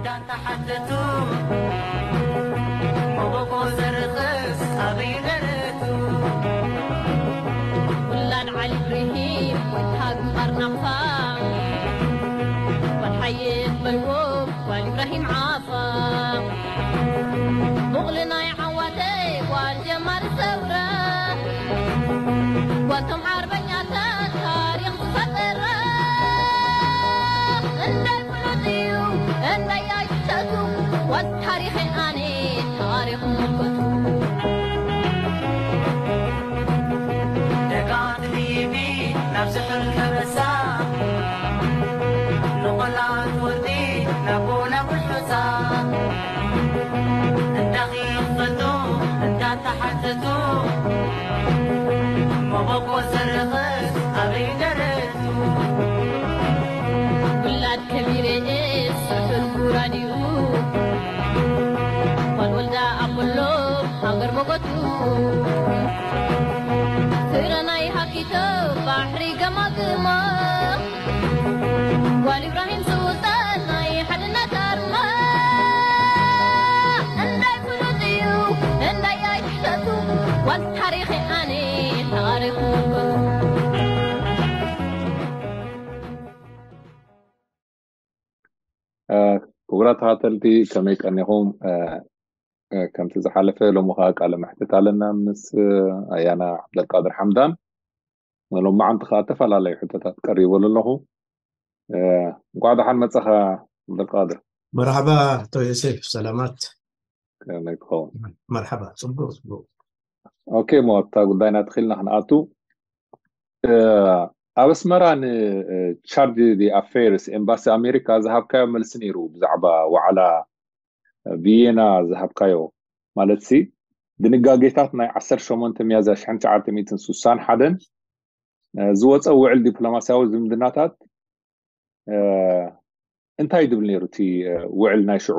እንዳተሓተቱ መጎጎ ዘርኽስ ኣበይ ደረቱ? ውላድ ዓሊ ኢብራሂም ወድሃ ግንባር ናቕፋ፣ ጓል ሓየት በልዎ ጓል ኢብራሂም ዓፋ፣ ቡቕሊ ናይ ዓዋተይ ጓል ጀማሪ ሰውራ፣ ጓልቶም ዓርበኛታት ታሪኽ ዝፈጠራ። እንዳይ ፍሉጥ እዩ እንዳይ ኣይትሸቱ፣ ጓል ታሪኸይ ኣነ ታሪኽ ምልከቱ። ደጋት ሊቢ ናብ ስሑል ከበሳ፣ ንቆላት ወርዲ ናብ ጎና ውሑሳ፣ እንዳኺፈቱ እንዳተሓተቱ፣ መጎጎ ዘርኽስ ኣበይ ደረቱ? ውላድ ከቢረ ስሑል ጉራዲኡ፣ ጓል ወልዳ ኣቦሎ ሃገር መጎቱ፣ ፍረ ናይ ሃኪቶ ባሕሪ ገማግሞ፣ ጓል ኢብራሂም ሱልጣን ናይ ሓድነት ኣርማ። እንዳይ ፍሉጥ እዩ እንዳይ ኣይትሸቱ፣ ጓል ታሪኸይ ኣነ ታሪኽ ምልከቱ። እ፣ ክቡራት ተኸታተልቲ ከመይ ቀኒኹም? እ፣ እ፣ ከምቲ ዝሓለፈ ሎሚ ከዓ ቃለ መሕትት ኣለና ምስ፣ እ፣ ኣያና ዓብደልቃድር ሓምዳን። ሎማዓንቲ ከዓ ተፈላለዩ ሕቶታት ቀሪበሉ ኣለኹ። እ፣ እንኳዕ ደሓን መጻኻ ዓብደልቃድር። መርሓባ ኣቶ ዮሴፍ፣ ሰላማት። ከመይ ትኸውን? መርሓባ፣ ጽቡቕ ጽቡቕ። ኦኬ፣ እሞ ኣብታ ጉዳይና ተኺልና ክንኣቱ። እ፣ ኣብ ኣስመራ ንቻርጅ ዲ ኣፌርስ ኤምባሲ ኣሜሪካ ዝሃብካዮ መልሲ ነይሩ ብዛዕባ ዋዕላ ቪየና ዝሃብካዮ፣ ማለት ሲ ድንጋጌታት ናይ ዓሰርተ ሸሞንተ ሚያዝያ ሽሕን ትሽዓተ ሚእትን ስሳን ሓደን፣ እ፣ ዝወፀ ውዕል ዲፕሎማስያዊ ዝምድናታት፣ እ፣ እንታይ ድብል ነይሩ እቲ፣ እ፣ ውዕል ናይ ሽዑ?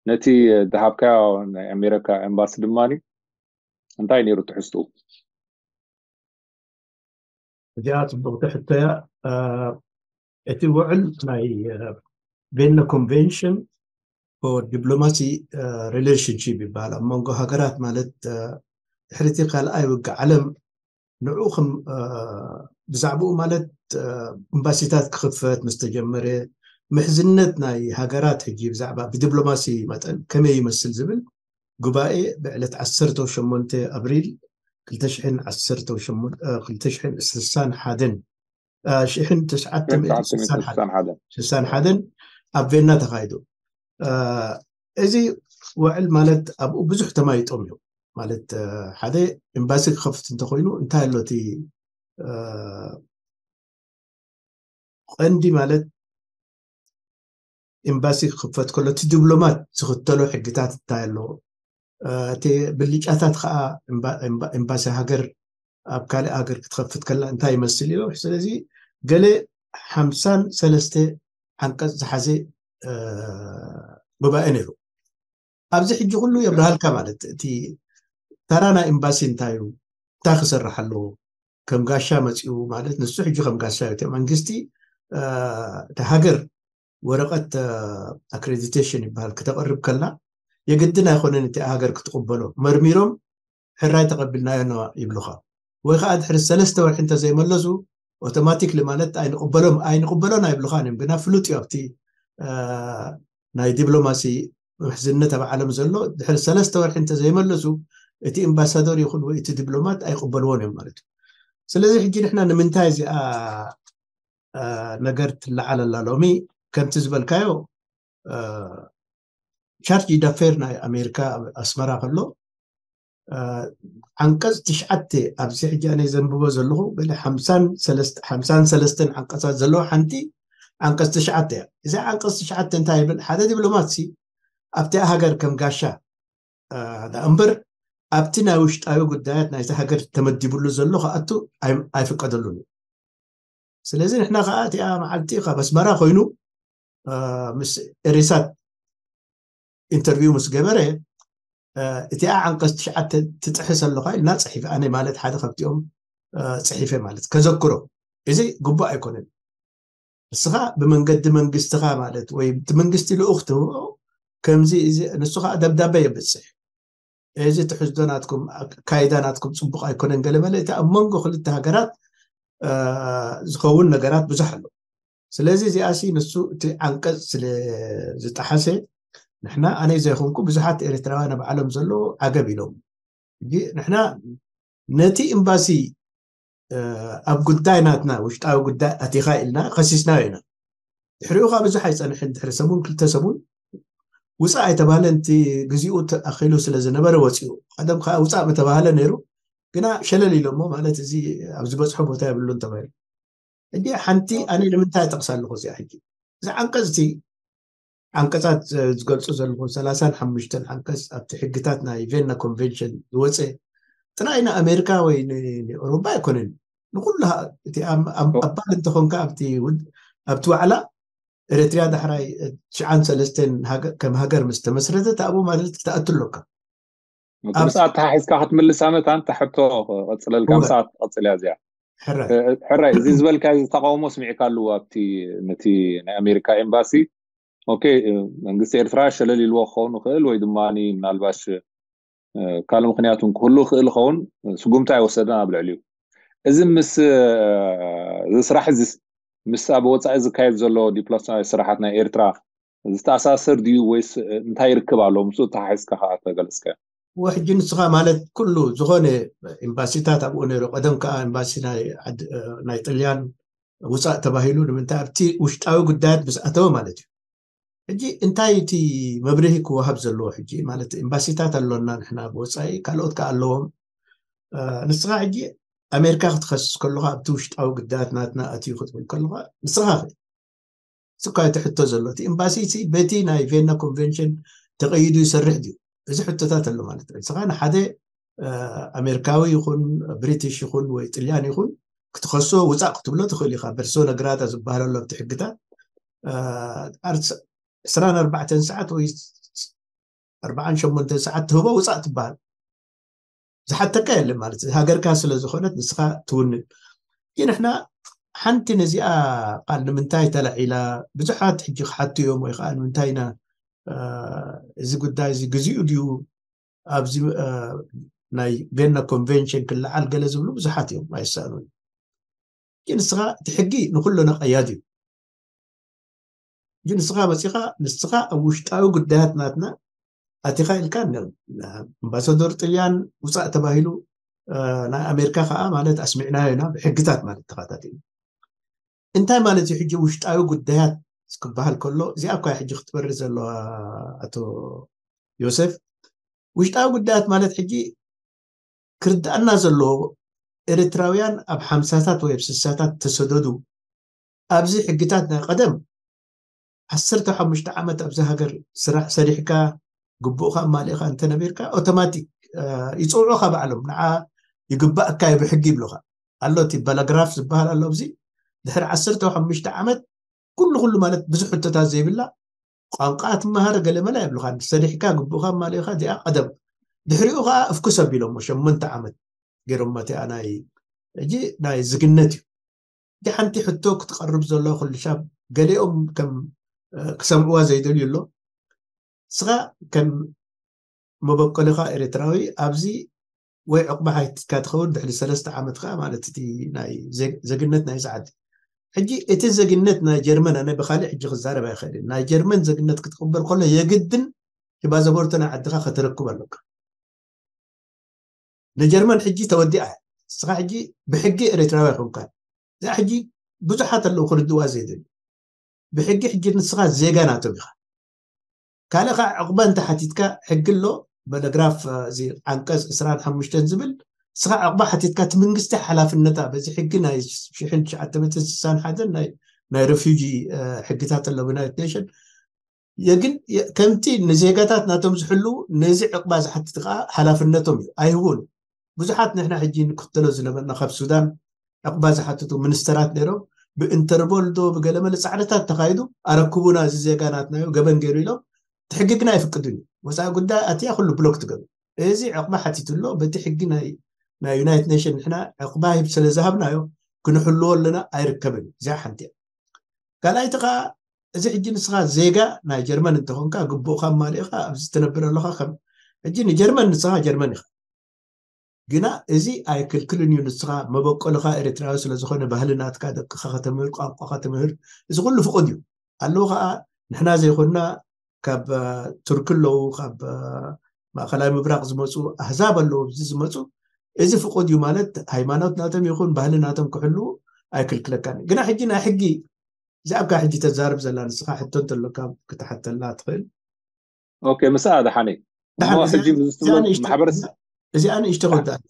ነቲ፣ እ፣ ዝሃብካዮ ናይ ኣሜሪካ ኤምባሲ ድማ እንታይ ነይሩ ትሕዝትኡ? እዚኣ ጽቡቕቲ ሕቶ እያ። እ፣ እቲ ውዕል ናይ፣ እ፣ ቬና ኮንቬንሽን ፎር ዲፕሎማሲ፣ እ፣ ሪሌሽንሺፕ ይበሃል። ኣብ መንጎ ሃገራት ማለት፣ እ፣ ድሕሪ እቲ ካልኣይ ውግእ ዓለም ንዕኡ ከም፣ እ፣ ብዛዕባኡ ማለት፣ እ፣ ኤምባሲታት ክኽፈት ምስ ተጀመረ፣ ምሕዝነት ናይ ሃገራት ሕጂ ብዛዕባ ብዲፕሎማሲ መጠን ከመይ ይመስል ዝብል ጉባኤ ብዕለት ዓሰርተ ሸሞንተ ኣብሪል ክልተ ሽሕን ዓሰርተ ሸሞንተ፣ እ፣ ክልተ ሽሕን ስሳን ሓደን፣ እ፣ ሽሕን ትሽዓተ ሚእትን ስሳን ሓደን፣ ስሳን ሓደን ኣብ ቬና ተኻይዱ። እ፣ እዚ ውዕል ማለት ኣብኡ ብዙሕ ተማይጦም እዮም። ማለት፣ እ፣ ሓደ ኤምባሲ ክኸፍት እንተኾይኑ እንታይ ኣሎ እቲ፣ እ፣ ቀንዲ ማለት ኤምባሲ ክኽፈት ከሎ እቲ ዲፕሎማት ዝኽተሎ ሕግታት እንታይ ኣሎ? እ፣ እቲ ብልጫታት ከዓ ኤምባ-፣ ኤምባ-፣ ኤምባሲ ሃገር ኣብ ካልእ ሃገር ክትኸፍት ከላ እንታይ ይመስል እዩ? ስለዚ ገለ ሓምሳን ሰለስተ ዓንቀጽ ዝሓዘ፣ እ፣ ጉባኤ ነይሩ። ኣብዚ ሕጂ ኩሉ የብርሃልካ ማለት እቲ ተራ ናይ ኤምባሲ እንታይ እዩ? እንታይ ክሰርሕ ኣለዎ? ከም ጋሻ መጺኡ ማለት ንሱ ሕጂ ከም ጋሻ እዩ። እቲ መንግስቲ፣ እ፣ እቲ ሃገር ወረቐት፣ እ፣ ኣክሬዲቴሽን ይበሃል ክተቕርብ ከላ የግድን ኣይኮነን እቲ ሃገር ክትቕበሎ። መርሚሮም ሕራይ ተቐቢልናዮ ኢና ይብሉኻ። ወይ ከዓ ድሕሪ ሰለስተ ወርሒ እንተዘይመለሱ ኦቶማቲክሊ ማለት ኣይንቕበሎም፣ ኣይንቕበሎን ኣይብሉኻን እዮም። ግና ፍሉጥ እዩ ኣብቲ፣ እ፣ ናይ ዲፕሎማሲ ምሕዝነት ኣብ ዓለም ዘሎ ድሕሪ ሰለስተ ወርሒ እንተዘይመለሱ እቲ ኤምባሳዶር ይኹን ወይ እቲ ዲፕሎማት ኣይቕበልዎን እዮም ማለት እዩ። ስለዚ ሕጂ ንሕና ንምንታይ እዚኣ፣ እ፣ ነገር ትለዓል ኣላ ሎሚ? ከምቲ ዝበልካዮ፣ እ፣ ቻርጅ ዳፌር ናይ ኣሜሪካ ኣብ ኣስመራ ከሎ፣ እ፣ ዓንቀጽ ትሽዓተ ኣብዚ ሕጂ ኣነ ዘንብቦ ዘለኹ ገለ ሓምሳን ሰለስተ፣ ሓምሳን ሰለስተን ዓንቀጻት ዘለዎ ሓንቲ ዓንቀጽ ትሽዓተ እያ። እዛ ዓንቀጽ ትሽዓተ እንታይ ይብል? ሓደ ዲፕሎማት ሲ ኣብቲ ሃገር ከም ጋሻ፣ እ፣ ደኣ እምበር ኣብቲ ናይ ውሽጣዊ ጉዳያት ናይቲ ሃገር ተመዲብሉ ዘሎ ክኣቱ ኣይ-፣ ኣይፍቀደሉን እዩ። ስለዚ ንሕና ከዓ እቲኣ መዓልቲ ካብ ኣስመራ ኮይኑ፣ እ፣ ምስ ኤሪሳት ኢንተርቪው ምስ ገበረ፣ እ፣ እቲኣ ዓንቀጽ ትሽዓተ ትጥሕስ ኣለኻ ኢልና ጽሒፈ። ኣነ ማለት ሓደ ካብቲኦም፣ እ፣ ጽሒፈ ማለት ከዘክሮ። እዚ ግቡእ ኣይኮነን። ንስኻ ብመንገዲ መንግስትኻ ማለት ወይ እቲ መንግስቲ ልኡኽ ትህቦ ከምዚ እዚ ንሱ ከዓ ደብዳቤ የብፅሕ። እዚ ትሕዝዶ ናትኩም፣ ኣካይዳ ናትኩም ፅቡቅ ኣይኮነን፣ ገለ መለ። እቲ ኣብ መንጎ ክልተ ሃገራት ዝኸውን ነገራት ብዙሕ ኣሎ። ስለዚ እዚኣሲ ንሱ እቲ ዓንቀፅ ስለ ዝጠሓሰ፣ ንሕና ኣነ ዘይኮንኩ ብዙሓት ኤርትራውያን ኣብ ዓለም ዘለዉ ዓገብ ኢሎም። ሕጂ ንሕና ነቲ ኤምባሲ ኣብ ጉዳይ ናትና ውሽጣዊ ጉዳይ ኣቲኻ ኢልና ከሲስናዮ ኢና። ድሕሪኡ ከዓ ብዙሕ ኣይፀንሕን፣ ድሕሪ ሰሙን ክልተ ሰሙን ውፃእ ኣይተባህለን። እቲ ግዚኡ ተኣኪሉ ስለ ዝነበረ ወፂኡ። ቀደም ከዓ ውፃእ ምተባህለ ነይሩ፣ ግና ሸለል ኢሎሞ፣ ማለት እዚ ኣብ ዝበፅሖ ቦታ የብሉን ተባሂሉ። ሕጂ ሓንቲ ኣነ ንምንታይ ጠቕሳ ኣለኹ እዚኣ? ሕጂ እዚ ዓንቀፅቲ ዓንቀፃት ዝገልፁ ዘለኹ ሰላሳን ሓሙሽተን ዓንቀፅ ኣብቲ ሕግታት ናይ ቬና ኮንቨንሽን ዝወፀ ጥራይ ንኣሜሪካ ወይ ንኤውሮፓ ኣይኮነን፣ ንኩሉ እቲ ኣባል እንተኾንካ ኣብቲ ዋዕላ ኤርትሪያ ዳሕራይ ትሽዓን ሰለስተን ከም ሃገር ምስ ተመስረተት ኣብኡ ማለት ክትኣቱ ኣለካ። ምስኣ ተሓሒዝካ ክትምልሳ መታን ተሕቶ ቀፅለልካ። ምስኣ ትቐፅል እያ እዚኣ። ሕራይ እዚ ዝበልካ ዝተቃውሞ ስሚዕካ ኣለዎ ኣብቲ ነቲ ናይ ኣሜሪካ ኤምባሲ። ኦኬ፣ መንግስቲ ኤርትራ ሸለል ኢልዎ ክኸውን ይኽእል ወይ ድማ ምናልባሽ ካልእ ምክንያት እውን ክህሉ ይኽእል ይኸውን። ስጉምታ ኣይወሰደን ኣብ ልዕሊኡ። እዚ ምስ እዚ ስራሕ እዚ ምስ ኣብ ወፃኢ ዝካየድ ዘሎ ዲፕሎማሲያዊ ስራሓት ናይ ኤርትራ ዝተኣሳሰር ድዩ ወይስ እንታይ ይርክብ ኣሎ? ምስኡ ተሓሒዝካ ከዓ ተገለፅካ። ሕጂ ንስኻ ማለት ኩሉ ዝኾነ ኤምባሲታት ኣብኡ ነይሩ። ቀደም ከዓ ኤምባሲ ናይ ጥልያን ውፃእ ተባሂሉ ንምንታይ ኣብቲ ውሽጣዊ ጉዳያት ምስ ኣተወ ማለት እዩ። ሕጂ እንታይ እቲ መብርሂ ክወሃብ ዘለዎ? ሕጂ ማለት ኤምባሲታት ኣሎና ንሕና ብወፃኢ፣ ካልኦት ከዓ ኣለዎም። ንስኻ ሕጂ ኣሜሪካ ክትኸስስ ከለኻ ኣብቲ ውሽጣዊ ጉዳያት ናትና ኣትዩ ክትብል ከለኻ ንስኻ ንስኻ እቲ ሕቶ ዘሎ እቲ ኤምባሲ በቲ ናይ ቬና ኮንቨንሽን ተቐይዱ ይሰርሕ ድዩ? እዚ ሕቶታት ኣሎ ማለት እዩ። ንስኻ ንሓደ ኣሜሪካዊ ይኹን ብሪቲሽ ይኹን ወይ ጥልያን ይኹን ክትኸሶ ውፃእ ክትብሎ ትኽእል ኢኻ። በርሶ ነግራታ ዝበሃል ኣሎ ኣብቲ ሕግታት ዕስራን ኣርባዕተን ሰዓት ወይ ኣርባዓን ሸሞንተን ሰዓት ትህቦ ውፃእ ትበሃል። ዝሓተካ የለን ማለት ሃገርካ ስለ ዝኾነት ንስኻ ትውንን። ግን ንሕና ሓንቲ ነዚኣ ቃል ንምንታይ ተላዒላ ብዙሓት ሕጂ ክሓቱ እዮም ወይ ከዓ ንምንታይ ኢና እዚ ጉዳይ እዚ ግዚኡ ድዩ ኣብዚ ናይ ቬና ኮንቨንሽን ክለዓል ገለ ዝብሉ ብዙሓት እዮም፣ ኣይሳኑን። ግን ንስኻ እቲ ሕጊ ንኩሉ ነቀያድ እዩ። ግን ንስኻ መፂኻ ንስኻ ኣብ ውሽጣዊ ጉዳያት ናትና ኣቲኻ ኢልካ ኣምባሳደር ጥልያን ውፃእ ተባሂሉ ናይ ኣሜሪካ ከዓ ማለት ኣስሚዕናዮ ኢና ብሕግታት ማለት ተኸታቲሉ። እንታይ ማለት እዩ ሕጂ ውሽጣዊ ጉዳያት ክበሃል ከሎ እዚኣ እኳ ሕጂ ክትበሪ ዘለዋ ኣቶ ዮሴፍ፣ ውሽጣዊ ጉዳያት ማለት ሕጂ ክርዳእና ዘለዎ ኤርትራውያን ኣብ ሓምሳታት ወይ ኣብ ስሳታት ተሰደዱ። ኣብዚ ሕግታት ናይ ቀደም ዓሰርተ ሓሙሽተ ዓመት ኣብዚ ሃገር ስራሕ ሰሪሕካ ግቡእካ ኣማሊእካ እንተነቢርካ ኣውቶማቲክ ይፀውዑካ ባዕሎም። ንዓ ይግባእካ እዩ ብሕጊ ይብሉካ ኣሎ። እቲ ባላግራፍ ዝበሃል ኣሎ። ኣብዚ ድሕሪ ዓሰርተ ሓሙሽተ ዓመት ኩሉ ኩሉ ማለት ብዙሕ ሕቶታት ዘይብላ ቋንቋ ትመሃር ገለ መለ የብልካ። ሰሪሕካ ግቡእካ ኣማሊእካ እዚኣ ቀደም። ድሕሪኡ ከዓ እፍኩስ ኣቢሎሞ ሸሞንተ ዓመት ገይሮማ እቲኣ ናይ ሕጂ ናይ ዝግነት እዩ። እቲ ሓንቲ ሕቶ ክትቀርብ ዘሎ ኩሉ ሻብ ገሊኦም ከም ክሰምዕዋ ዘይደልዩ ኣሎ። ንስኻ ከም መበቆልኻ ኤርትራዊ ኣብዚ ወይ ዕቁባ ሓቲትካ ትኸውን ድሕሪ ሰለስተ ዓመት ከዓ ማለት እቲ ናይ ዘግነት ናይ ሰዓት ሕጂ እቲ ዘግነት ናይ ጀርመን ኣነ ብካሊእ ሕጂ ክዛረብ ኣይኽእልን። ናይ ጀርመን ዘግነት ክትቅበል ከሎ የግድን ሂባ ዘቦርቶ ናይ ዓድኻ ከተረክብ ኣለካ። ንጀርመን ሕጂ ተወዲኣ። ንስኻ ሕጂ ብሕጊ ኤርትራዊ ኣይኮንካን። እዚኣ ሕጂ ብዙሓት ኣለዉ ክርድዋ ዘይደልዩ። ብሕጊ ሕጂ ንስኻ ዜጋ ናቶም ኢኻ። ካልእ ከዓ ዕቑባ እንተሓቲትካ ሕጊ ኣሎ፣ በለግራፍ እዚ ዓንቀፅ ዕስራን ሓሙሽተን ዝብል ንስኻ ዕቑባ ሓቲትካ እቲ መንግስቲ ሓላፍነታ በዚ ሕጊ ናይ ሽሕን ትሽዓተ ሚእትን ስሳን ሓደን ናይ ናይ ሬፊጂ ሕግታት ኣሎ ብናይት ኔሽን የግን ከምቲ ንዜጋታት ናቶም ዝሕልው ነዚ ዕቕባ ዝሓትት ከዓ ሓላፍነቶም እዩ ኣይህቡን። ብዙሓት ንሕና ሕጂ ንክተሎ ዝነበርና ካብ ሱዳን ዕቕባ ዝሓትቱ ሚኒስተራት ነይሮም ብኢንተርፖል ዶ ብገለመለ ፃዕርታት ተኻይዱ ኣረክቡና እዚ ዜጋ ናትናዮ ገበን ገይሩ ኢሎም እቲ ሕጊ ግን ኣይፍቅድን እዩ። ወፃኢ ጉዳይ ኣትያ ኩሉ ብሎክ ትገብር። እዚ ዕቕባ ሓቲቱ ኣሎ በቲ ሕጊ ናይ ዩናይትድ ኔሽን ንሕና ዕቕባ ሂብ ስለ ዝሃብናዮ ክንሕልዎ ኣለና ኣይርከብን። እዚኣ ሓንቲ እያ። ካልኣይቲ ከዓ እዚ ሕጂ ንስኻ ዜጋ ናይ ጀርመን እንተኾንካ፣ ግቡእካ ማሊእኻ ኣብዚ ትነብር ኣለኻ። ከም ሕጂ ንጀርመን፣ ንስኻ ጀርመን ኢኻ። ግና እዚ ኣይክልክልን እዩ። ንስኻ መበቆልኻ ኤርትራዊ ስለ ዝኾነ፣ ባህሊ ናትካ፣ ደቅኻ ከተምህር፣ ቋንቋኻ ትምህር፣ እዚ ኩሉ ፍቑድ እዩ። ኣለዉ ኸዓ፣ ንሕና ዘይኮንና፣ ካብ ቱርኪ ኣለዉ፣ ካብ ማእኸላይ ምብራቕ ዝመፁ ኣህዛብ ኣለዉ፣ ኣብዚ ዝመፁ። እዚ ፍቑድ እዩ ማለት፣ ሃይማኖት ናቶም ይኹን ባህሊ ናቶም ክሕልዉ ኣይክልክለካን። ግና ሕጂ ናይ ሕጊ፣ እዚኣ ኣብካ ሕጂ ተዛርብ ዘላ ንስኻ ሕቶ እንተሎካ ክትሓተላ ትኽእል። ኦኬ፣ ምስኣ ደሓነይ። ደሓን፣ እሞ እዚኣ- ሕጂ ምስ እዚኣ ትብሎ ንእሽቶ- ማሕበረሰብ እዚኣ ንእሽቶ ክወዳእ።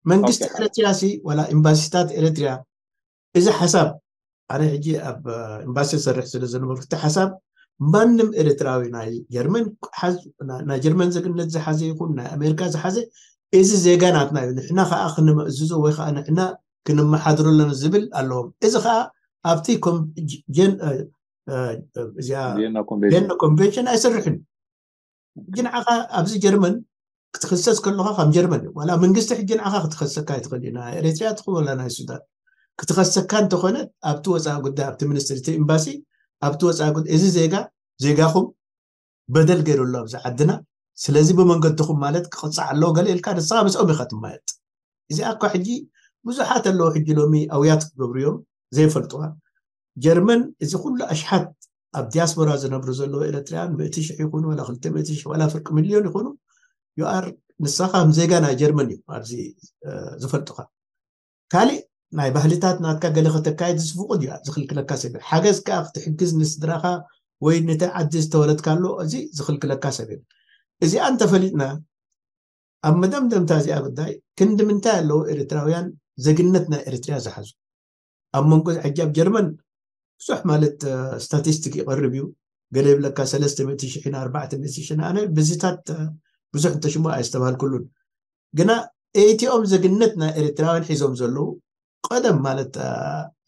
መንግስቲ ኦኬ። ኤርትራ ሲ ዋላ ኤምባሲታት ኤርትራ፣ እዚ ሓሳብ፣ ኣነ ሕጂ ኣብ ኤምባሲ ሰርሕ ስለ ዝነበርኩ፣ እቲ ሓሳብ ማንም ኤርትራዊ ናይ ጀርመን ሓዝ-፣ ናይ ጀርመን ዜግነት ዝሓዘ ይኹን ናይ ኣሜሪካ ዝሓዘ፣ እዚ ዜጋ ናትና እዩ፣ ንሕና ከዓ ክንምእዝዞ ወይ ከዓ ንሕና ክንመሓድሮ ኣለና ዝብል ኣለዎም። እዚ ከዓ ኣብቲ ኮም-፣ ጀን-፣ እ፣ እ፣ እዚኣ ቪየና ኮንቬንሽን ቬና ኮንቬንሽን ኣይሰርሕን። ሕጂ ንዓኻ ኣብዚ ጀርመን ክትኽሰስ ከለኻ ከም ጀርመን እዩ። ዋላ መንግስቲ ሕጂ ንዓኻ ክትኸሰካ ኣይትኽእል እዩ። ናይ ኤርትራ ትኹን ዋላ ናይ ሱዳን ክትኸሰካ እንተኾነ፣ ኣብቲ ወፃኢ ጉዳይ፣ ኣብቲ ሚኒስትሪ፣ እቲ ኤምባሲ፣ ኣብቲ ወፃኢ ጉዳይ፣ እዚ ዜጋ ዜጋኹም በደል ገይሩ ኣሎ ኣብዚ ዓድና፣ ስለዚ ብመንገድኹም ማለት ክቕፃዕ ኣለዎ ገለ ኢልካ፣ ንስኻ ምስኦም ኢኻ ትማየጥ። እዚኣ እኳ ሕጂ ብዙሓት ኣለዉ፣ ሕጂ ሎሚ ኣውያት ክገብሩ እዮም ዘይፈልጥዋ። ጀርመን እዚ ኩሉ ኣሽሓት ኣብ ዲያስፖራ ዝነብሩ ዘለዉ ኤርትራውያን፣ ምእቲ ሽሕ ይኹኑ ዋላ ክልተ ምእቲ ሽሕ ዋላ ፍርቂ ሚልዮን ይኹኑ፣ ዩ ኣር፣ ንስኻ ከም ዜጋ ናይ ጀርመን እዩ ኣብዚ፣ እ፣ ዝፈልጡኻ። ካሊእ ናይ ባህልታት ናትካ ገለ ከተካይድ ዝፍቁድ እዩ፣ ዝኽልክለካ ሰብ የለን። ሓገዝ ከኣ ክትሕግዝ ንስድራኻ ወይ ነቲ ዓዲ ዝተወለድካሉ፣ እዚ ዝኽልክለካ ሰብ የለን። እዚኣ እንተፈሊጥና፣ ኣብ መደምደምታ እዚኣ ጉዳይ፣ ክንዲ ምንታይ ኣለዉ ኤርትራውያን ዜግነት ናይ ኤርትራ ዝሓዙ? ኣብ መንጎ ሕጂ ኣብ ጀርመን ብዙሕ ማለት፣ እ፣ ስታቲስቲክ ይቐርብ እዩ። ገለ ይብለካ ሰለስተ ሚእቲ ሽሕን ኣርባዕተ ሚእቲ ሽሕን። ኣነ ብዚታት፣ እ፣ ብዙሕ እንተሽሞ ኣየስተብሃልኩሉን። ግና ኤቲኦም ዜግነት ናይ ኤርትራውያን ሒዞም ዘለዉ፣ ቀደም ማለት፣ እ፣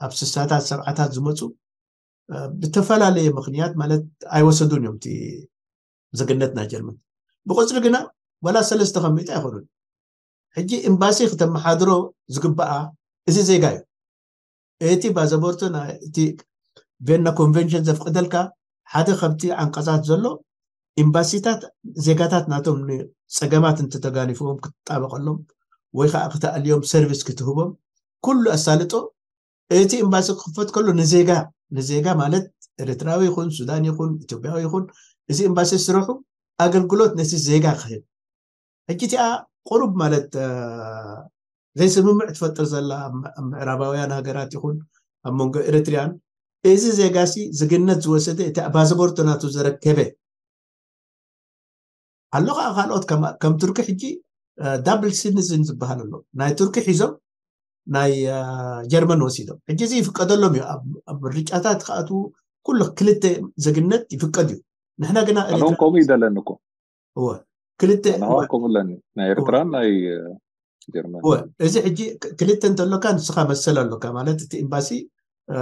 ኣብ ስሳታት ሰብዓታት ዝመጹ፣ እ፣ ብተፈላለየ ምኽንያት ማለት ኣይወሰዱን እዮም እቲ ዜግነት ናይ ጀርመን። ብቁጽሪ ግና ዋላ ሰለስተ ከም ሚእቲ ኣይኮኑን። ሕጂ ኤምባሲ ክተመሓድሮ ዝግባኣ እዚ ዜጋ እዩ። እቲ ባዘቦርቶ ናይ እቲ ቬና ኮንቨንሽን ዘፍቅደልካ ሓደ ካብቲ ዓንቀጻት ዘሎ፣ ኤምባሲታት ዜጋታት ናቶም ንጸገማት እንተተጋኒፍዎም ክትጣበቐሎም ወይ ከዓ ክተኣልዮም ሰርቪስ ክትህቦም ኩሉ ኣሳልጦ። እቲ ኤምባሲ ክኽፈት ከሎ ንዜጋ፣ ንዜጋ ማለት ኤርትራዊ ይኹን ሱዳን ይኹን ኢትዮጵያዊ ይኹን፣ እዚ ኤምባሲ ስርሑ ኣገልግሎት ነቲ ዜጋ ክህብ። ሕጂ እቲኣ ቁሩብ ማለት፣ እ፣ ዘይስምምዕ ትፈጥር ዘላ ኣብ ም-፣ ኣብ ምዕራባውያን ሃገራት ይኹን ኣብ መንጎ ኤርትርያን፣ እዚ ዜጋሲ ዜግነት ዝወሰደ፣ እቲ ባዘቦርቶ ናቱ ዘረከበ ኣሎ። ከዓ ካልኦት ከም፣ ከም ቱርኪ ሕጂ፣ እ፣ ዳብል ሲቲዝን ዝበሃል ኣሎ። ናይ ቱርኪ ሒዞም ናይ፣ እ፣ ጀርመን ወሲዶም። ሕጂ እዚ ይፍቀደሎም እዩ። ኣብ፣ ኣብ ምርጫታት ክኣትዉ ኩሉ ክልተ ዜግነት ይፍቀድ እዩ። ንሕና ግና ኣነ እውን ኤርትራ ከምኡ እዩ ደለኒ እኮ። እወ፣ ክልተ፣ ኣነ እወ፣ እውን ከምኡ ኣለኒ። ናይ እወ፣ ኤርትራን ናይ፣ እ፣ ጀርመን። እወ። እዚ ሕጂ ክ-፣ ክልተ እንተሎካ ንስኻ መሰል ኣሎካ ማለት እቲ ኤምባሲ፣ እ፣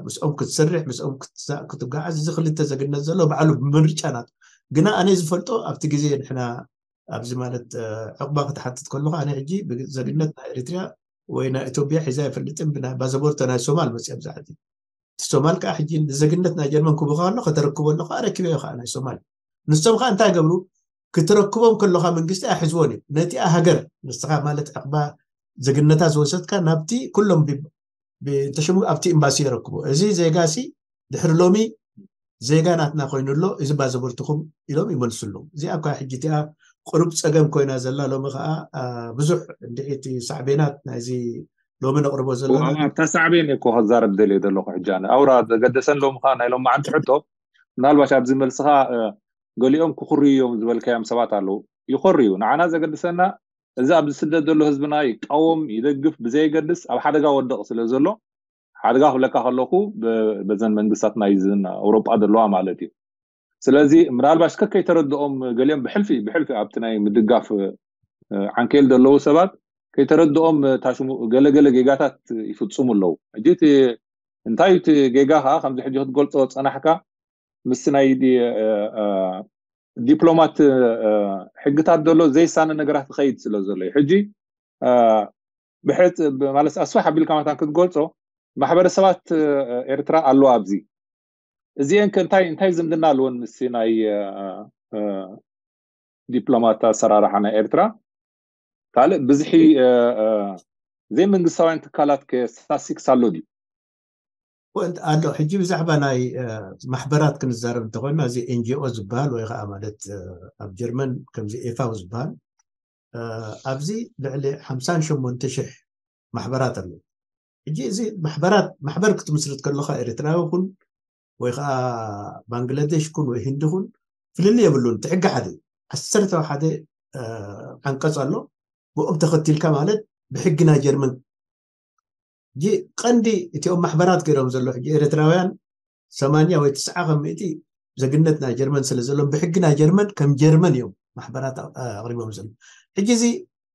ምስኦም ክትሰርሕ፣ ምስኦም ክትሳ-፣ ክትጓዓዝ፣ እዚ ክልተ ዜግነት ዘሎ ባዕሉ ብምርጫ ናቱ። ግና ኣነ ዝፈልጦ ኣብቲ ግዜ ንሕና ኣብዚ ማለት፣ እ፣ ዕቑባ ክትሓትት ከለኻ ኣነ ሕጂ ብዜግነት ናይ ኤርትራ ወይ ናይ ኢትዮጵያ ሒዛ ኣይፈልጥን፣ ብናይ ባዘቦርቶ ናይ ሶማል መፅእ ኣብዚ ዓዲ። እቲ ሶማል ከዓ ሕጂ ንዜግነት ናይ ጀርመን ክቡኻ ኣሎ፣ ከተረክቦ ኣሎ ከዓ ረኪበዮ ከዓ ናይ ሶማል። ንሶም ከዓ እንታይ ገብሩ? ክትረክቦም ከለኻ መንግስቲ ኣይሕዝዎን እዩ። ነቲኣ ሃገር ንስኻ ማለት ዕቕባ ዜግነታ ዝወሰድካ ናብቲ ኩሎም ብ-፣ ብ-፣ እንተሽሙ ኣብቲ ኤምባሲ የረክቦ። እዚ ዜጋሲ ድሕሪ ሎሚ ዜጋ ናትና ኮይኑ ኣሎ፣ እዚ ባዘቦርትኹም ኢሎም ይመልስሉ። እዚኣ እኳ ሕጂ እቲኣ ቁሩብ ጸገም ኮይና ዘላ፣ ሎሚ ኸዓ፣ አ፣ ብዙሕ እንድዒ እቲ ሳዕቤናት ናይዚ ሎሚ ነቕርቦ ዘለና። እዋ፣ ኣብታ ሳዕቤን እኮ ክዛረብ ደልየ ዘለኹ ሕጂ ኣነ። ኣውራ ዘገደሰን ሎሚ ኸዓ ናይ ሎማዓንቲ ሕቶ፣ ምናልባሽ ኣብዚ መልስኻ፣ እ፣ ገሊኦም ክኹርዩ እዮም ዝበልካዮም ሰባት ኣለዉ። ይኾርዩ። ንዓና ዘገድሰና እዚ ኣብዚ ስደት ዘሎ ህዝብና ይቃወም፣ ይደግፍ ብዘየገድስ ኣብ ሓደጋ ወድቕ ስለ ዘሎ፣ ሓደጋ ክብለካ ከለኹ ብ-፣ በዘን መንግስታት ናይዝን ኣውሮጳ ዘለዋ ማለት እዩ። ስለዚ ምናልባሽ ከ ከይተረድኦም ገሊኦም ብሕልፊ፣ ብሕልፊ ኣብቲ ናይ ምድጋፍ፣ እ፣ ዓንኬል ዘለዉ ሰባት ከይተረድኦም ታሽሙ ገለገለ ጌጋታት ይፍጽሙ ኣለዉ። ሕጂ እቲ እንታይ እቲ ጌጋ ኸዓ ከምዚ ሕጂ ክትገልጾ ጸናሕካ ምስ ናይ ዲ-፣ እ፣ እ፣ ዲፕሎማት፣ እ፣ ሕግታት ዘሎ ዘይሳነ ነገራት ክኸይድ ስለ ዘሎ እዩ። ሕጂ፣ እ፣ ብሕጽ-፣ ብ-፣ ማለት ኣስፋሕ ኣቢልካ መታን ክትገልጾ ማሕበረሰባት፣ እ፣ ኤርትራ ኣለዋ ኣብዚ። እዚአን ከ እንታይ እንታይ ዝምድና ኣለወን ምስ ናይ ዲፕሎማት ኣሰራርሓ ናይ ኤርትራ? ካልእ ብዝሒ ዘይመንግስታውያን ትካላት ከ ስታስቲክስ ኣሎ ድዩ? ኣሎ። ሕጂ ብዛዕባ ናይ ማሕበራት ክንዛረብ እንተኮይና፣ እዚ ኤንጂኦ ዝበሃል ወይ ከዓ ማለት ኣብ ጀርመን ከምዚ ኤፋው ዝበሃል ኣብዚ ልዕሊ ሓምሳን ሸሞንተ ሽሕ ማሕበራት ኣለዉ። ሕጂ እዚ ማሕበራት ማሕበር ክትምስርት ከለካ ኤርትራዊ ይኹን ወይ ከዓ ባንግላዴሽ ኩን ወይ ህንዲ ኩን ፍልልይ የብሉን። እቲ ሕጊ ሓደ ዓሰርተ ሓደ ዓንቀፅ ኣሎ። ብኦም ተኸቲልካ ማለት ብሕጊ ናይ ጀርመን ሕጂ ቀንዲ እቲኦም ማሕበራት ገይሮም ዘሎ ሕጂ ኤርትራውያን ሰማንያ ወይ ትስዓ ከም ሚእቲ ዜግነት ናይ ጀርመን ስለ ዘለዎም ብሕጊ ናይ ጀርመን ከም ጀርመን እዮም ማሕበራት ኣቕሪቦም ዘሎ። ሕጂ እዚ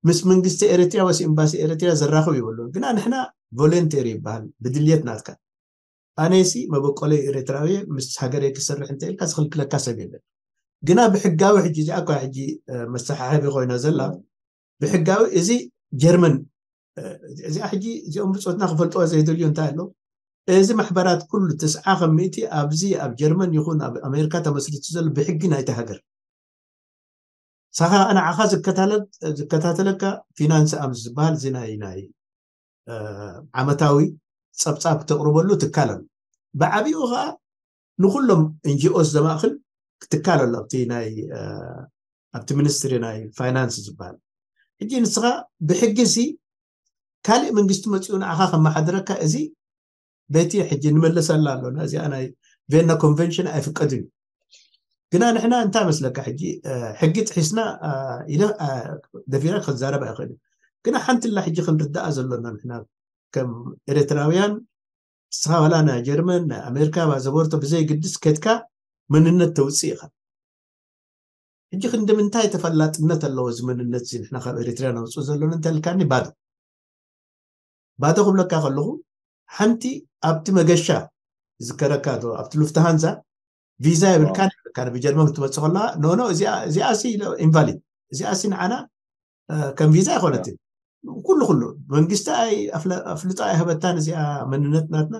ምስ መንግስቲ ኤርትራ ወይስ ኤምባሲ ኤርትራ ዘራኽብ ይብሉን። ግና ንሕና ቮለንቴሪ ይበሃል፣ ብድልየት ናትካ። ኣነሲ መበቆለይ ኤርትራዊ ምስ ሃገረይ ክሰርሕ እንተ ኢልካ ዝኽልክለካ ሰብ የለን። ግና ብሕጋዊ ሕጂ እዚኣ እኳ ሕጂ መሰሓሕቢ ኮይና ዘላ ብሕጋዊ እዚ ጀርመን እዚኣ ሕጂ እዚኦም ብፆትና ክፈልጥዋ ዘይደልዩ እንታይ ኣሎ? እዚ ማሕበራት ኩሉ ትስዓ ከም ሚእቲ ኣብዚ ኣብ ጀርመን ይኹን ኣብ ኣሜሪካ ተመስሪቱ ዘሎ ብሕጊ ናይቲ ሃገር ሳኻ ንዓኻ ዝከታተለካ ፊናንስ ኣምስ ዝበሃል እዚ ናይ ናይ ዓመታዊ ፀብፃብ ክተቕርበሉ ትካል ኣሎ። ብዓብኡ ከዓ ንኩሎም ኤንጂኦስ ዘማእክል ክትካል ኣሎ ኣብቲ ናይ ኣብቲ ሚኒስትሪ ናይ ፋይናንስ ዝበሃል። ሕጂ ንስኻ ብሕጊ ሲ ካልእ መንግስቲ መፂኡ ንዓኻ ከመሓድረካ እዚ በቲ ሕጂ ንመለሰላ ኣሎና። እዚኣ ናይ ቬና ኮንቨንሽን ኣይፍቀድን እዩ። ግና ንሕና እንታይ መስለካ ሕጂ ሕጊ ጥሒስና ኢለ ደፊረ ክዛረብ ኣይኽእል። ግና ሓንቲ ላ ሕጂ ክንርዳኣ ዘሎና ንሕና ከም ኤርትራውያን ንስኻ ዋላ ናይ ጀርመን ናይ ኣሜሪካ ባዘቦርቶ ብዘይግድስ ከድካ መንነት ተውፅእ ኢኻ። ሕጂ ክንዲ ምንታይ ተፈላጥነት ኣለዎ እዚ መንነት እዚ ንሕና ካብ ኤርትራ ነውፅእ ዘሎና እንተልካኒ ባዶ ባዶ ክብለካ ከለኹ ሓንቲ ኣብቲ መገሻ ዝከረካ ዶ ኣብቲ ሉፍትሃንዛ ቪዛ የብልካን ይብልካ ብጀርመን ክትመፅእ ከለካ ኖኖ እዚኣ ሲ ኢንቫሊድ እዚኣ ሲ ንዓና ከም ቪዛ ኣይኮነትን። ኩሉ ኩሉ መንግስቲ ኣፍልጦ ኣይሃበታን እዚኣ መንነት ናትና።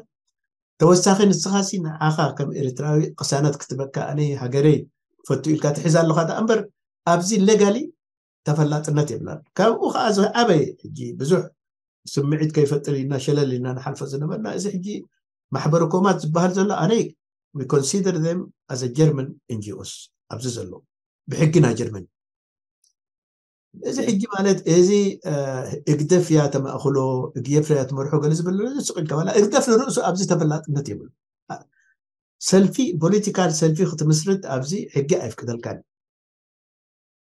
ተወሳኺ ንስኻ ሲ ንዓኻ ከም ኤርትራዊ ቅሳነት ክትበካ ኣነ ሃገረይ ፈቱ ኢልካ ትሒዛ ኣለኻ ዳ እምበር ኣብዚ ሌጋሊ ተፈላጥነት የብላን። ካብኡ ከዓ ዝዓበየ ሕጂ ብዙሕ ስምዒት ከይፈጥር ኢና ሸለል ኢና ንሓልፎ ዝነበርና። እዚ ሕጂ ማሕበረ ኮማት ዝበሃል ዘሎ ኣነ we consider them as a German ኤንጂኦስ ኣብዚ ዘሎ ብሕጊ ናይ ጀርመን እዚ ሕጂ ማለት እዚ እግደፍ እያ ተማእክሎ እግየፍ እያ ትመርሖ ገለ ዝበለ ስቕ ኢልካ ዋላ እግደፍ ንርእሱ ኣብዚ ተፈላጥነት የብሉ። ሰልፊ ፖለቲካል ሰልፊ ክትምስርት ኣብዚ ሕጊ ኣይፍቅደልካን።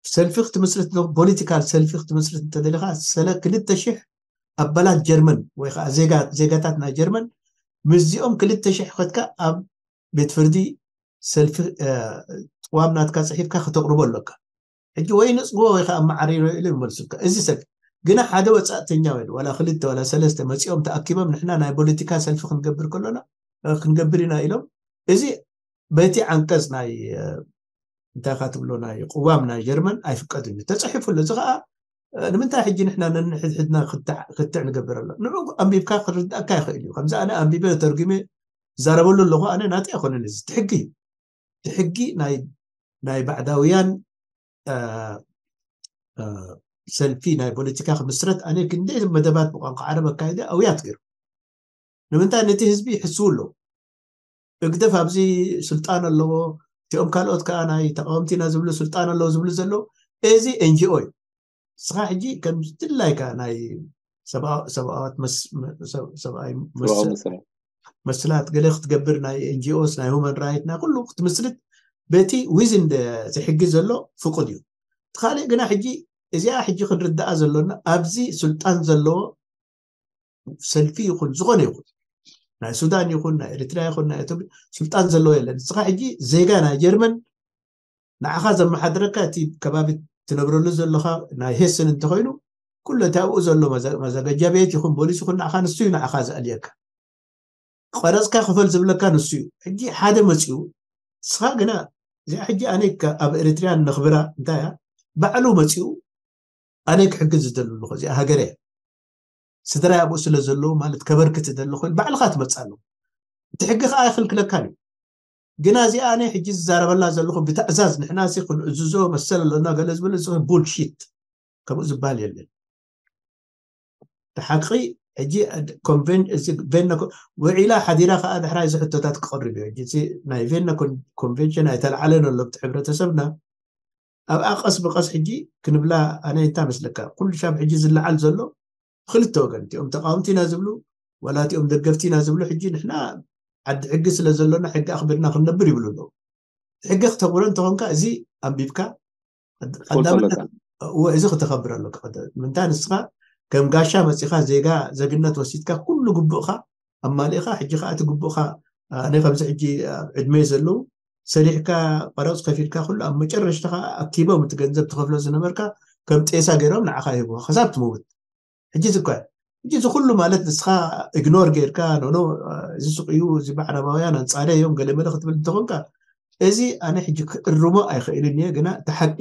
ሰልፊ ክትምስርት ፖለቲካል ሰልፊ ክትምስርት እንተደሊካ ሰለ ክልተ ሽሕ ኣባላት ጀርመን ወይ ከዓ ዜጋታት ናይ ጀርመን ምስዚኦም ክልተ ሽሕ ከትካ ኣብ ቤት ፍርዲ ሰልፊ ጥዋም ናትካ ፅሒፍካ ከተቕርቦ ኣለካ። ሕጂ ወይ ንፅዎ ወይ ከዓ መዓሪሮ ኢሉ ይመልሱልካ። እዚ ሰብ ግና ሓደ ወፃእተኛ ወይ ዋላ ክልተ ዋላ ሰለስተ መፂኦም ተኣኪቦም ንሕና ናይ ፖለቲካ ሰልፊ ክንገብር ከሎና ክንገብር ኢና ኢሎም እዚ በቲ ዓንቀፅ ናይ እንታይ ካ ትብሎ ናይ ቅዋም ናይ ጀርመን ኣይፍቀድን እዩ ተፃሒፉ ኣሎ። እዚ ከዓ ንምንታይ ሕጂ ንሕና ነንሕድሕድና ክትዕ ንገብር ኣሎ ንዑ ኣንቢብካ ክርዳእካ ይኽእል እዩ። ከምዚ ኣነ ኣንቢበ ተርጉሜ ዝዛረበሉ ኣለኹ ኣነ ናጢ ኣይኮነን እዚ ትሕጊ እዩ። ትሕጊ ናይ ባዕዳውያን ሰልፊ ናይ ፖለቲካ ክምስረት ኣነ ክንደይ መደባት ብቋንቋ ዓረብ ኣካይደ ኣውያት ገይሩ ንምንታይ ነቲ ህዝቢ ይሕስው ኣለዉ። እግደፍ ኣብዚ ስልጣን ኣለዎ እቲኦም ካልኦት ከዓ ናይ ተቃወምቲ ኢና ዝብሉ ስልጣን ኣለዎ ዝብሉ ዘለዉ እዚ ኤንጂኦ እዩ። ንስኻ ሕጂ ከም ድላይካ ናይ ሰብኣዊ ሰብኣዊ መስላት ገለ ክትገብር ናይ ኤንጂኦስ ናይ ሁማን ራይት ናይ ኩሉ ክትምስርት በቲ ዊዝን ዝሕጊ ዘሎ ፍቁድ እዩ። እቲ ካልእ ግና ሕጂ እዚኣ ሕጂ ክንርዳኣ ዘሎና ኣብዚ ስልጣን ዘለዎ ሰልፊ ይኹን ዝኾነ ይኹን ናይ ሱዳን ይኹን ናይ ኤርትራ ይኹን ናይ ኢትዮጵያ ስልጣን ዘለዎ የለን። ንስኻ ሕጂ ዜጋ ናይ ጀርመን ንዓኻ ዘመሓድረካ እቲ ከባቢ ትነብረሉ ዘለኻ ናይ ሄስን እንተኾይኑ ኩሉ እቲ ኣብኡ ዘሎ መዘጋጃ ቤት ይኹን ፖሊስ ይኹን ንዓኻ ንሱ እዩ ንዓኻ ዝኣልየካ። ቀረፅካ ክፈል ዝብለካ ንሱ እዩ። ሕጂ ሓደ መፂኡ ንስኻ ግና እዚኣ ሕጂ ኣነ ኣብ ኤርትርያ ነኽብራ እንታይ እያ ባዕሉ መፂኡ ኣነ ክሕግዝ ዝደሊ ኣለኹ እዚኣ ሃገረ ስድራይ ኣብኡ ስለ ዘለዉ ማለት ከበርክት ይደሊ ኮይኑ ባዕልኻ ትመፅእ ኣለኹ። እቲ ሕጊ ከዓ ኣይኽልክለካን እዩ። ግና እዚኣ ኣነ ሕጂ ዝዛረበላ ዘለኹ ብትእዛዝ ንሕና ሲ ክንእዝዞ መሰል ኣለና ገለ ዝብል እዚ ቡልሺት። ከምኡ ዝበሃል የለን። ብሓቂ ሕጂ ኮንቨን እዚ ቬና ኮ- ውዒላ ሓዲራ ከዓ ድሕራይ እዚ ሕቶታት ክቐርብ እዩ። ሕጂ እዚ ናይ ቬና ኮን- ኮንቨንሽን ኣይተለዓለን ኣሎ ብቲ ሕብረተሰብና። ኣብኣ ቀስ ብቐስ ሕጂ ክንብላ ኣነ እንታይ መስለካ ኩሉ ሻብ ሕጂ ዝለዓል ዘሎ ክልተ ወገን እቲኦም ተቃወምቲ ኢና ዝብሉ ዋላ እቲኦም ደገፍቲ ኢና ዝብሉ ሕጂ ንሕና ዓዲ ሕጊ ስለ ዘሎና ሕጊ ኣኽብርና ክንነብር ይብሉ ኣለዉ። ሕጊ ክተኽብሮ እንተኾንካ እዚ ኣንቢብካ ቀዳምነት እዚ ክተኸብር ኣለካ። ምንታይ ንስኻ ከም ጋሻ መፂኻ ዜጋ ዘግነት ወሲድካ ኩሉ ግቡእካ ኣማሊእካ ሕጂ ከዓ እቲ ግቡእካ ኣነ ከምዚ ሕጂ ኣብ ዕድመ ዘለዉ ሰሪሕካ ቀረፅ ከፊልካ ኩሉ ኣብ መጨረሽታ ከዓ ኣኪቦም እቲ ገንዘብ ትኸፍሎ ዝነበርካ ከም ጤሳ ገይሮም ንዓኻ ይህብዋ ክሳብ ትመውት። ሕጂ እዚ እኳ ሕጂ እዚ ኩሉ ማለት ንስኻ ኢግኖር ጌርካ ኖኖ እዚ ሱቅ እዩ እዚ ብዓረባውያን ኣንጻረ እዮም ገለ መለ ክትብል እንተኾንካ እዚ ኣነ ሕጂ ክእርሞ ኣይኽእልን እየ ግና እቲ ሓቂ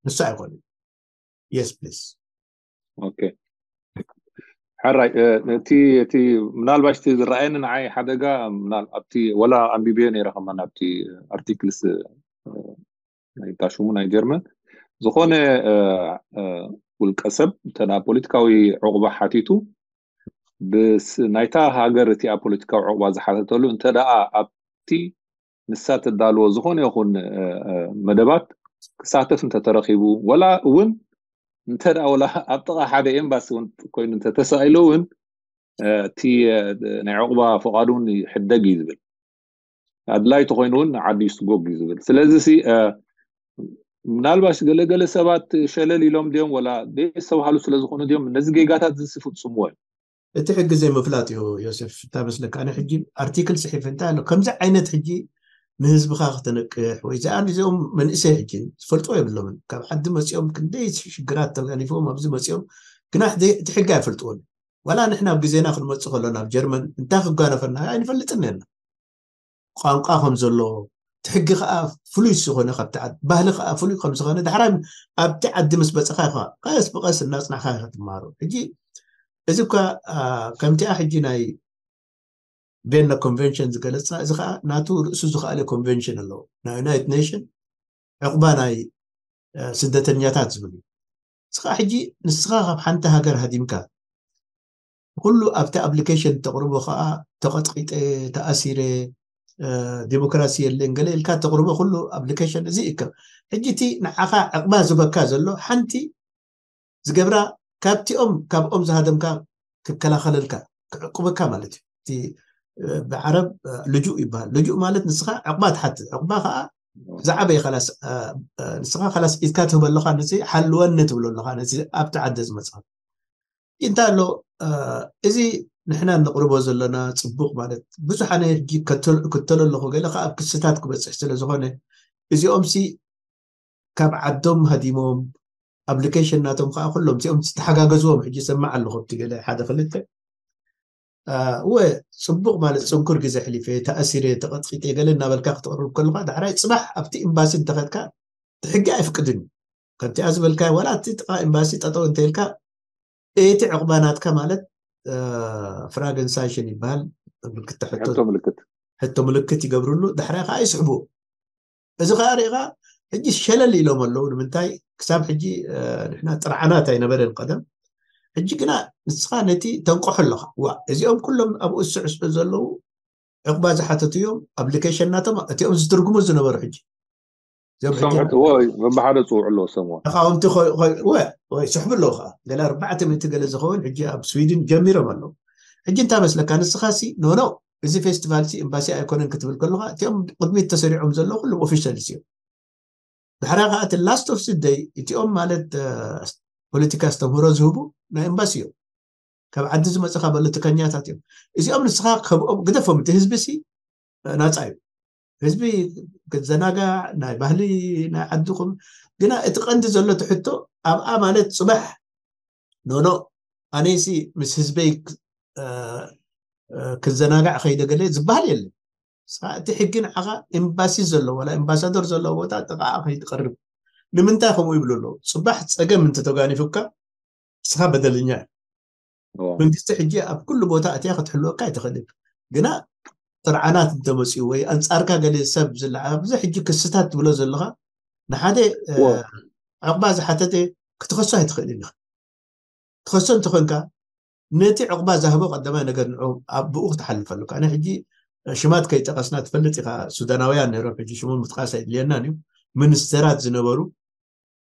ንሱ ኣይኮነ። Yes please. ኦኬ ሕራይ እቲ እቲ ምናልባሽ እቲ ዝረኣየኒ ንዓይ ሓደጋ ኣብቲ ወላ ኣንቢብዮ ነይረ ከማን ኣብቲ ኣርቲክልስ ናይታ ሽሙ ናይ ጀርመን ዝኾነ ውልቀ ሰብ እንተ ፖለቲካዊ ዕቑባ ሓቲቱ ናይታ ሃገር እቲኣ ፖለቲካዊ ዕቑባ ዝሓተተሉ እንተ ኣብቲ ንሳ ተዳልዎ ዝኾነ ይኹን መደባት ክሳተፍ እንተተረኺቡ ወላ እውን እንተ ወላ ኣብ ጥቓ ሓደ ኤምባሲ እውን ኮይኑ እንተተሳኢሉ እውን እቲ ናይ ዕቑባ ፍቓዱ እውን ይሕደግ እዩ ዝብል ኣድላይ ተኮይኑ እውን ዓዲ ይስጎግ እዩ ዝብል ስለዚ ምናልባሽ ገለገለ ሰባት ሸለል ኢሎም ድዮም ወላ ዘይስተባሃሉ ስለዝኮኑ ድዮም ነዚ ጌጋታት ዝስፍፅምዎ እዩ እቲ ሕጊ ዘይምፍላጥ እዩ ዮሴፍ እንታ መስለካ ኣነ ሕጂ ኣርቲክል ፅሒፍ እንታይ ኣሎ ከምዚ ዓይነት ሕጂ ንህዝብኻ ክተነቅሕ ወይ እዚኣ እዚኦም መንእሰይ ሕጂ ዝፈልጥዎ የብሎምን ካብ ዓዲ መፂኦም ክንደይ ሽግራት ተጋሊፎም ኣብዚ መፂኦም ግና እቲ ሕጊ ኣይፈልጥዎን ዋላ ንሕና ኣብ ግዜና ክንመፅእ ከሎ ናብ ጀርመን እንታይ ክጓነፈና ኣይንፈልጥን ነና ቋንቋ ከም ዘሎ እቲ ሕጊ ከዓ ፍሉይ ዝኾነ ካብቲ ዓዲ ባህሊ ከዓ ፍሉይ ከም ዝኾነ ዳሕራይ ኣብቲ ዓዲ ምስ በፅኻ ኢኻ ቀስ ብቀስ እናፅናሕካ ኢኻ ትመሃሮ ሕጂ እዚ እኳ ከምቲኣ ሕጂ ናይ ቬና ኮንቨንሽን ዝገለፃ እዚ ከዓ ናቱ ርእሱ ዝኸኣለ ኮንቨንሽን ኣለዎ ናይ ዩናይትድ ኔሽን ዕቑባ ናይ ስደተኛታት ዝብል እዩ እስኻ ሕጂ ንስኻ ካብ ሓንቲ ሃገር ሃዲምካ ኩሉ ኣብቲ ኣፕሊኬሽን ተቕርቦ ከዓ ተቐጥቂጠ ተኣሲረ ዲሞክራሲ የለን ገለ ኢልካ ተቕርቦ ኩሉ ኣፕሊኬሽን እዚ ይከብ ሕጂ እቲ ንዓኻ ዕቕባ ዝበካ ዘሎ ሓንቲ ዝገብራ ካብቲኦም ካብኦም ዝሃደምካ ክከላኸለልካ ክዕቁበካ ማለት እዩ እቲ ብዓረብ ልጁእ ይበሃል ልጁእ ማለት ንስኻ ዕቕባ ትሓትት ዕቕባ ከዓ ዝዓበየ ላስ ንስኻ ላስ ኢድካ ትህበ ኣለኻ ነዚ ሓልወኒ ትብሎ ኣለኻ ነዚ ኣብቲ ዓደ ዝመፅኻ እንታይ ኣሎ እዚ ንሕና እንቕርቦ ዘለና ፅቡቅ ማለት ብዙሕ ኣነ ሕጂ ክተሎ ኣለኹ ገለ ከዓ ኣብ ክስታት ክበፅሕ ስለ ዝኾነ እዚኦም ሲ ካብ ዓዶም ሃዲሞም ኣፕሊኬሽን ናቶም ከዓ ኩሎም እዚኦም ዝተሓጋገዝዎም ሕጂ ሰማዕ ኣለኹ ኣብቲ ገለ ሓደ ክልተ እወ ፅቡቅ ማለት ፅንኩር ግዜ ሕሊፈ ተኣሲረ ተቐጥቂጠ ገለ እናበልካ ክትቕርብ ከለካ ዳሕራይ ፅባሕ ኣብቲ ኤምባሲ እንተኸድካ እቲ ሕጊ ኣይፍቅድን እዩ ከምቲኣ ዝበልካ ዋላ እቲ ጥቃ ኤምባሲ ጠጠው እንተኢልካ እቲ ዕቑባ ናትካ ማለት ፍራገንሳሽን ይበሃል ምልክት ሕቶ ምልክት ይገብርሉ ዳሕራይ ከዓ ይስሕቡ እዚ ከዓ ርኢኻ ሕጂ ሸለል ኢሎም ኣለዉ ንምንታይ ክሳብ ሕጂ ንሕና ጥርዓናት ኣይነበረን ቀደም ሕጂ ግና ንስኻ ነቲ ተንቆሖ ኣለኻ ዋ እዚኦም ኩሎም ኣብኡ ዝስዕስዑ ዘለዉ ዕቑባ ዝሓተቱ እዮም ኣፕሊኬሽን ናቶም እቲኦም ዝትርጉሙ ዝነበሩ ሕጂ በብሓደ ፅውዑ ኣለዎ ሰምዋ ተቃወምቲ ወይ ስሕቡ ኣለዉ ከዓ ገለ ኣርባዕተ ሚእቲ ገለ ዝኸውን ሕጂ ኣብ ስዊድን ጀሚሮም ኣለዉ ሕጂ እንታይ መስለካ ንስኻ ሲ ኖኖ እዚ ፌስቲቫል ሲ ኤምባሲ ኣይኮነን ክትብል ከለካ እቲኦም ቅድሚት ተሰሪዖም ዘለዉ ኩሎም ኦፊሻልስ እዮም ድሕራ ከዓ እቲ ላስት ኦፍ ስደይ እቲኦም ማለት ፖለቲካ ኣስተምህሮ ዝህቡ ናይ ኤምባሲ እዮም ካብ ዓዲ ዝመፅኻ በለትከኛታት እዮም እዚኦም ንስኻ ከምኦም ግደፎም እቲ ህዝቢ ሲ ናፃ እዩ ህዝቢ ክዘናጋዕ ናይ ባህሊ ናይ ዓድኹም ግና እቲ ቀንዲ ዘሎ ትሕቶ ኣብኣ ማለት ፅባሕ ኖኖ ኣነሲ ምስ ህዝበይ ክዘናጋዕ ከይደ ገለ ዝበሃል የለን እቲ ሕጊ ንዓኻ ኤምባሲ ዘለዎ ወላ ኤምባሳደር ዘለዎ ቦታ ጥቃኣ ከይትቀርብ ንምንታይ ከምኡ ይብሉ ኣለዉ ፅባሕ ፀገም እንተተጓኒፉካ ንስኻ በደልኛ እዩ መንግስቲ ሕጂ ኣብ ኩሉ ቦታ እቲያ ክትሕልወካ ኣይትኽእልን ግና ጥርዓናት እንተመፅኡ ወይ ኣንፃርካ ገለ ሰብ ዝለዓ ኣብዚ ሕጂ ክስታት ትብሎ ዘለኻ ንሓደ ዕቕባ ዝሓተተ ክትኸሶ ኣይትኽእልን ኢኻ። ትኸሶ እንተኾንካ ነቲ ዕቕባ ዝሃቦ ቀዳማይ ነገር ንዑ ብኡ ክትሓልፈሉ ኣነ ሕጂ ሽማት ከይጠቐስና ትፈልጥ ኢኻ። ሱዳናውያን ነሮም ሕጂ ሽሞም ምጥቃስ ኣይድልየናን እዩ። ሚኒስተራት ዝነበሩ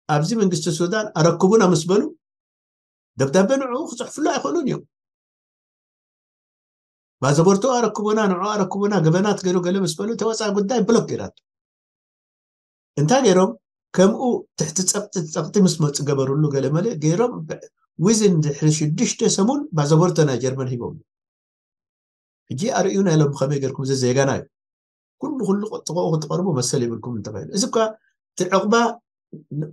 ኣብዚ መንግስቲ ሱዳን ኣረክቡና ምስ በሉ ደብዳቤ ንዑ ክፅሕፍሉ ኣይኽእሉን እዮም። ባዘቦርቶ ኣረክቡና ንዑ ኣረክቡና ገበናት ገይሩ ገለ ምስ በሉ ተወፃ ጉዳይ ብሎክ ገይራቶ። እንታይ ገይሮም ከምኡ ትሕቲ ፀቕጢ ፀቕጢ ምስ መፁ ገበሩሉ ገለ መለ ገይሮም ዊዝን ድሕሪ ሽዱሽተ ሰሙን ባዘቦርቶ ናይ ጀርመን ሂቦም። ሕጂ ኣርእዩና ኢሎም ብኸመይ ገይርኩም እዚ ዜጋና እዩ ኩሉ ኩሉ ጥቕኡ ክትቐርቡ መሰል ይብልኩም እንተባይሉ እዚ እኳ እቲ ዕቕባ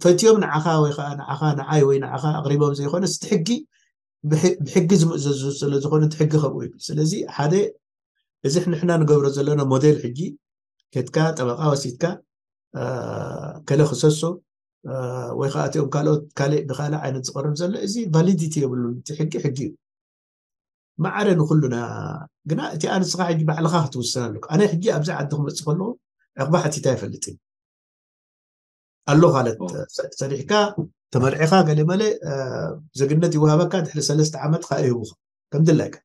ፈትዮም ንዓኻ ወይ ከዓ ንዓኻ ንዓይ ወይ ንዓኻ ኣቕሪቦም ዘይኮነ እቲ ሕጊ ብሕጊ ዝምእዘዙ ስለዝኾነ እቲ ሕጊ ከምኡ ይብል። ስለዚ ሓደ እዚ ንሕና ንገብሮ ዘለና ሞዴል ሕጂ ከትካ ጠበቃ ወሲድካ ከለ ክሰሶ ወይ ከዓ እቲኦም ካልኦት ካልእ ብካልእ ዓይነት ዝቀርብ ዘሎ እዚ ቫሊዲቲ የብሉን። እቲ ሕጊ ሕጊ እዩ። ማዕረ ንኩሉና ግና እቲኣ ንስኻ ሕጂ ባዕልኻ ክትውስን ኣለካ። ኣነ ሕጂ ኣብዚ ዓዲ ክመፅእ ከለኹ ዕቕባ ሓቲታ ኣይፈልጥን። ኣሎ ማለት ሰሪሕካ ተመርዒኻ ገለ መለ ዜግነት ይወሃበካ ድሕሪ ሰለስተ ዓመት ከዓ ይህቡኻ ከም ድላይካ።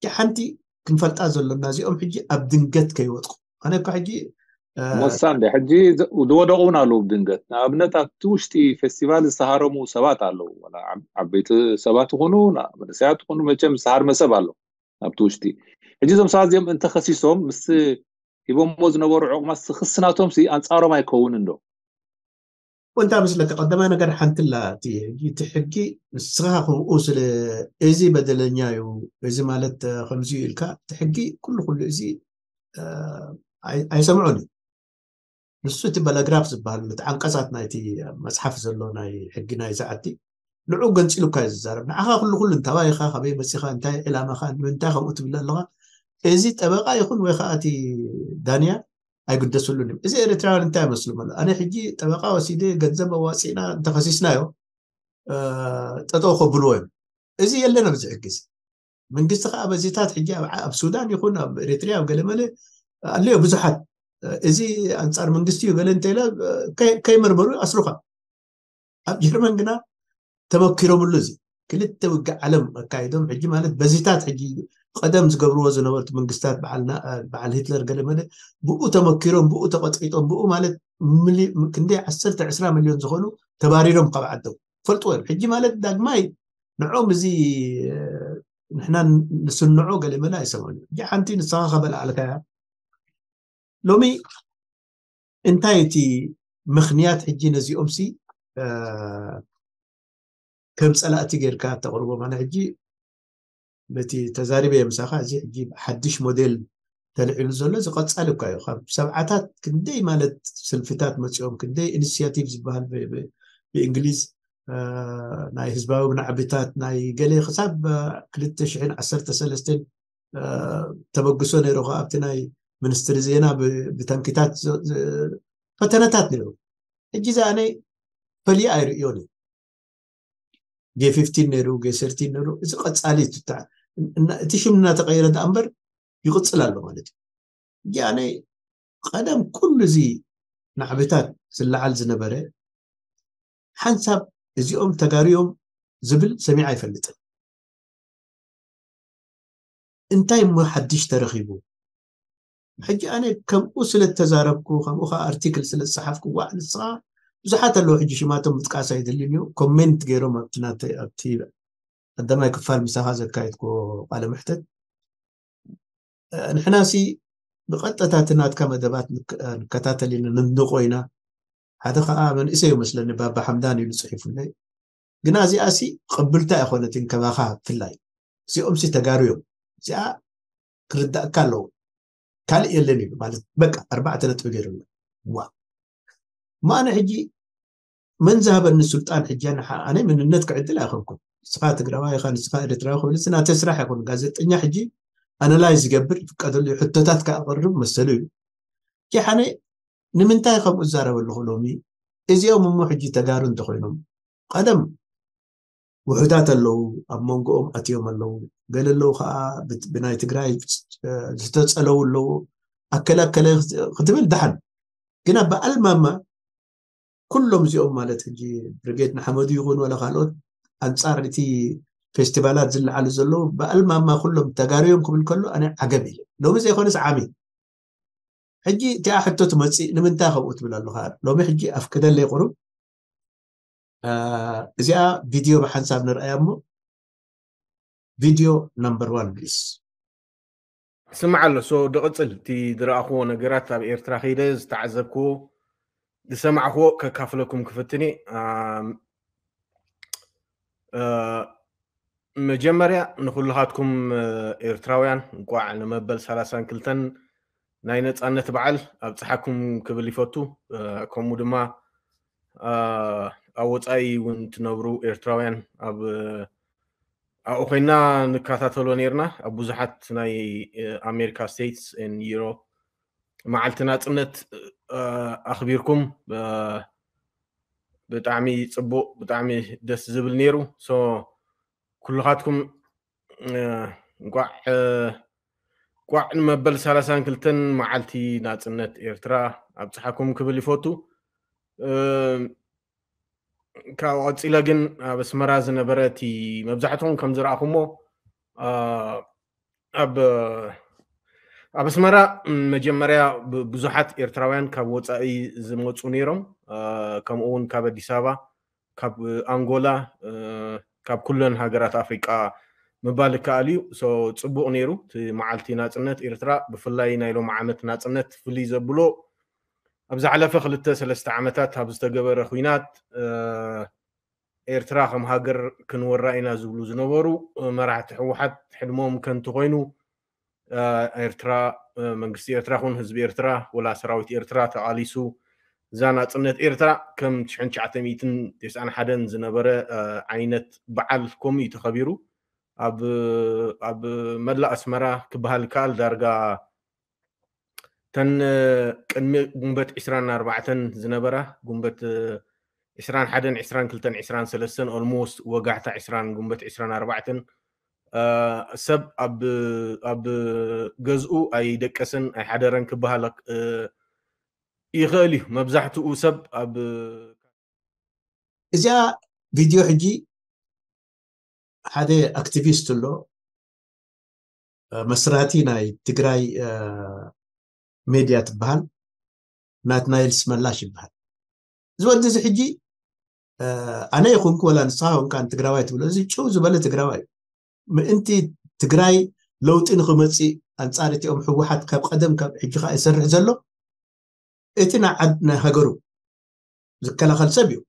ሓንቲ ክንፈልጣ ዘሎና እዚኦም ሕጂ ኣብ ድንገት ከይወጥቁ ኣነ እኳ ሕጂ ሞሳ እንደ ሕጂ ዝወደቑ እውን ኣለዉ ብድንገት። ንኣብነት ኣብቲ ውሽጢ ፌስቲቫል ዝተሃረሙ ሰባት ኣለዉ። ዓበይቲ ሰባት ይኹኑ መንእሰያት ይኹኑ መቸም ዝተሃርመ ሰብ ኣሎ ኣብቲ ውሽጢ። ሕጂ እዞም ሰባት እዚኦም እንተኸሲሶም ምስ ሂቦሞ ዝነበሩ ዕቑማት ክስናቶም ኣንፃሮም ኣይከውንን ዶ? ወንታ ምስለካ ቀዳማይ ነገር ሓንትላ እቲ ሕጂ እቲ ሕጊ ንስኻ ከምኡ ስለ እዚ በደለኛ እዩ እዚ ማለት ከምዚ ኢልካ እቲ ሕጊ ኩሉ ኩሉ እዚ ኣይሰምዖን እዩ። ንሱ እቲ ባላግራፍ ዝበሃል እቲ ዓንቀፃት ናይቲ መፅሓፍ ዘሎ ናይ ሕጊ ናይ ዝዓዲ ንዑ ገንፂሉ እኳ እዩ ዝዛረብ። ንዓኻ ኩሉ ኩሉ እንታባይ ኢኻ ካበይ መፂኻ እንታይ ዕላማኻ ንምንታይ ከምኡ ትብል ኣለኻ? እዚ ጠበቃ ይኹን ወይ ከዓ እቲ ዳንያ ኣይግደስሉን እዮም። እዚ ኤርትራውያን እንታይ ይመስሉ ማለት ኣነ ሕጂ ጠበቃ ወሲደ ገንዘብ ኣዋፂእና እንተኸሲስናዮ ጠጠው ከብልዎ እዮም። እዚ የለን ኣብዚ ሕጊ እዚ። መንግስቲ ከዓ በዚታት ሕጂ ኣብ ሱዳን ይኹን ኣብ ኤርትራ ኣብ ገለመለ ኣለዮ ብዙሓት እዚ ኣንፃር መንግስቲ እዩ ገለ እንተኢለ ከይመርመሩ ኣስሩኻ። ኣብ ጀርመን ግና ተመኪሮምሉ እዚ ክልተ ውግእ ዓለም ኣካይዶም ሕጂ ማለት በዚታት ሕጂ ቀደም ዝገብርዎ ዝነበርቱ መንግስታት በዓል ሂትለር ገለመለ ብኡ ተመኪሮም ብኡ ተቐጥቂጦም ብኡ ማለት ክንደይ ዓሰርተ ዕስራ ሚልዮን ዝኾኑ ተባሪሮም ካብ ዓዶም ፈልጥዎ እዮም። ሕጂ ማለት ዳግማይ ንዖም እዚ ንሕና ንስንዖ ገለመለ ኣይሰምዑን እዮም። ሕጂ ሓንቲ ንስኻ ከበልዓልካያ ሎሚ እንታይ እቲ ምኽንያት ሕጂ ነዚኦም ሲ ከም ፀላእቲ ጌርካ ተቕርቦም ኣነ ሕጂ በቲ ተዛሪበ ምሳኻ እዚ ሕጂ ሓድሽ ሞዴል ተልዒሉ ዘሎ እዚ ቀፃሊ እኳ እዩ። ካብ ሰብዓታት ክንደይ ማለት ስልፍታት መፂኦም ክንደይ ኢኒሽያቲቭ ዝበሃል ብእንግሊዝ ናይ ህዝባዊ ናዕብታት ናይ ገለ ክሳብ ክልተ ሽሕን ዓሰርተ ሰለስተን ተበግሶ ነይሩ ኣብቲ ናይ ሚኒስትሪ ዜና ብተንኪታት ፈተነታት ነይሩ። ሕጂ ዝኣነ ፈልየ ኣይርእዮን እዩ። ጌ ፊፍቲን ነይሩ ጌ ሰርቲን ነይሩ እዚ ቀፃሊ ትታ እቲ ሽም እናተቀየረ ዳኣ እምበር ይቅፅል ኣሎ ማለት እዩ። ሕጂ ኣነ ቀደም ኩሉ እዚ ናዕብታት ዝለዓል ዝነበረ ሓንሳብ እዚኦም ተጋርዮም ዝብል ሰሚዓ ኣይፈልጥን። እንታይ እሞ ሓድሽ ተረኺቡ? ሕጂ ኣነ ከምኡ ስለ ተዛረብኩ ከምኡ ከዓ ኣርቲክል ስለ ዝፀሓፍኩ ዋዕ ንስኻ ብዙሓት ኣለዉ ሕጂ ሽማቶም ምጥቃስ ኣይደልን እዩ ኮሜንት ገይሮም ኣብቲ ናተ ኣብቲ ቀዳማይ ክፋል ምሳኻ ዘካየድኩ ቃለ ምሕተት ንሕናሲ ብቐጥታ እቲ ናትካ መደባት ንከታተል ኢና ንድንቆ ኢና። ሓደ ከዓ መንእሰይ ይመስለኒ ባባ ሓምዳን ኢሉ ፅሒፉለይ። ግና እዚኣሲ ቅብልታ ኣይኮነትን ከባኻ ብፍላይ እዚኦምሲ ተጋሩ እዮም። እዚኣ ክርዳእካ ኣለዎ ካልእ የለን ኢሉ ማለት በቃ ኣርባዕተ ነጥቢ ገይሩና ዋ ማነ ሕጂ መን ዝሃበኒ ስልጣን ሕጂ ኣነ ኣነ ምንነት ክዕድል ኣይኮንኩን። ንስኻ ትግራዋይ ኢኻ ንስኻ ኤርትራዊ ክብል እዚ ናተ ስራሕ ይኹን ጋዜጠኛ ሕጂ ኣናላይዝ ይገብር ይፍቀደሉ እዩ ሕቶታት ከኣቅርብ መሰሉ እዩ። ሕጂ ሓነ ንምንታይ ከምኡ ዝዛረብ ኣለኹ ሎሚ እዚኦም እሞ ሕጂ ተጋሩ እንተኮይኖም ቀደም ውሑዳት ኣለዉ፣ ኣብ መንጎኦም ኣትዮም ኣለዉ። ገለ ኣለዉ ከዓ ብት- ብናይ ትግራይ ዝተፀለዉ ኣለዉ። ኣከለ ኣከለ ክትብል ደሓን፣ ግና በኣልማማ ኩሎም እዚኦም ማለት ሕጂ ብርጌድ ንሓመዱ ይኹን ወላ ካልኦት ኣንፃር እቲ ፌስቲቫላት ዝለዓሉ ዘለዉ በኣልማማ ኩሎም ተጋርዮም ክብል ከሎ ኣነ ዓገብ ኢለ። ሎሚ ዘይኮነስ ዓሚ ሕጂ እቲኣ ሕቶ ትመፅእ ንምንታይ ከምኡ ትብል ኣለኻ? ሎሚ ሕጂ ኣፍቅደለይ ቁሩብ። እዚኣ ቪድዮ ብሓንሳብ ንርኣያ እሞ ቪድዮ ነምበር ዋን ፕሊስ። ስምዓ ኣሎ። ሶ ድቕፅል እቲ ዝረኣኽዎ ነገራት ኣብ ኤርትራ ከይደ ዝተዓዘብክዎ ዝሰማዕክዎ ከካፍለኩም ክፍትን እየ። መጀመርያ ንኩልኻትኩም ኤርትራውያን እንቋዕ ንመበል ሰላሳን ክልተን ናይ ነፃነት በዓል ኣብፀሓኩም ክብል ይፈቱ። ከምኡ ድማ ኣብ ወፃኢ እውን ትነብሩ ኤርትራውያን ኣብ ኣብኡ ኮይና ንከታተሎ ነርና ኣብ ብዙሓት ናይ ኣሜሪካ ስቴትስ ን ዩሮፕ መዓልቲ ናፅነት ኣኽቢርኩም። ብጣዕሚ ፅቡቅ፣ ብጣዕሚ ደስ ዝብል ነይሩ። ሶ ኩልኻትኩም እንቋዕ ቋዕ ንመበል ሰላሳን ክልተን መዓልቲ ናፅነት ኤርትራ ኣብፅሓኩም ክብል ይፈቱ። ካብ ቀፂለ ግን ኣብ ኣስመራ ዝነበረ እቲ መብዛሕትኹም ከም ዝረኣኹሞ ኣብ ኣብ ኣስመራ መጀመርያ ብዙሓት ኤርትራውያን ካብ ወፃኢ ዝመፁ ነይሮም። ከምኡ እውን ካብ ኣዲስ ኣበባ፣ ካብ ኣንጎላ፣ ካብ ኩለን ሃገራት ኣፍሪቃ ምባል ይከኣል እዩ። ሶ ፅቡቅ ነይሩ እቲ መዓልቲ ናፅነት ኤርትራ። ብፍላይ ናይ ሎሚ ዓመት ናፅነት ፍልይ ዘብሎ ኣብ ዝሓለፈ ክልተ ሰለስተ ዓመታት ኣብ ዝተገበረ ኩናት ኤርትራ ከም ሃገር ክንወራ ኢና ዝብሉ ዝነበሩ መራሕቲ ህወሓት ሕልሞም ከንቱ ኮይኑ ኤርትራ መንግስቲ ኤርትራ ኹን ህዝቢ ኤርትራ ወላ ሰራዊት ኤርትራ ተቓሊሱ እዛ ናፅነት ኤርትራ ከም ሽሕን ትሽዓተ ሚእትን ተስዓን ሓደን ዝነበረ ዓይነት በዓል ከምኡ እዩ ተኸቢሩ። ኣብ መላእ ኣስመራ ክበሃል ይከኣል ዳርጋ ተን ቅድሚ ጉንበት ዕስራን ኣርባዕተን ዝነበራ ጉንበት ዕስራን ሓደን ዕስራን ክልተን ዕስራን ሰለስተን ኦልሞስት ወጋሕታ ዕስራን ጉንበት ዕስራን ኣርባዕተን ሰብ ኣብ ገዝኡ ኣይደቀሰን ኣይሓደረን ክበሃል ይኽእል እዩ። መብዛሕትኡ ሰብ ኣብ እዚኣ ቪድዮ ሕጂ ሓደ ኣክቲቪስት ኣሎ፣ መስራቲ ናይ ትግራይ ሜድያ ትበሃል፣ ናትናኤል ስመላሽ ይበሃል። እዚ ወዲ እዚ ሕጂ ኣነ ይኹንኩ ወላ ንስኻ ኹንካ ትግራዋይ ትብሎ፣ እዚ ጭው ዝበለ ትግራዋይ እዩ። ምእንቲ ትግራይ ለውጢ ንክመፅእ ኣንፃር እቲኦም ህወሓት ካብ ቀደም ካብ ሕጂ ከዓ ይሰርሕ ዘሎ እቲ ናይ ሃገሩ ዝከላኸል ሰብ እዩ።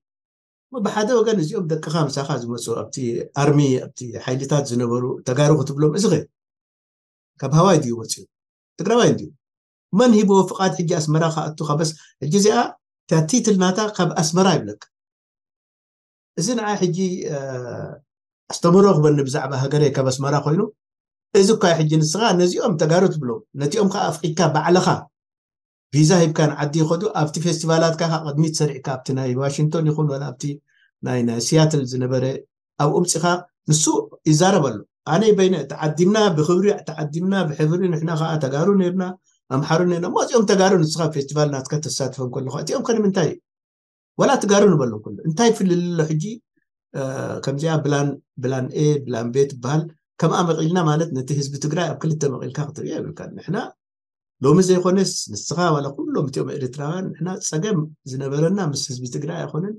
ብሓደ ወገን እዚኦም ደቅኻ ምሳኻ ዝመፁ ኣብቲ ኣርሚ ኣብቲ ሓይልታት ዝነበሩ ተጋሩ ክትብሎም እዚ ኸ ካብ ሃዋይ ድዩ መፅኡ? ትግራዋይ እንድዩ። መን ሂብዎ ፍቓድ ሕጂ ኣስመራ ክኣቱ? ካበስ ሕጂ እዚኣ እታ ቲትል ናታ ካብ ኣስመራ ይብለካ። እዚ ንዓ ሕጂ ኣስተምህሮ ክበኒ ብዛዕባ ሃገረይ ካብ ኣስመራ ኮይኑ፣ እዚ እኳ ሕጂ ንስኻ ነዚኦም ተጋሩ ትብሎም፣ ነቲኦም ከዓ ኣፍቂድካ ባዕልኻ ቪዛ ሂብካ ንዓዲ ይኸዱ፣ ኣብቲ ፌስቲቫላትካ ከዓ ቅድሚት ሰሪዕካ ኣብቲ ናይ ዋሽንግቶን ይኹን ወላ ኣብቲ ናይ ናይ ሲያትል ዝነበረ ኣብኡ ምፂኻ ንሱ ይዛረብ ኣሎ። ኣነ በይነ ተዓዲምና ብክብሪ ተዓዲምና ብሕብሪ ንሕና ከዓ ተጋሩ ነርና ኣምሓሩ ነርና እሞ እዚኦም ተጋሩ ንስኻ ፌስቲቫል ናትካ ተሳትፎም ከለኻ እቲኦም ከ ንምንታይ ዋላ ትጋሩ ንበሎም ኩሉ እንታይ ፍልልሎ ሕጂ ከምዚኣ ብላን ብላን ኤ ብላን ቤ ትበሃል ከምኣ መቒልና ማለት ነቲ ህዝቢ ትግራይ ኣብ ክልተ መቒልካ ክትሪኦ የብልካ ንሕና ሎሚ ዘይኮነስ ንስኻ ዋላ ኩሎም እቲኦም ኤርትራውያን ንሕና ፀገም ዝነበረና ምስ ህዝቢ ትግራይ ኣይኮነን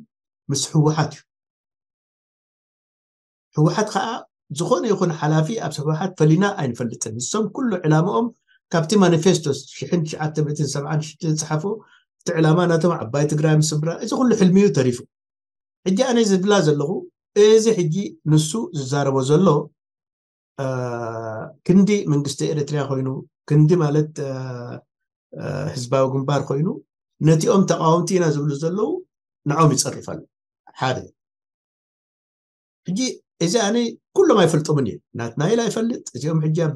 ምስ ህወሓት እዩ ህወሓት ከዓ ዝኾነ ይኹን ሓላፊ ኣብ ህወሓት ፈሊና ኣይንፈልጥን ንሶም ኩሉ ዕላማኦም ካብቲ ማኒፌስቶ ሽሕን ትሽዓተ ሚእትን ሰብዓን ሽዱሽተን ዝፀሓፎ እቲ ዕላማ ናቶም ዓባይ ትግራይ ምስምራ እዚ ኩሉ ሕልሚዩ ተሪፉ ሕጂ ኣነ ዝብላ ዘለኹ እዚ ሕጂ ንሱ ዝዛረቦ ዘሎ ክንዲ መንግስቲ ኤርትርያ ኮይኑ ክንዲ ማለት ህዝባዊ ግንባር ኮይኑ ነቲኦም ተቃወምቲ ኢና ዝብሉ ዘለዉ ንዖም ይፀርፍ ኣሎ ሓደ ሕጂ እዚ ኣነ ኩሎም ኣይፈልጦምን እየ ናትናይል ኣይፈልጥ እዚኦም ሕጂ ኣብ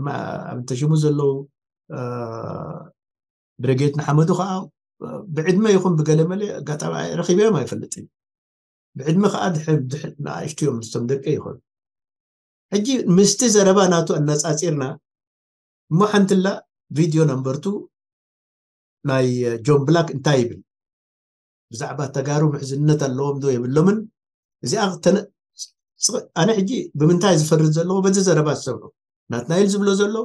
ተሽሙ ዘለዉ ብረጌት ንሓመዱ ከዓ ብዕድመ ይኹን ብገለ መለ ኣጋጣሚ ረኪበዮም ኣይፈልጥን ብዕድመ ከዓ ድሕ- ድሕ- ንኣሽቱ እዮም፣ ምስቶም ደቀ ይኾኑ። ሕጂ ምስቲ ዘረባ ናቱ ኣነፃፂርና እሞ ሓንትላ ቪድዮ ነምበርቱ ናይ ጆን ብላክ እንታይ ይብል፣ ብዛዕባ ተጋሩ ምሕዝነት ኣለዎም ዶ የብሎምን? እዚኣ ተነ- ስቕ- ኣነ ሕጂ ብምንታይ ዝፈርድ ዘለኹ በዚ ዘረባ ዝሰምዑ ናትናኤል ዝብሎ ዘሎ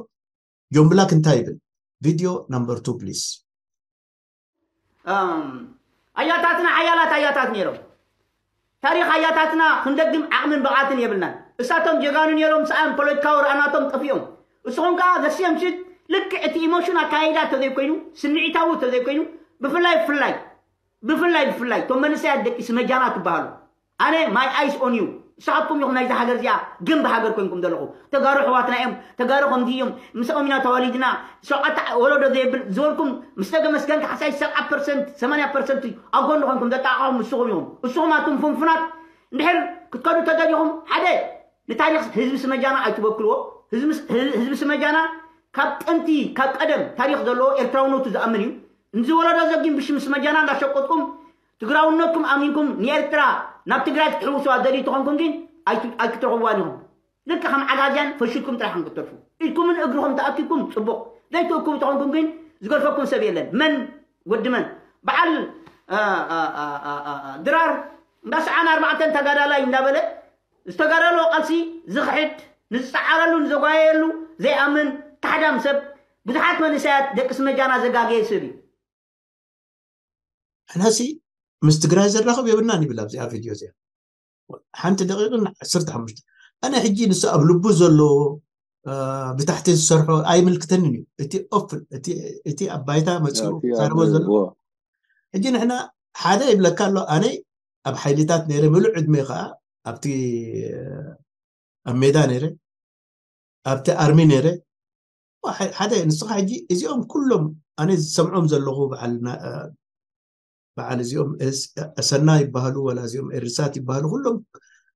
ጆን ብላክ እንታይ ይብል? ቪድዮ ነምበር ቱ ፕሊስ። ኣያታትና ሓያላት ኣያታት ነይሮም። ታሪኽ ኣያታትና ክንደግም ዓቕምን ብቕዓትን የብልናን። እሳቶም ጀጋኑ ነይሮም፣ ሰኣን ፖለቲካዊ ርኣናቶም ጠፊኦም። እስኹም ከዓ ዘስየም ሽት ልክዕ እቲ ኢሞሽን ኣካይዳ ተዘይኮይኑ፣ ስምዒታዊ ተዘይኮይኑ፣ ብፍላይ ብፍላይ ብፍላይ ብፍላይ እቶም መንእሰያት ደቂ ስመጃና ትበሃሉ፣ ኣነ ማይ ኣይስ ኦን ዩ። ንስኻትኩም ኢኹም ናይዚ ሃገር እዚኣ ግንብ ሃገር ኮይንኩም ዘለኹ። ተጋሩ ኣሕዋትና እዮም፣ ተጋሩ ከምዚ እዮም፣ ምስኦም ኢና ተዋሊድና። ሸውዓተ ወለዶ ዘየብል ዝበልኩም ምስ ተገመስገን ካሕሳይ ሰብዓ ፐርሰንት ሰማንያ ፐርሰንት ኣብ ጎኒ ኮይንኩም ዘጣቕዑኹም ንስኹም ኢኹም። እስኹም ኣቱም ፍንፉናት እንድሕር ክትከዱ ተደሊኹም ሓደ ንታሪኽ ህዝቢ ስመጃና ኣይትበክልዎ። ህዝቢ ህዝቢ ስመጃና ካብ ጥንቲ ካብ ቀደም ታሪኽ ዘለዎ ኤርትራውነቱ ዝኣምን እዩ። ንዚ ወለዶ ዘጊም ብሽም ስመጃና እንዳሸቆጥኩም ትግራውነትኩም ኣሚንኩም ንኤርትራ ናብ ትግራይ ክትሕውስዋ ደልዩ ተኾንኩም ግን ኣይት- ኣይክትረኽብዋን ኢኹም። ልክዕ ከም ዓጋዝያን ፈሽልኩም ጥራሕ ክትተርፉ። ኢድኩምን እግርኹም ተኣኪብኩም ጽቡቕ። ዘይትእክቡ ተኾንኩም ግን ዝገድፈኩም ሰብ የለን። መን ወዲ መን በዓል እ፣ እ፣ እ፣ እ፣ እ፣ ድራር እንዳሰዓን ኣርባዕተን ተጋዳላይ እንዳበለ ዝተጋደሎ ቃልሲ ዝኽሕድ ንዝፀዓረሉ ንዘጓየየሉ ዘይኣምን ካሕዳም ሰብ ብዙሓት መንእሰያት ደቂ ስመጃና ዘጋገየ ሰብ እዩ። ሕናሲ ምስ ትግራይ ዘራኽብ የብልናን ይብል ኣብዚኣ ቪድዮ እዚኣ ሓንቲ ደቂቕን ዓሰርተ ሓሙሽተ። ኣነ ሕጂ ንሱ ኣብ ልቡ ዘሎ እ፣ ብታሕቲ ዝሰርሖ ኣይምልክተንን እዩ። እቲ ኦፍል እቲ እቲ ኣብ ባይታ መፅኡ እቲ ኣብ ዛረቦ ዘሎ ዎ ሕጂ ንሕና ሓደ ይብለካ ኣሎ። ኣነ ኣብ ሓይልታት ነይረ ምሉእ ዕድመ ከዓ ኣብቲ ኣብ ሜዳ ነይረ ኣብቲ ኣርሚ ነይረ። ዋ፣ ሓ- ሓደ ንስኻ ሕጂ እዚኦም ኩሎም ኣነ ዝሰምዖም ዘለኹ በዓል ና- እ፣ በዓል እዚኦም እስ- ኣሰና ይበሃሉ ወላ እዚኦም ኤርሳት ይበሃሉ ኩሎም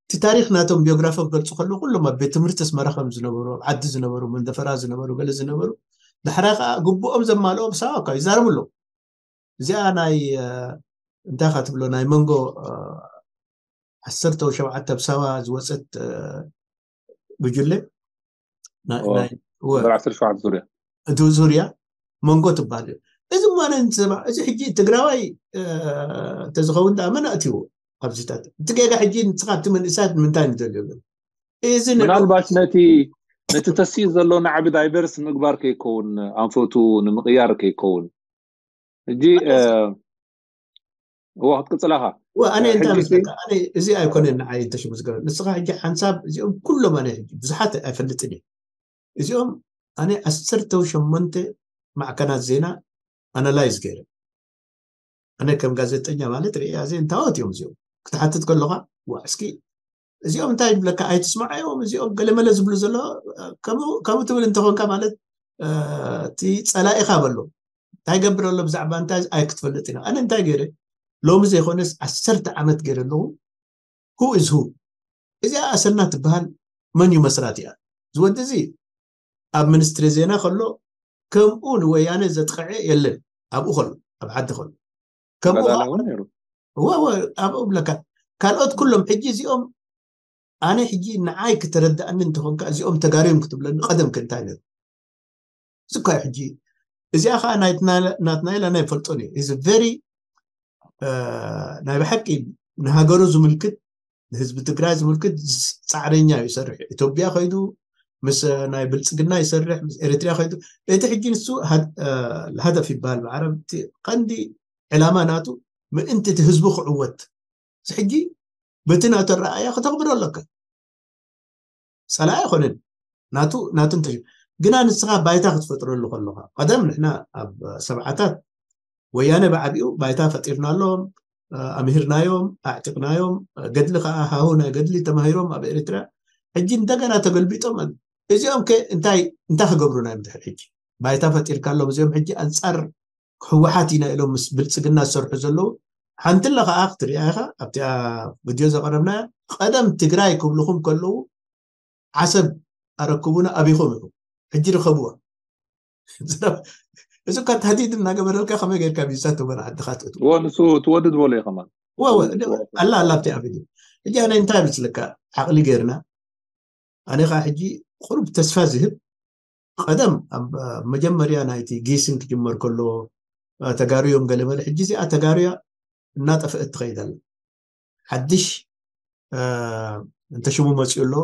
እቲ ታሪኽ ናቶም ቢዮግራፊ ክገልፁ ከለዉ ኩሎም ኣብ ቤት ትምህርቲ ኣስመራ ከም ዝነበሩ ኣብ ዓዲ ዝነበሩ መንደፈራ ዝነበሩ ገለ ዝነበሩ ዳሕራይ ከዓ ግቡኦም ዘማልኦም ብሳዋ እኳ ይዛረቡ ኣለዉ። እዚኣ ናይ እ፣ እንታይ ካ ትብሎ ናይ መንጎ እ፣ ዓሰርተ ሸውዓተ ኣብ ሳዋ ዝወፀት እ፣ ጉጅለ ናይ ኦ፣ ናይ- ወ- ወንበር ዓሰርተ ሸውዓተ ዙርያ እቲ ዙርያ መንጎ ትበሃል እዩ። እዚ እሞ ኣነ ንሰማዕ እዚ ሕጂ ትግራዋይ እ፣ እንተዝኸውን ደኣ መን ኣእትይዎ ኣብዚታት እቲ ጌጋ ሕጂ ንስኻ ኣብቲ መንእሳት ንምንታይ ንደልዮ ግን እዚ ንዑ ምናልባሽ ነቲ ነቲ ተሲኡ ዘሎ ናዕቢ ዳይቨርስ ንምግባር ከይከውን ኣንፈቱ ንምቕያር ከይከውን ሕጂ እ፣ እዎ ክትቅፅላኻ ወ ኣነ እንታይ ሕጂ መስለካ ኣነ እዚ ኣይኮነን ንዓይ እንተሽሙ ዝገበ ንስኻ ሕጂ ሓንሳብ እዚኦም ኩሎም ኣነ ሕጂ ብዙሓት ኣይፈልጥን እየ እዚኦም ኣነ ዓሰርተ ሸሞንተ ማዕከናት ዜና ኣናላይዝ ገይረ ኣነ ከም ጋዜጠኛ ማለት ርያ ዘ እንታወት እዮም እዚኦም ክትሓትት ከለኻ ዋ እስኪ እዚኦም እንታይ ይብለካ ኣይትስማዓዮም እዚኦም ገለመለ ዝብሉ ዘሎ ከምኡ ትብል እንተኾንካ ማለት እቲ ፀላኢኻ በሎ እንታይ ገብር ኣሎ ብዛዕባ እንታይ ኣይክትፈልጥ ኢና ኣነ እንታይ ገይረ ሎሚ ዘይኮነስ ዓሰርተ ዓመት ገይረ ኣለኹ who is who እዚኣ ኣሰና ትበሃል መን እዩ መስራት እያ ዝወዲ እዚ ኣብ ሚኒስትሪ ዜና ከሎ ከምኡ ንወያነ ዘጥቕዐ የለን ኣብኡ ከሎ ኣብ ዓዲ ከሎ ከምኡ ተጋዳላይ እውን ነይሩ እወ እወ ኣብኡ ብለካ ካልኦት ኩሎም ሕጂ እዚኦም ኣነ ሕጂ ንዓይ ክተረዳእኒ እንተኾንካ እዚኦም ተጋርዮም ክትብለኒ ቀደም ከ እንታይ ነሩ እዚ እኳ እዩ ሕጂ እዚኣ ከዓ ናትናይላ ናይ ፈልጦን እዩ is very ናይ ብሓቂ ንሃገሩ ዝምልክት ንህዝቢ ትግራይ ዝምልክት ፃዕረኛ እዩ ይሰርሕ ኢትዮጵያ ከይዱ ምስ ናይ ብልፅግና ይሰርሕ ምስ ኤርትራ ከይዱ እቲ ሕጂ ንሱ ሃደፍ ይበሃል ብዓረብ ቀንዲ ዕላማ ናቱ ምእንቲ እቲ ህዝቡ ክዕወት እዚ ሕጂ በቲ ናቱ ኣረኣያ ከተኽብሮ ኣለካ ፀላኢ ኣይኮነን ናቱ ናቱ እንተ ግና ንስኻ ባይታ ክትፈጥረሉ ከለኻ ቀደም ንሕና ኣብ ሰብዓታት ወያነ ብዓቢኡ ባይታ ፈጢርናሎም ኣምህርናዮም ኣዕጢቕናዮም ገድሊ ከዓ ሃሁ ናይ ገድሊ ተማሂሮም ኣብ ኤርትራ ሕጂ እንደገና ተገልቢጦም እዚኦም ከ እንታይ እንታይ ክገብሩና እዮም ድሕር ሕጂ ባይታ ፈጢርካሎም እዚኦም ሕጂ ኣንፃር ህወሓት ኢና ኢሎም ምስ ብልፅግና ዝሰርሑ ዘለዉ ሓንቲ ኣለ ከዓ ክትሪኣ ኢኻ ኣብቲኣ ቪድዮ ዘቐረብና ቀደም ትግራይ ክብልኹም ከለዉ ዓሰብ ኣረክቡና ኣቢኹም ኢኹም ሕጂ ርከብዋ እዚ እኳ ታህዲድ እናገበረልካ ከመይ ጌርካ ቪዛ ትበን ዓድኻ ትእትዎ እዎ ንሱ ትወድድ በሎ እዩ ከማን ወ ኣላ ኣላ ኣብቲ ኣብ ሕጂ ሕጂ ኣነ እንታይ ምስልካ ዓቕሊ ገይርና ኣነ ከዓ ሕጂ ቁሩብ ተስፋ ዝህብ ቀደም ኣብ መጀመርያ ናይቲ ጊስን ክጅመር ከሎ ተጋሩ እዮም ገለ መለ ሕጂ እዚኣ ተጋሩያ እናጠፍአት ትኸይድ ኣላ ሓድሽ እንተ ሽሙ መፅኡ ኣሎ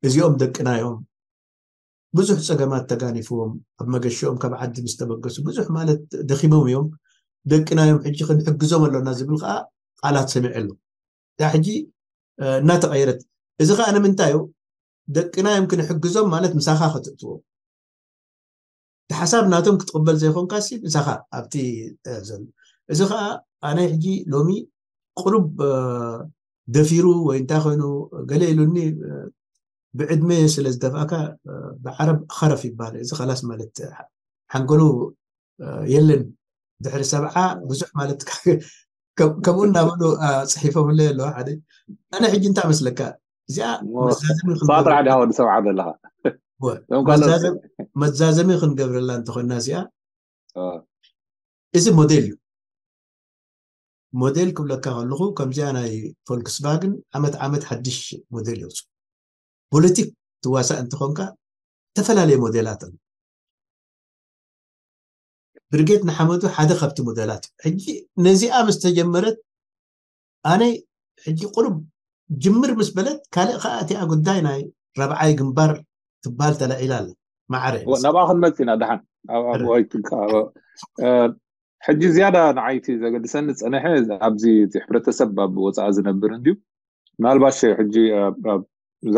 እዚኦም ደቅና እዮም ብዙሕ ፀገማት ተጋኒፍዎም ኣብ መገሽኦም ካብ ዓዲ ምስ ተበገሱ ብዙሕ ማለት ደኺሞም እዮም ደቅና እዮም ሕጂ ክንሕግዞም ኣሎና ዝብል ከዓ ቃላት ሰሚዐ ኣሎ እዛ ሕጂ እናተቐየረት እዚ ከዓ ንምንታይ እዩ ደቅና እዮም ክንሕግዞም ማለት ምሳኻ ከተእትዎም እቲ ሓሳብ ናቶም ክትቕበል ዘይኮንካ ሲ ምሳኻ ኣብቲ ዘሎ እዚ ከዓ ኣነ ሕጂ ሎሚ ቁሩብ ደፊሩ ወይ እንታይ ኮይኑ ገለ ኢሉኒ ብዕድመ ስለ ዝደፍኣካ ብዓረብ ኸረፍ ይባል እዚ ከላስ ማለት ሓንጎሉ የለን ድሕሪ ሰብዓ ብዙሕ ማለት ከምኡ እናበሉ ፅሒፎምለ ኣለዋ ሓደ ኣነ ሕጂ እንታይ መስለካ እዚኣ ሰዓት ራዕዲ ወዲ ሰብዓ ዘለኻ መዛዘሚ ክንገብረላ እንተኾና እዚኣ እዚ ሞዴል እዩ ሞዴል ክብለካ ከለኹ ከምዚኣ ናይ ፎልክስቫግን ዓመት ዓመት ሓድሽ ሞዴል ይወፁ ፖለቲክ ትዋሳእ እንትኾንካ ዝተፈላለየ ሞዴላት ኣሎ ብርጌድ ንሓመዱ ሓደ ካብቲ ሞዴላት እዩ ሕጂ ነዚኣ ምስ ተጀመረት ኣነ ሕጂ ቁሩብ ጅምር ምስ በለት ካልእ ከዓ እቲኣ ጉዳይ ናይ ረብዓይ ግንባር ትበሃል ተላዒላ ኣላ ማዕረ ናብኣ ክንመፅ ኢና ደሓን ኣብኣይትልካ ሕጂ ዝያዳ ንዓይቲ ዘገድሰኒ ዝፀንሐ ኣብዚ እቲ ሕብረተሰብ ኣብ ወፃኢ ዝነብር እንድዩ ምናልባሽ ሕጂ እዛ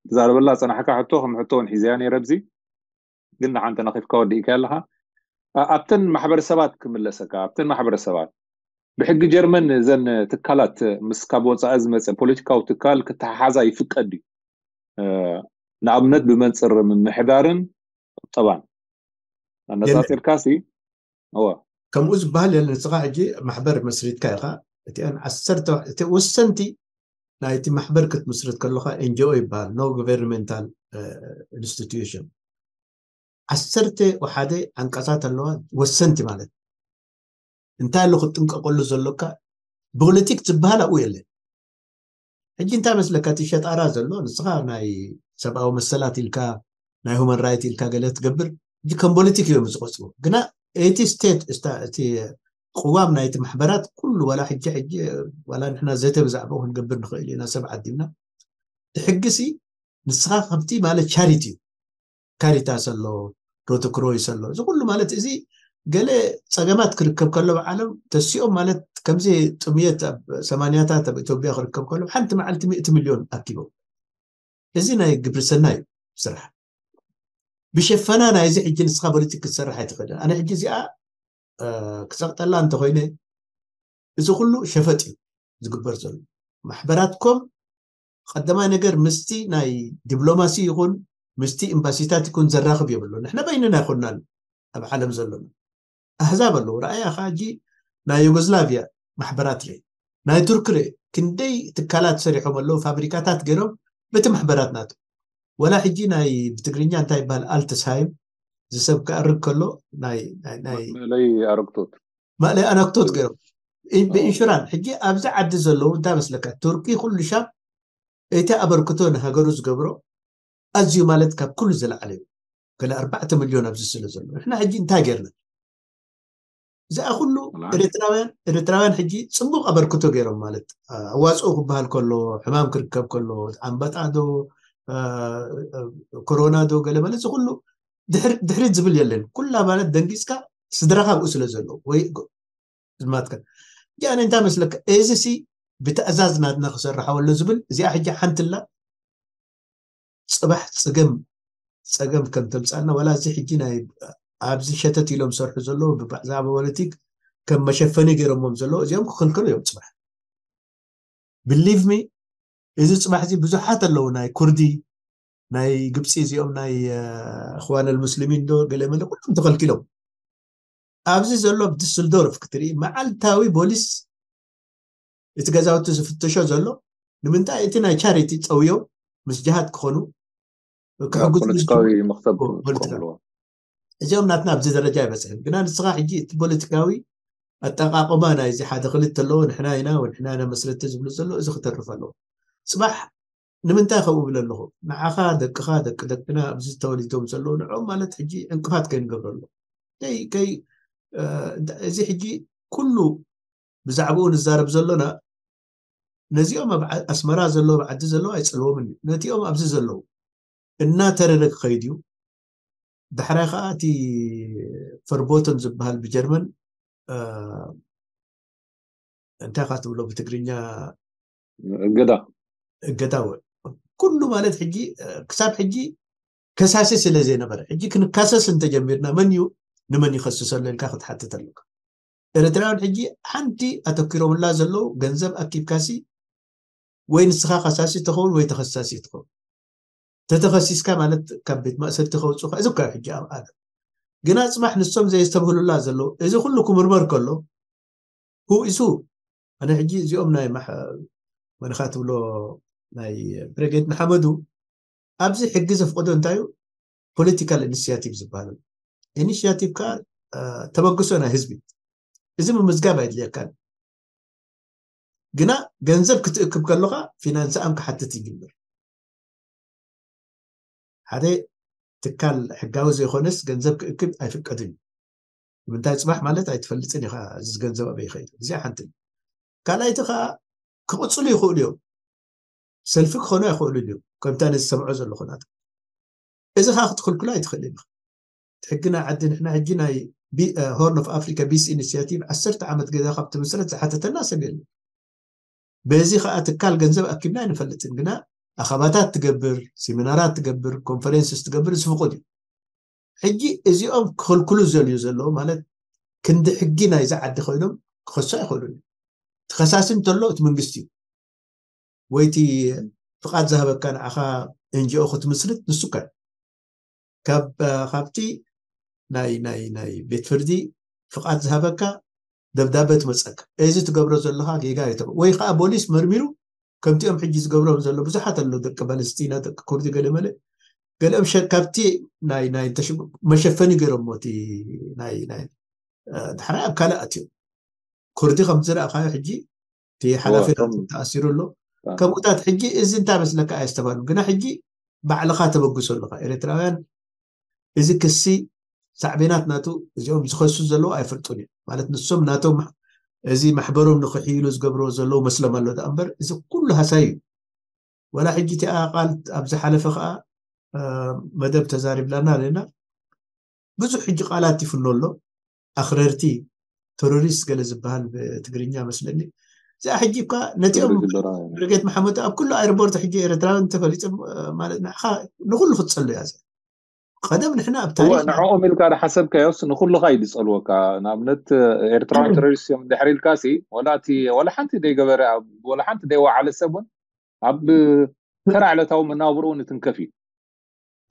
ትዛረበላ ፀናሕካ ሕቶ ከም ሕቶ እውን ሒዘያ ነይረ ኣብዚ ግን ንሓንቲ ነኺፍካ ወዲእካ ኣለካ ኣብተን ማሕበረሰባት ክምለሰካ ኣብተን ማሕበረሰባት ብሕጊ ጀርመን እዘን ትካላት ምስ ካብ ወፃኢ ዝመፀ ፖለቲካዊ ትካል ክተሓሓዛ ይፍቀድ እዩ ንኣብነት ብመንፅር ምምሕዳርን ቁጠባን ኣነፃፂርካ ሲ እወ ከምኡ ዝበሃል የለ ንስኻ ሕጂ ማሕበር መስሪትካ ኢኻ እቲኣን ዓሰርተ እቲ ወሰንቲ ናይቲ ማሕበር ክትምስርት ከለኻ ኤንጂኦ ይበሃል no governmental institution ዓሰርተ ወሓደ ዓንቀፃት ኣለዋ ወሰንቲ ማለት እንታይ ኣሎ ክትጥንቀቀሉ ዘሎካ ፖለቲክ ዝበሃል ኣብኡ የለን ሕጂ እንታይ መስለካ እቲ ሸጣራ ዘሎ ንስኻ ናይ ሰብኣዊ መሰላት ኢልካ ናይ ሁመን ራይት ኢልካ ገለ ትገብር ሕጂ ከም ፖለቲክ እዮም ዝቆፅሩ ግና እቲ ስቴት እቲ ቅዋም ናይቲ ማሕበራት ኩሉ ዋላ ሕጂ ሕጂ ዋላ ንሕና ዘተ ብዛዕባኡ ክንገብር ንኽእል ኢና ሰብ ዓዲምና እቲ ሕጊ ሲ ንስኻ ከምቲ ማለት ቻሪቲ እዩ ካሪታስ ኣሎ ሮቶ ክሮይስ ኣሎ እዚ ኩሉ ማለት እዚ ገለ ፀገማት ክርከብ ከሎ ብዓለም ተሲኦም ማለት ከምዚ ጥምየት ኣብ ሰማንያታት ኣብ ኢትዮጵያ ክርከብ ከሎ ሓንቲ መዓልቲ ሚእቲ ሚልዮን ኣኪቦም እዚ ናይ ግብሪ ሰናይ እዩ ስራሕ ብሸፈና ናይዚ ሕጂ ንስኻ ፖለቲክ ክትሰርሕ ኣይትኽእልን ኣነ ሕጂ እዚኣ ክፀቕጠላ እንተኮይነ እዚ ኩሉ ሸፈጥ እዩ ዝግበር ዘሎ ማሕበራትኩም ቀዳማይ ነገር ምስቲ ናይ ዲፕሎማሲ ይኹን ምስቲ ኤምባሲታት ይኩን ዘራኽብ የብሉ ንሕና በይንና ይኮንናን ኣብ ዓለም ዘሎና ኣህዛብ ኣለዉ ረኣያ ካጂ ናይ ዩጎዝላቪያ ማሕበራት ርእ ናይ ቱርክ ርእ ክንደይ ትካላት ሰሪሖም ኣለዉ ፋብሪካታት ገይሮም በቲ ማሕበራት ናቱ ወላ ሕጂ ናይ ብትግርኛ እንታይ ይበሃል ኣልትስሃይም ዝሰብ ክኣርግ ከሎ ናይ ናይ ናይ መእለይ ኣረግቶት ማእለይ ኣነክቶት ገይሮም ብኢንሹራንስ ሕጂ ኣብዚ ዓዲ ዘለዉ እንታይ መስለካ ቱርኪ ኩሉ ሻብ እቲ ኣበርክቶ ንሃገሩ ዝገብሮ ኣዝዩ ማለት ካብ ኩሉ ዝለዓለ እዩ ገለ ኣርባዕተ ሚልዮን ኣብዚ ስለ ዘሎ ንሕና ሕጂ እንታይ ገይርና እዚኣ ኩሉ ኤርትራውያን ኤርትራውያን ሕጂ ፅቡቅ ኣበርክቶ ገይሮም ማለት ኣዋፅኦ ክበሃል ከሎ ሕማም ክርከብ ከሎ ኣንበጣ ዶ ኮሮና ዶ ገለ መለ እዚ ኩሉ ድሕሪት ዝብል የለን ኩላ ማለት ደንጊፅካ ስድራካ ኣብኡ ስለ ዘሎ ወይ ዝማትካ እዚኣ እንታይ መስለካ እዚ ሲ ብትእዛዝ ናትና ክሰርሓወሎ ዝብል እዚኣ ሕጂ ሓንትላ ፅባሕ ፅገም ፀገም ከም ተምፃልና ዋላ እዚ ሕጂ ናይ ኣብዚ ሸተት ኢሎም ሰርሑ ዘለዉ ብዛዕባ ፖለቲክ ከም መሸፈኒ ገይሮሞም ዘለዉ እዚኦም ክኽልክሉ እዮም ፅባሕ believe me እዚ ፅባሕ እዚ ብዙሓት ኣለዉ ናይ ኩርዲ ናይ ግብፂ እዚኦም ናይ እኽዋን ልሙስሊሚን ዶ ገለ መለ ኩሎም ተኸልኪሎም ኣብዚ ዘሎ ኣብ ዱስልዶርፍ ክትርኢ መዓልታዊ ቦሊስ እቲ ገዛውቲ ዝፍተሾ ዘሎ ንምንታይ እቲ ናይ ቻሪቲ ፀውዮም ምስ ጅሃድ ክኾኑ ክሕግዙ ፖለቲካዊ መክተብ እዚኦም ናትና ኣብዚ ደረጃ ኣይበፅሕን ግና ንስኻ ሕጂ እቲ ፖለቲካዊ ኣጠቃቅማ ናይዚ ሓደ ክልተ ኣለዎ፣ ንሕና ኢና ወንሕና ኢና መስረቲ ዝብሉ ዘሎ፣ እዚ ክተርፍ ኣለዎ። ጽባሕ ንምንታይ ከምኡ ብለ ኣለኹ? ንዓኻ፣ ደቅኻ፣ ደቂ ደቅና ኣብዚ ተወሊዶም ዘለዉ ንዕኦም ማለት ሕጂ ዕንቅፋት ከይንገብረሉ። ከይ ከይ እ፣ እንተ- እዚ ሕጂ ኩሉ ብዛዕባኡ ንዛረብ ዘሎና ነዚኦም ኣብ ዓ- ኣስመራ ዘለዉ፣ ኣብ ዓዲ ዘለዉ ኣይጸልዎምን እዩ። ነቲኦም ኣብዚ ዘለዉ እናተረረ ክኸይድ እዩ። ዳሕራይ ከዓ እቲ ፈርቦተን ዝበሃል ብጀርመን እ፣ እንታይ ካ ትብሎ ብትግርኛ እገዳ እገዳ ወ- ኩሉ ማለት ሕጂ እ፣ ክሳብ ሕጂ ከሳሲ ስለ ዘይነበረ ሕጂ ክንካሰስ እንተጀሚርና መን እዩ ንመን ይኸስሰሉ ኢልካ ክትሓትት ኣለካ። ኤርትራውያን ሕጂ ሓንቲ ኣተኪሮምላ ዘለዉ ገንዘብ ኣኪብካሲ ወይ ንስኻ ከሳሲ ትኸውን ወይ ተኸሳሲ ትኸውን። ተተኸሲስካ ማለት ካብ ቤት ማእሰርቲ ከውፅኡካ እዚ እኳ ሕጂ ኣብ ዓለም ግና ፅባሕ ንሶም ዘየስተብህሉላ ዘለዉ እዚ ኩሉ ክምርመር ከሎ ሁኢሱ ኣነ ሕጂ እዚኦም ናይ ማሕ- መንኻ ትብሎ ናይ ብረጌድ ንሓመዱ ኣብዚ ሕጊ ዘፍቀዶ እንታይ እዩ? ፖለቲካል ኢኒሽያቲቭ ዝበሃል ኢኒሽያቲቭ ከ ተበግሶ ናይ ህዝቢ እዚ ምምዝጋብ ኣይድልየካን። ግና ገንዘብ ክትእክብ ከለካ ፊናንስ ኣም ክሓትት ይግበር። ሓደ ትካል ሕጋዊ ዘይኮነስ ገንዘብ ክእክብ ኣይፍቀድን እዩ። ንምንታይ ፅባሕ ማለት ኣይትፈልጥን ኢኻ እዚ ገንዘብ ኣበይ ይኸይድ። እዚኣ ሓንቲ ካልኣይቲ ከዓ ክቕፅሉ ይኽእሉ እዮም። ሰልፊ ክኾኑ ኣይኽእሉን እዮም። ከምታ ነዚ ዝሰምዖ ዘለኹ ናት እዚ ከዓ ክትክልክሎ ኣይትኽእልን ኢኻ። ሕግና ዓዲ ንሕና ሕጂ ናይ ሆርን ኦፍ ኣፍሪካ ቢስ ኢኒሽቲቭ ዓሰርተ ዓመት ገዛ ካብ ትምስረት ዝሓተተና ሰብ የለን። በዚ ከዓ ትካል ገንዘብ ኣኪብና ኣይንፈልጥን ግና ኣኸባታት ትገብር፣ ሲሚናራት ትገብር፣ ኮንፈረንስስ ትገብር ዝፍቁድ እዩ። ሕጂ እዚኦም ክኽልክሉ ዘልዩ ዘለዉ ማለት ክንዲ ሕጊ ናይዚ ዓዲ ኮይኖም ክኸሱ ኣይኽእሉን እዩ። ተኸሳሲ እንተሎ እቲ መንግስቲ እዩ ወይ እቲ ፍቓድ ዝሃበካ ንዓኻ ኤንጂኦ ክትምስርት ንሱካ እዩ። ካብ ካብቲ ናይ ናይ ናይ ቤት ፍርዲ ፍቓድ ዝሃበካ ደብዳበ ትመፀካ እዚ ትገብሮ ዘለካ ጌጋ እዩ ወይ ከዓ ቦሊስ መርሚሩ ከምቲኦም ሕጂ ዝገብሮም ዘሎ ብዙሓት ኣሎ ደቂ ፓለስቲና ደቂ ኩርዲ ገለመለ ገለኦም ካብቲ ናይ ናይ መሸፈኒ ገይሮሞ እቲ ናይ ናይ ድሕራይ ኣብ ካልእ ኣትዮም ኩርዲ ከም ዝረእካዮ ሕጂ እቲ ሓላፊ ተኣሲሩ ኣሎ ከምኡታት ሕጂ እዚ እንታይ መስለካ ኣየስተባሉ ግና ሕጂ ባዕልካ ተበግሶ ኣለካ ኤርትራውያን እዚ ክሲ ሳዕቤናት ናቱ እዚኦም ዝኸሱ ዘለዉ ኣይፈልጡን እዮም ማለት ንሶም ናቶም እዚ ማሕበሮም ንክሕይሉ ዝገብርዎ ዘለዉ መስሎም ኣሎ ዳ እምበር እዚ ኩሉ ሃሳይ እዩ ወላ ሕጂ እቲኣ ቃል ኣብ ዝሓለፈ ከዓ መደብ ተዛሪብላና ኣለና ብዙሕ ሕጂ ቃላት ይፍኖ ኣሎ ኣክረርቲ ተሮሪስት ገለ ዝበሃል ብትግርኛ መስለኒ እዚኣ ሕጂ እኳ ነቲኦም ብርጌት መሓመድ ኣብ ኩሉ ኣይርቦርት ሕጂ ኤርትራውያን ተፈሊጦም ማለት ንዓኻ ንኩሉ ክትፀሉ እያ ቀደም ንሕና ኣብ ታሪኽ ንዕኦም ኢልካ ዝሓሰብካዮስ ንኩሉካ እዩ ዝፀልወካ ንኣብነት ኤርትራውያን ተሮሪስት እዮም እንድሕር ኢልካ ሲ ወላ እቲ ወላ ሓንቲ ደይገበረ ወላ ሓንቲ ደይወዓለ ሰብ እውን ኣብ ተራ ዕለታዊ መናብርኡ ንትንከፍ እዩ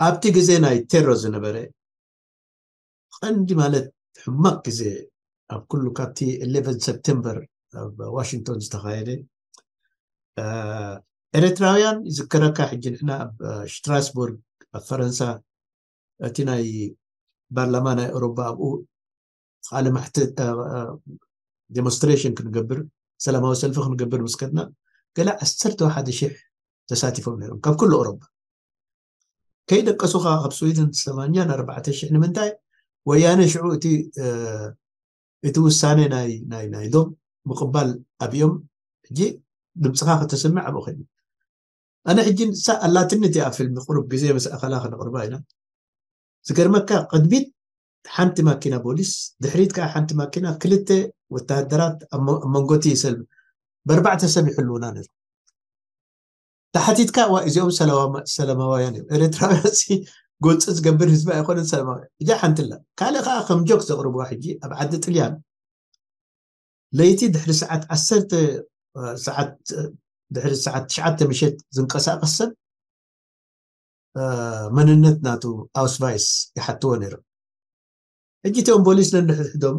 ኣብቲ ግዜ ናይ ቴሮ ዝነበረ ቀንዲ ማለት ሕማቅ ግዜ ኣብ ኩሉ ካብቲ ኢሌቨን ሰፕቴምበር ኣብ ዋሽንግቶን ዝተኻየደ ኤርትራውያን ይዝከረካ ሕጂ ንሕና ኣብ ሽትራስቡርግ ኣብ ፈረንሳ እቲ ናይ ፓርላማ ናይ ኤውሮባ ኣብኡ ቃለ ማሕትት ዴሞንስትሬሽን ክንገብር ሰላማዊ ሰልፊ ክንገብር ምስ ከድና ገለ ዓሰርተ ሓደ ሽሕ ተሳቲፎም ነይሮም ካብ ኩሉ ኤውሮባ ከይደቀሱ ከዓ ካብ ስዊድን ሰማንያን ኣርባዕተ ሽሕ ንምንታይ ወያነ ሽዑ እቲ እቲ ውሳኔ ናይ ናይ ናይ ዶም ምቕባል ኣብዮም ሕጂ ድምፅኻ ከተስምዕ ኣብኡ ኸይኑ ኣነ ሕጂ ንሳ ኣላትኒ እቲኣ ፊልም ቁሩብ ግዜ ምስ ኣኸላ ክነቕርባ ኢና ዝገርመካ ቅድሚት ሓንቲ ማኪና ቦሊስ ድሕሪት ከዓ ሓንቲ ማኪና ክልተ ወተሃደራት ኣብ መንጎቲ ይሰልም በርባዕተ ሰብ ይሕልውና ነሩ ተሓቲትካ ዋ እዚኦም ሰላማውያን እዮም ኤርትራውያን ሲ ጎንፂ ዝገብር ህዝቢ ኣይኮነን ሰላማውያን እጃ ሓንቲ ኣላ ካልእ ከዓ ከም ጆክ ዘቕርብዋ ሕጂ ኣብ ዓዲ ጥልያን ለይቲ ድሕሪ ሰዓት ዓሰርተ ሰዓት ድሕሪ ሰዓት ትሽዓተ ምሸት ዝንቀሳቀስ ሰብ መንነት ናቱ ኣውስቫይስ ይሓትዎ ነይሮም ሕጂ እቲኦም ፖሊስ ነንሕድሕዶም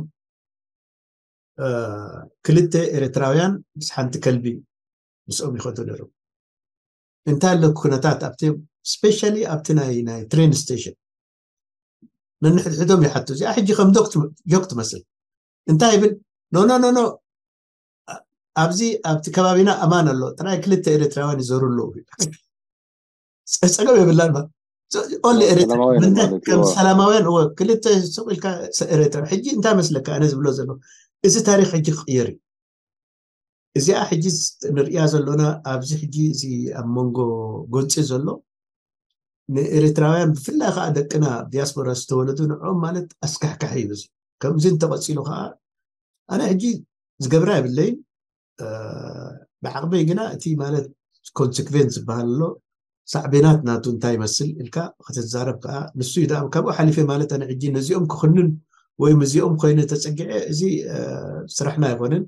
ክልተ ኤርትራውያን ምስ ሓንቲ ከልቢ ምስኦም ይኸዱ ነይሮም እንታይ ኣሎ ኩነታት ኣብቲ ስፔሻሊ ኣብቲ ናይ ናይ ትሬን ስቴሽን ነንሕድሕዶም ይሓቱ እዚኣ ሕጂ ከም ጆክ ትመስል እንታይ ይብል ኖ ኖ ኖ ኖ ኣብዚ ኣብቲ ከባቢና ኣማን ኣሎ፣ ጥራይ ክልተ ኤርትራውያን ይዘሩ ኣለዉ። ጸ- ጸገም የብላን። ማ ኦንሊ ኤርትራ ሰላማውያን እንተ ማለት ከም እዩ። ሰላማውያን እወ ክልተ ሱቕ ኢልካ ሰ- ኤርትራ። ሕጂ እንታይ መስለካ ኣነ ዝብሎ ዘሎ፣ እዚ ታሪኽ ሕጂ ክቕየር እዩ። እዚኣ ሕጂ ንርእያ ዘሎና ኣብዚ ሕጂ እዚ ኣብ መንጎ ጎንፂ ዘሎ ንኤርትራውያን ብፍላይ ከዓ ደቅና ኣብ ዲያስፖራ ዝተወለዱ ንዕኦም ማለት ኣስካሕካሒ እዩ። እዚ ከምዚ እንተቐፂሉ ከዓ ኣነ ሕጂ ዝገብራ የብለይን። ብዓቕመይ ግና እቲ ማለት ኮንስክቨንስ ዝበሃል ኣሎ፣ ሳዕቤናት ናቱ እንታይ ይመስል ኢልካ ክትዛረብ ከዓ ንሱ እዩ። ካብኡ ሓሊፈ ማለት ኣነ ሕጂ ነዚኦም ክኽንን ወይ ምስዚኦም ኮይነ ተፀጊዐ እዚ ስራሕና ኣይኮነን።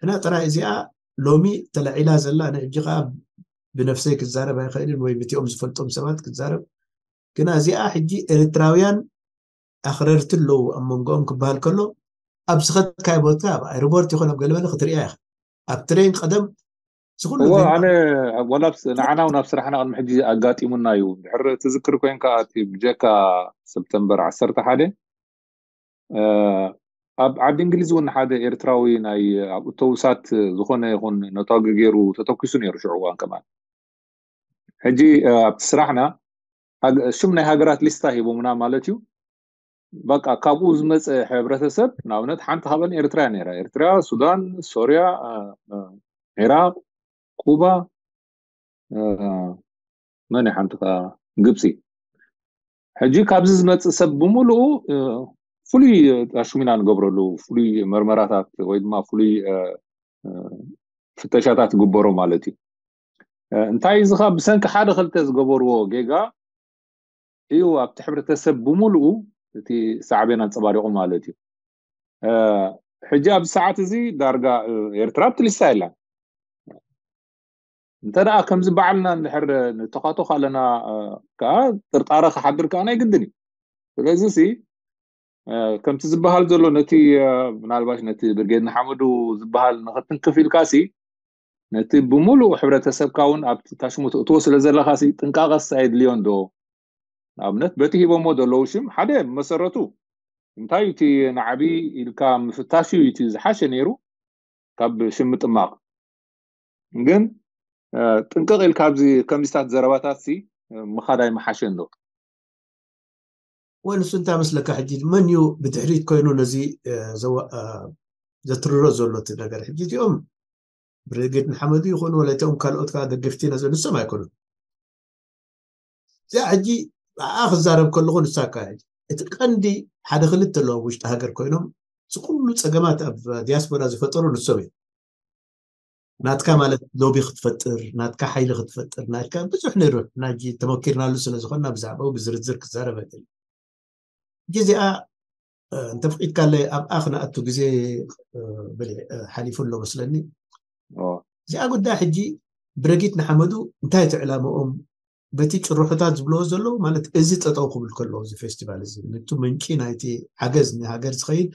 ሕና ጥራይ እዚኣ ሎሚ ተለዒላ ዘላ ንሕጂ ከዓ ብነፍሰይ ክዛረብ ኣይኽእልን ወይ ብቲኦም ዝፈልጦም ሰባት ክዛረብ። ግና እዚኣ ሕጂ ኤርትራውያን ኣኽረርቲ ኣለዉ ኣብ መንጎኦም ክበሃል ከሎ ኣብ ዝኸድካዮ ቦታ ኣብ ኣይሮፖርት ይኹን ኣብ ገለመለ ክትሪያ ኢኻ። ኣብ ትሬን ቀደም ዝኩሉ እዎ ዜና ኣነ ወላብስ ንዓና እውን ኣብ ስራሕና ቅድሚ ሕጂ ኣጋጢሙና እዩ። ድሕር ትዝክር ኮይንካ እቲ ብጀካ ሰብተምበር ዓሰርተ ሓደ ኣብ ዓዲ እንግሊዝ እውን ሓደ ኤርትራዊ ናይ ኣብ እተውሳት ዝኾነ ይኹን ነታጊ ገይሩ ተተኪሱ ነይሩ። ሽዑ እዋን ከማን ሕጂ ኣብቲ ስራሕና ሽም ናይ ሃገራት ሊስታ ሂቦምና ማለት እዩ። በቃ ካብኡ ዝመፀ ሕብረተሰብ ንኣብነት ሓንቲ ካብን ኤርትራ ነይራ። ኤርትራ፣ ሱዳን፣ ሶርያ፣ ዒራቅ፣ ኩባ፣ መን ሓንቲ ከዓ ግብፂ። ሕጂ ካብዚ ዝመፅእ ሰብ ብምሉኡ ፍሉይ ኣሽሚና ንገብረሉ ፍሉይ መርመራታት ወይ ድማ ፍሉይ ፍተሻታት ይግበሮ ማለት እዩ። እንታይ እዚ ከዓ ብሰንኪ ሓደ ክልተ ዝገበርዎ ጌጋ እዩ ኣብቲ ሕብረተሰብ ብምሉኡ እቲ ሳዕቤን ኣንፀባሪቑ ማለት እዩ። ሕጂ ኣብዚ ሰዓት እዚ ዳርጋ ኤርትራ ኣብቲ ሊስታ የላን። እንተ ደኣ ከምዚ ባዕልና እንድሕር ንተኻቶኽ ኣለና ከዓ ጥርጣረ ክሓድር ከዓ ናይ ግድን እዩ። ስለዚ ሲ ከምቲ ዝበሃል ዘሎ ነቲ ምናልባሽ ነቲ ብርጌድ ንሓመዱ ዝበሃል ንኽትንክፍ ኢልካ ሲ ነቲ ብምሉእ ሕብረተሰብካ እውን ኣብቲ ታሽሙ ትእትዎ ስለ ዘለኻ ሲ ጥንቃቐስ ኣየድልዮን ዶ? ንኣብነት በቲ ሂቦሞ ዘለዉ ሽም ሓደ መሰረቱ እንታይ እዩ እቲ ንዓቢ ኢልካ ምፍታሽ እዩ እቲ ዝሓሸ ነይሩ ካብ ሽም ምጥማቕ። ግን ጥንቅቕ ኢልካ ኣብዚ ከምዚታት ዘረባታት ሲ ምኻድ ኣይምሓሸን ዶ? ወይ ንሱ እንታይ መስለካ ሕጂ መን እዩ ብድሕሪት ኮይኑ ነዚ ዘትርሮ ዘሎ እቲ ነገር? ሕጂ እዚኦም ብርጌድ ንሓመዱ ይኹኑ ወለቲኦም ካልኦት ከዓ ደገፍቲ ነዚ ንሶም ኣይኮኑን። እዚኣ ሕጂ ብኣ ክዛረብ ከለኹ ንሳ ካ እቲ ቀንዲ ሓደ ክልተ ኣለዉ ኣብ ውሽጢ ሃገር ኮይኖም እዚ ኩሉ ፀገማት ኣብ ዲያስፖራ ዝፈጠሩ ንሶም እዮም። ናትካ ማለት ሎቢ ክትፈጥር ናትካ ሓይሊ ክትፈጥር ናትካ ብዙሕ ነይሩ ናይ ተመኪርናሉ ስለ ዝኾንና ብዛዕባኡ ብዝርዝር ክዛረብ ኣይክእል። ሕጂ እዚኣ እንተፍቂድካለይ ኣብኣ ክነኣቱ ግዜ ሓሊፉ ኣሎ መስለኒ። እዚኣ ጉዳይ ሕጂ ብረጊት ንሓመዱ እንታይ እቲ ዕላምኦም በቲ ጭርሖታት ዝብልዎ ዘለዉ ማለት እዚ ጠጠው ክብል ከለዎ እዚ ፌስቲቫል እዚ ነቱ ምንጪ ናይቲ ሓገዝ ንሃገር ዝኸይድ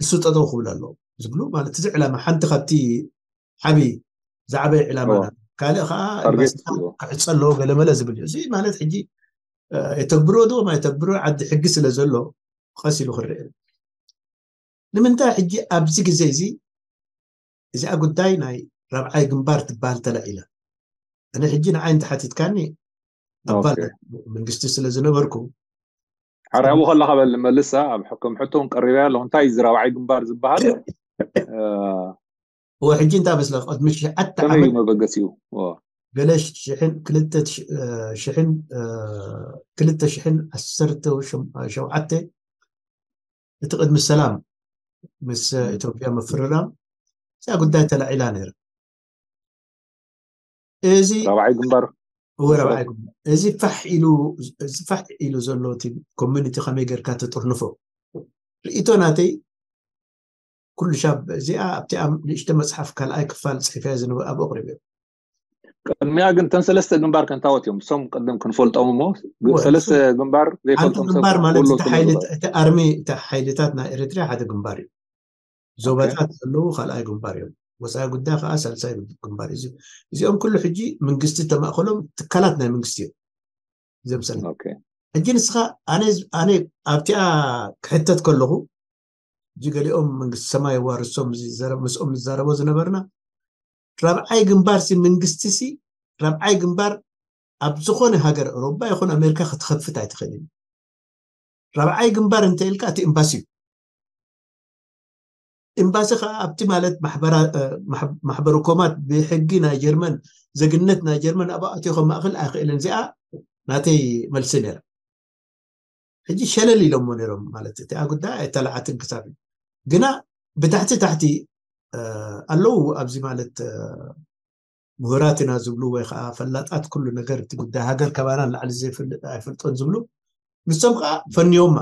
እሱ ጠጠው ክብል ኣለዎ ዝብሉ ማለት እዚ ዕላማ ሓንቲ ካብቲ ዓብዪ ዝዓበየ ዕላማና ካልእ ከዓ ኤምባሲታት ክዕፀ ኣለዎ ገለመለ ዝብል እዩ። እዚ ማለት ሕጂ የተግብሮ ዶ ማይተግብሮ ዓዲ ሕጊ ስለ ዘሎ ቀስ ኢሉ ክረአ። ንምንታይ ሕጂ ኣብዚ ግዜ እዚ እዚኣ ጉዳይ ናይ ራብዓይ ግንባር ትበሃል ተላዒላ? እነ ሕጂ ንዓይ እንተሓቲትካኒ ኣባል መንግስቲ ስለ ዝነበርኩ ሓራቡ ከለካ በል መልሳ ኣብ ከም ሕቶ እውን ቀሪበያ ኣለኹ። እንታይ እዚ ራብዓይ ግንባር ዝበሃል? እወ ሕጂ እንታይ መስለ ቅድሚ ትሽዓተ ዓመት መበገሲኡ ገለ ሽሕን ክልተ ሽሕን ክልተ ሽሕን ዓሰርተ ሸውዓተ እቲ ቅድሚ ሰላም ምስ ኢትዮጵያ ምፍርራም እዚኣ ጉዳይ ተላዒላ ነይራ። እዚ ራብዓይ ግንባር እወ ራብዓይ ግንባር እዚ ፋሕ ኢሉ እዚ ፋሕ ኢሉ ዘሎ እቲ ኮሚኒቲ ከመይ ጌርካ ተጥርንፎ ርእይቶ ናተይ ኩሉ ሻብ እዚኣ ኣብቲ ኣብ ንእሽተ መፅሓፍ ካልኣይ ክፋል ፅሒፈያ ዝነበ ኣብኡ ኣቕሪበ። ቅድሚያ ግን እተን ሰለስተ ግንባር ከንታወት እዮም እሶም ቅድም ክንፈልጦም እሞ ሰለስተ ግንባር ዘይፈልጦም ሰብ ግንባር ማለት እቲ ሓይልታት ናይ ኤርትራ ሓደ ግንባር እዩ። ዞባታት ዘለዉ ካልኣይ ግንባር እዮም። ወፃኢ ጉዳይ ከዓ ሳልሳይ ግንባር እዩ። እዚኦም ኩሉ ሕጂ መንግስቲ ተማእከሎም ትካላት ናይ መንግስቲ እዮም። ዘምሰል ሕጂ ንስኻ ኣነ ኣብቲኣ ክሕተት ከለኹ ሕጂ ገሊኦም መንግስቲ ሰማይ የዋርሶም ምስኦም ዝዛረቦ ዝነበርና፣ ራብዓይ ግንባር ሲ መንግስቲ ሲ ራብዓይ ግንባር ኣብ ዝኾነ ሃገር ኤውሮጳ ይኹን ኣሜሪካ ክትኸፍት ኣይትኽእልን። ራብዓይ ግንባር እንተ ኢልካ እቲ ኤምባሲ እዩ። ኤምባሲ ከዓ ኣብቲ ማለት ማሕበረ ኮማት ብሕጊ ናይ ጀርመን፣ ዘግነት ናይ ጀርመን ኣብ ኣእትዮ ከማእክል ኣይኽእልን። እዚኣ ናተይ መልሲ ነይራ። ሕጂ ሸለል ኢሎሞ ነይሮም ማለት እቲ ጉዳይ ኣይተላዓትን ክሳብ ግና ብታሕቲ ታሕቲ ኣለዉ ኣብዚ ማለት ምሁራት ኢና ዝብሉ ወይ ከዓ ፈላጣት ኩሉ ነገር እቲ ጉዳይ ሃገር ከባና ንላዕሊ ዘይፈልጥ ኣይፈልጦን ዝብሉ ንሶም ከዓ ፈንዮማ።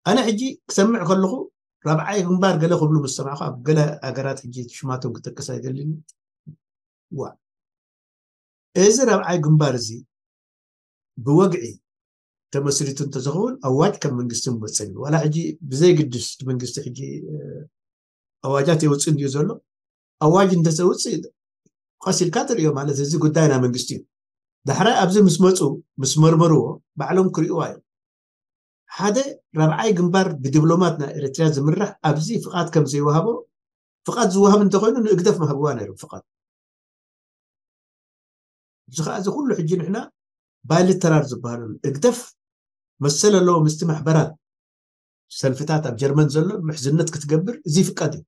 ኣነ ሕጂ ክሰምዕ ከለኹ ራብዓይ ግንባር ገለ ክብሉ ምስ ሰማዕኩ ኣብ ገለ ሃገራት ሕጂ ሽማቶም ክጠቅስ ኣይደልን። ዋ እዚ ራብዓይ ግንባር እዚ ብወግዒ ተመስሪቱ እንተዝኸውን ኣዋጅ ከም መንግስቲ ምወፀን ዋላ ሕጂ ብዘይግድስ መንግስቲ ሕጂ ኣዋጃት የውፅእ እንድዩ ዘሎ። ኣዋጅ እንተዘውፅእ ቀስ ኢልካ ትርእዮ ማለት እዚ ጉዳይ ናይ መንግስቲ እዩ። ዳሕራይ ኣብዚ ምስ መፁ ምስ መርመርዎ ባዕሎም ክርእይዋ እዮም። ሓደ ራብዓይ ግንባር ብዲፕሎማት ናይ ኤርትራ ዝምራሕ ኣብዚ ፍቓድ ከም ዘይወሃቦ፣ ፍቓድ ዝወሃብ እንተኮይኑ ንእግደፍ መሃብዋ ነይሩ ፍቓድ። እዚ ከዓ እዚ ኩሉ ሕጂ ንሕና ባይልተራል ዝበሃሉ እግደፍ መሰል ኣለዎ ምስቲ ማሕበራት ሰልፍታት ኣብ ጀርመን ዘሎ ምሕዝነት ክትገብር እዚ ይፍቀድ እዩ።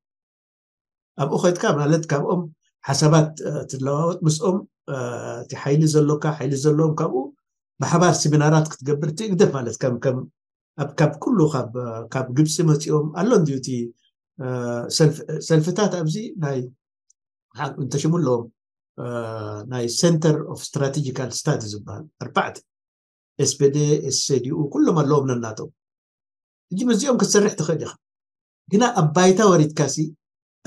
ኣብኡ ከድካ ማለት ካብኦም ሓሳባት ትለዋወጥ ምስኦም እቲ ሓይሊ ዘሎካ ሓይሊ ዘለዎም ካብኡ ብሓባር ሲሚናራት ክትገብር እቲ እግደፍ ማለት ከም ከም ኣብ ካብ ኩሉ ካብ ካብ ግብፂ መፂኦም ኣሎ እንድዩ እቲ ሰልፍታት ኣብዚ ናይ እንተሽሙ ኣለዎም ናይ center of strategical study ዝበሃል ኣርባዕተ ኤስፔዴ ኤስሴዲኡ ኩሎም ኣለዎም ነናቶም። ሕጂ ምስዚኦም ክትሰርሕ ትኽእል ኢኻ። ግና ኣብ ባይታ ወሪድካሲ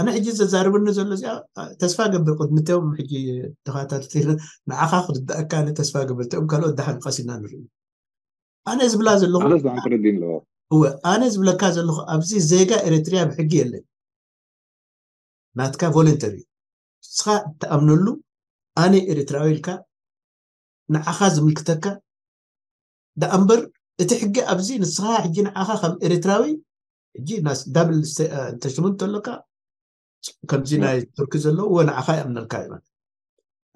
ኣነ ሕጂ ዘዛርብኒ ዘሎ እዚኣ ተስፋ ገብር ቅድሚቶም ሕጂ ተኸታተልቲ ንዓኻ ክርዳእካ ኣነ ተስፋ ገብር እቲኦም ካልኦት ደሓን ቀሲና ንርኢ። ኣነ ዝብላ ዘለኹ ማለት ብዓንቅሪ ዲን ኣለዎ እወ ኣነ ዝብለካ ዘለኹ ኣብዚ ዜጋ ኤርትርያ ብሕጊ የለን። ናትካ ቮለንተሪ ንስኻ እትኣምነሉ ኣነ ኤርትራዊ ኢልካ ንዓኻ ዝምልክተካ ደኣ እምበር እቲ ሕጊ ኣብዚ ንስኻ ሕጂ ንዓኻ ከም ኤርትራዊ ሕጂ ዳብል እንተሽሙ እንተለካ ከምዚ ናይ ቱርኪ ዘለዎ ንዓኻ ይኣምነልካ እዩ ማለት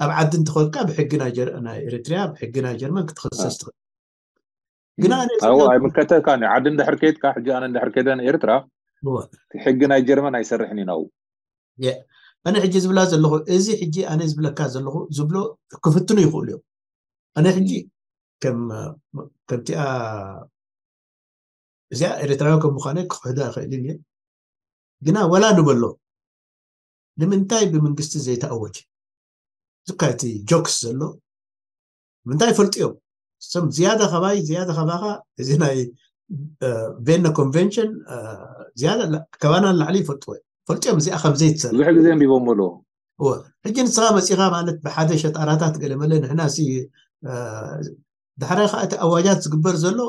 ኣብ ዓዲ እንተኾንካ ብሕጊ ናይ ኤርትርያ ብሕጊ ናይ ጀርመን ክትኸሰስ ትኽእል ግና ኣይምከተካን እዩ ዓዲ እንድሕር ከይድካ ሕጂ ኣነ እንድሕር ከይደ ንኤርትራ ሕጊ ናይ ጀርመን ኣይሰርሕን እዩ ናብኡ ኣነ ሕጂ ዝብላ ዘለኹ እዚ ሕጂ ኣነ ዝብለካ ዘለኹ ዝብሎ ክፍትኑ ይኽእሉ እዮም ኣነ ሕጂ ከምቲኣ እዚኣ ኤርትራዊ ከም ምዃነ ክኽሕዶ ኣይኽእልን እየ ግና ወላ ንበሎ ንምንታይ ብመንግስቲ ዘይተኣወጀ ዝካ እቲ ጆክስ ዘሎ ምንታይ ይፈልጡ እዮም እሶም ዝያዳ ከባይ ዝያዳ ከባኻ እዚ ናይ ቬነ ኮንቨንሽን ዝያዳ ከባና ንላዕሊ ይፈልጥዎ እዮም ፈልጡ እዮም እዚኣ ከም ዘይትሰርሕ ብዙሕ ግዜ ኣንቢቦም ኣለዎ ሕጂ ንስኻ መፂኻ ማለት ብሓደ ሸጣራታት ገለመለ ንሕና ሲ ዳሕራይ ከዓ እቲ ኣዋጃት ዝግበር ዘሎ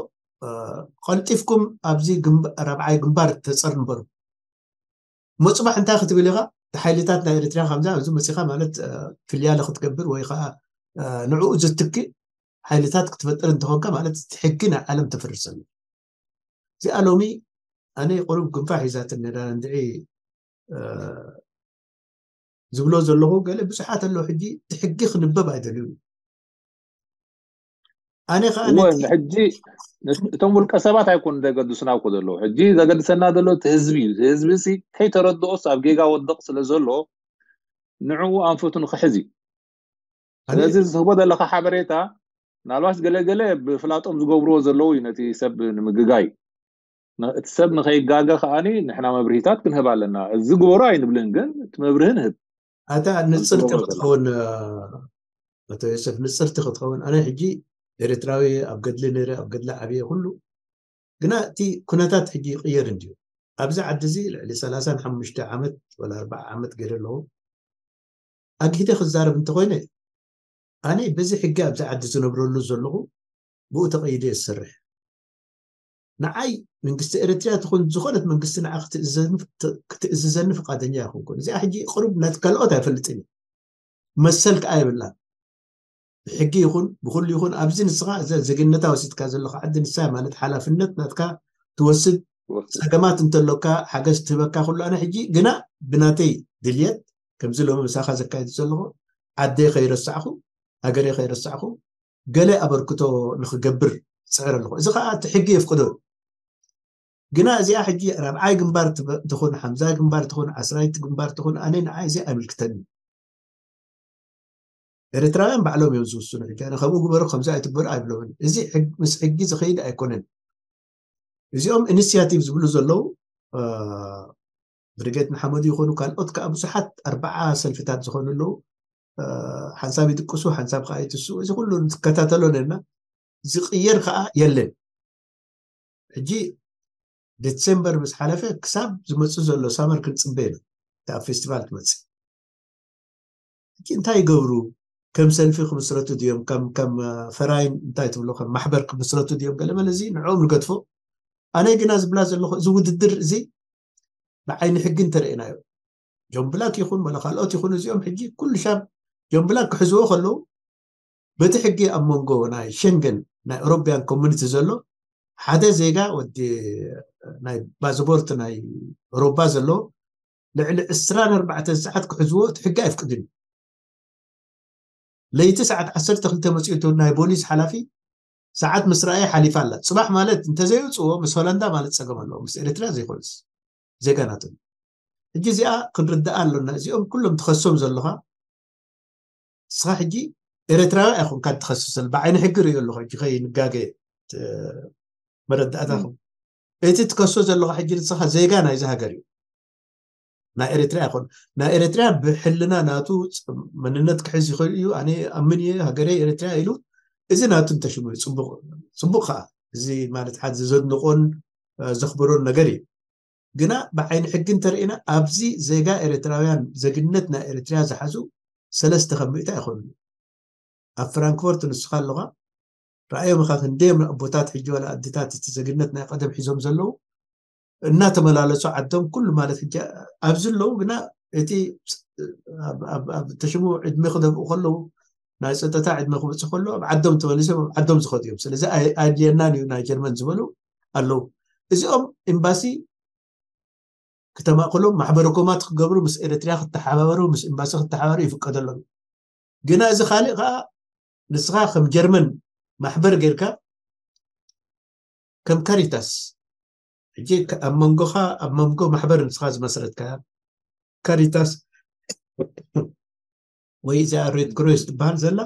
ቀልጢፍኩም ኣብዚ ራብዓይ ግንባር ተፀር ንበሩ መፅባሕ እንታይ ክትብል ኢኻ ሓይልታት ናይ ኤርትራ ከምዚ ኣብዚ መፂኻ ማለት ፍልያለ ክትገብር ወይ ከዓ ንዕኡ ዝትክእ ሓይልታት ክትፈጥር እንተኾንካ ማለት እቲ ሕጊ ናይ ዓለም ተፈርሰሉ እዚኣ ሎሚ ኣነ ቁሩብ ግንፋ ሒዛትን ነዳ እንድዒ ዝብሎ ዘለኹ ገለ ብዙሓት ኣለዉ ሕጂ እቲ ሕጊ ክንበብ ኣይደልዩ ኣነ ከዓ ሕጂ እቶም ውልቀ ሰባት ኣይኮኑ ዘገድሱና እኮ ዘለዉ ሕጂ ዘገድሰና ዘሎ እቲ ህዝቢ እዩ ህዝቢ ሲ ከይተረድኦስ ኣብ ጌጋ ወድቕ ስለ ዘሎ ንዕኡ ኣንፈቱ ንክሕዝ እዩ ስለዚ ዝህቦ ዘለካ ሓበሬታ ምናልባት ገለገለ ብፍላጦም ዝገብርዎ ዘለዉ እዩ ነቲ ሰብ ንምግጋይ እቲ ሰብ ንኸይጋገ ከዓኒ ንሕና መብርሂታት ክንህብ ኣለና እዚ ግበሩ ኣይንብልን ግን እቲ መብርሂ ንህብ ኣታ ንፅርቲ ክትኸውን ኣቶ ዮሰፍ ንፅርቲ ክትኸውን ኣነ ሕጂ ኤርትራዊ ኣብ ገድሊ ነረ ኣብ ገድሊ ዓብየ ኩሉ ግና እቲ ኩነታት ሕጂ ይቅየር እንድዩ ኣብዚ ዓዲ እዚ ልዕሊ ሰላሳን ሓሙሽተ ዓመት ወላ ኣርባዓ ዓመት ገይረ ኣለኹ ኣግሂደ ክዛረብ እንተኮይነ ኣነ በዚ ሕጊ ኣብዚ ዓዲ ዝነብረሉ ዘለኹ ብኡ ተቀይደ ዝሰርሕ ንዓይ መንግስቲ ኤርትርያ ትኹን ዝኾነት መንግስቲ ንዓ ክትእዝዘኒ ፍቃደኛ ኣይኮንኩን እዚኣ ሕጂ ቅሩብ ነቲ ካልኦት ኣይፈልጥን እዩ መሰል ከዓ የብላን ብሕጊ ይኹን ብኩሉ ይኹን ኣብዚ ንስኻ እዛ ዜግነታ ወሲድካ ዘለኻ ዓዲ ንሳ ማለት ሓላፍነት ናትካ ትወስድ ጸገማት እንተሎካ ሓገዝ ትህበካ ኩሉ። ኣነ ሕጂ ግና ብናተይ ድልየት ከምዚ ሎሚ ምሳኻ ዘካየድ ዘለኹ ዓደይ ከይረሳዕኹ፣ ሃገረይ ከይረሳዕኹ፣ ገለ ኣበርክቶ ንኽገብር ዝጽዕር ኣለኹ። እዚ ኸኣ እቲ ሕጊ የፍቅዶ። ግና እዚኣ ሕጂ ራብዓይ ግንባር ትበ- ትኹን ሓምዛይ ግንባር ትኹን ዓስራይቲ ግንባር ትኹን ኣነ ንዓይ እዚ ኣይምልክተኒ። ኤርትራውያን ባዕሎም እዮም ዝውስኑ። ሕጂ ኣነ ከምኡ ግበሩ ከምዚ ኣይትግበሩ ኣይብሎምን። እዚ ሕግ- ምስ ሕጊ ዝኸይድ ኣይኮነን። እዚኦም ኢኒሽያቲቭ ዝብሉ ዘለዉ ብሪጌድ ንሓመዱ ይኾኑ ካልኦት ከዓ ብዙሓት ኣርባዓ ሰልፍታት ዝኾኑ ኣለዉ። ሓንሳብ ይድቅሱ ሓንሳብ ከዓ ይትሱ። እዚ ኩሉ ንትከታተሎ ነና። ዝቅየር ከዓ የለን። ሕጂ ዲሴምበር ምስ ሓለፈ ክሳብ ዝመፁ ዘሎ ሳመር ክንፅበ ኢና። እታ ኣብ ፌስቲቫል ትመፅእ ሕጂ እንታይ ይገብሩ? ከም ሰልፊ ክምስረቱ ድዮም? ከም ከም ፈራይን እንታይ ትብሎ ከም ማሕበር ክምስረቱ ድዮም? ገለመለ እዚ ንዕኦም ንገድፎ። ኣነ ግና ዝብላ ዘለኹ እዚ ውድድር እዚ ብዓይኒ ሕጊ እንተረኢናዮ ጆን ብላክ ይኹን ወላ ካልኦት ይኹን እዚኦም ሕጂ ኩሉ ሻብ ጆን ብላክ ክሕዝዎ ከለዉ በቲ ሕጊ ኣብ መንጎ ናይ ሸንገን ናይ ኤሮፒያን ኮሚኒቲ ዘሎ ሓደ ዜጋ ወዲ ናይ ፓስፖርት ናይ ኤሮፓ ዘሎ ልዕሊ ዕስራን ኣርባዕተን ሰዓት ክሕዝዎ እቲ ሕጊ ኣይፍቅድን እዩ። ለይቲ ሰዓት ዓሰርተ ክልተ መፂኡ እቲ ናይ ቦሊስ ሓላፊ ሰዓት ምስ ረኣየ ሓሊፋ ኣላ። ፅባሕ ማለት እንተዘይውፅዎ ምስ ሆላንዳ ማለት ፀገም ኣለዎ፣ ምስ ኤርትራ ዘይኮነስ ዜጋ ናቶም። ሕጂ እዚኣ ክንርዳኣ ኣሎና። እዚኦም ኩሎም ትኸሶም ዘለኻ ንስኻ ሕጂ ኤርትራዊ ኣይኮንካ ትኸስስ ዘሎ ብዓይኒ ሕጊ ርእዮ ኣለኹ። ሕጂ ከይንጋገ መረዳእታኹም እቲ ትከሶ ዘለኻ ሕጂ ንስኻ ዜጋ ናይዚ ሃገር እዩ። ናይ ኤርትራ ይኹን ናይ ኤርትራ ብሕልና ናቱ መንነት ክሕዝ ይኽእል እዩ። ኣነ ኣምን እየ ሃገረይ ኤርትራ ኢሉ እዚ ናቱ እንተሽሙ እዩ ፅቡቅ። ፅቡቅ ከዓ እዚ ማለት ሓደ ዘድንቆን ዘኽብሮን ነገር እዩ። ግና ብዓይኒ ሕጊ እንተርኢና ኣብዚ ዜጋ ኤርትራውያን ዜግነት ናይ ኤርትራ ዝሓዙ ሰለስተ ከም ሚእቲ ኣይኮኑን። ኣብ ፍራንክፎርት ንስኻ ኣለኻ ረኣዮም ኢኻ ክንደዮም ኣቦታት ሕጂ ዋላ ኣዴታት እቲ ዜግነት ናይ ቀደም ሒዞም ዘለዉ እናተመላለሱ ዓዶም ኩሉ ማለት ሕጂ ኣብዚ ኣለዉ ግና እቲ ተሽሙ ዕድመ ክደፍኡ ከለዉ ናይ ፀጥታ ዕድመ ክበፅሑ ከለዉ ኣብ ዓዶም ተመሊሶም ኣብ ዓዶም ዝኸዱ እዮም። ስለዚ ኣድልየናን እዩ ናይ ጀርመን ዝበሉ ኣለዉ። እዚኦም ኤምባሲ ክተማእክሎም ማሕበረ ኮማት ክገብሩ ምስ ኤርትርያ ክተሓባበሩ ምስ ኤምባሲ ክተሓባበሩ ይፍቀደሎም። ግና እዚ ካልእ ከዓ ንስኻ ከም ጀርመን ማሕበር ጌርካ ከም ካሪታስ ሕጂ ኣብ መንጎኻ ኣብ መንጎ ማሕበር ንስኻ ዝመስረትካ ካሪታስ ወይ እዚኣ ሬድ ክሮስ ትበሃል ዘላ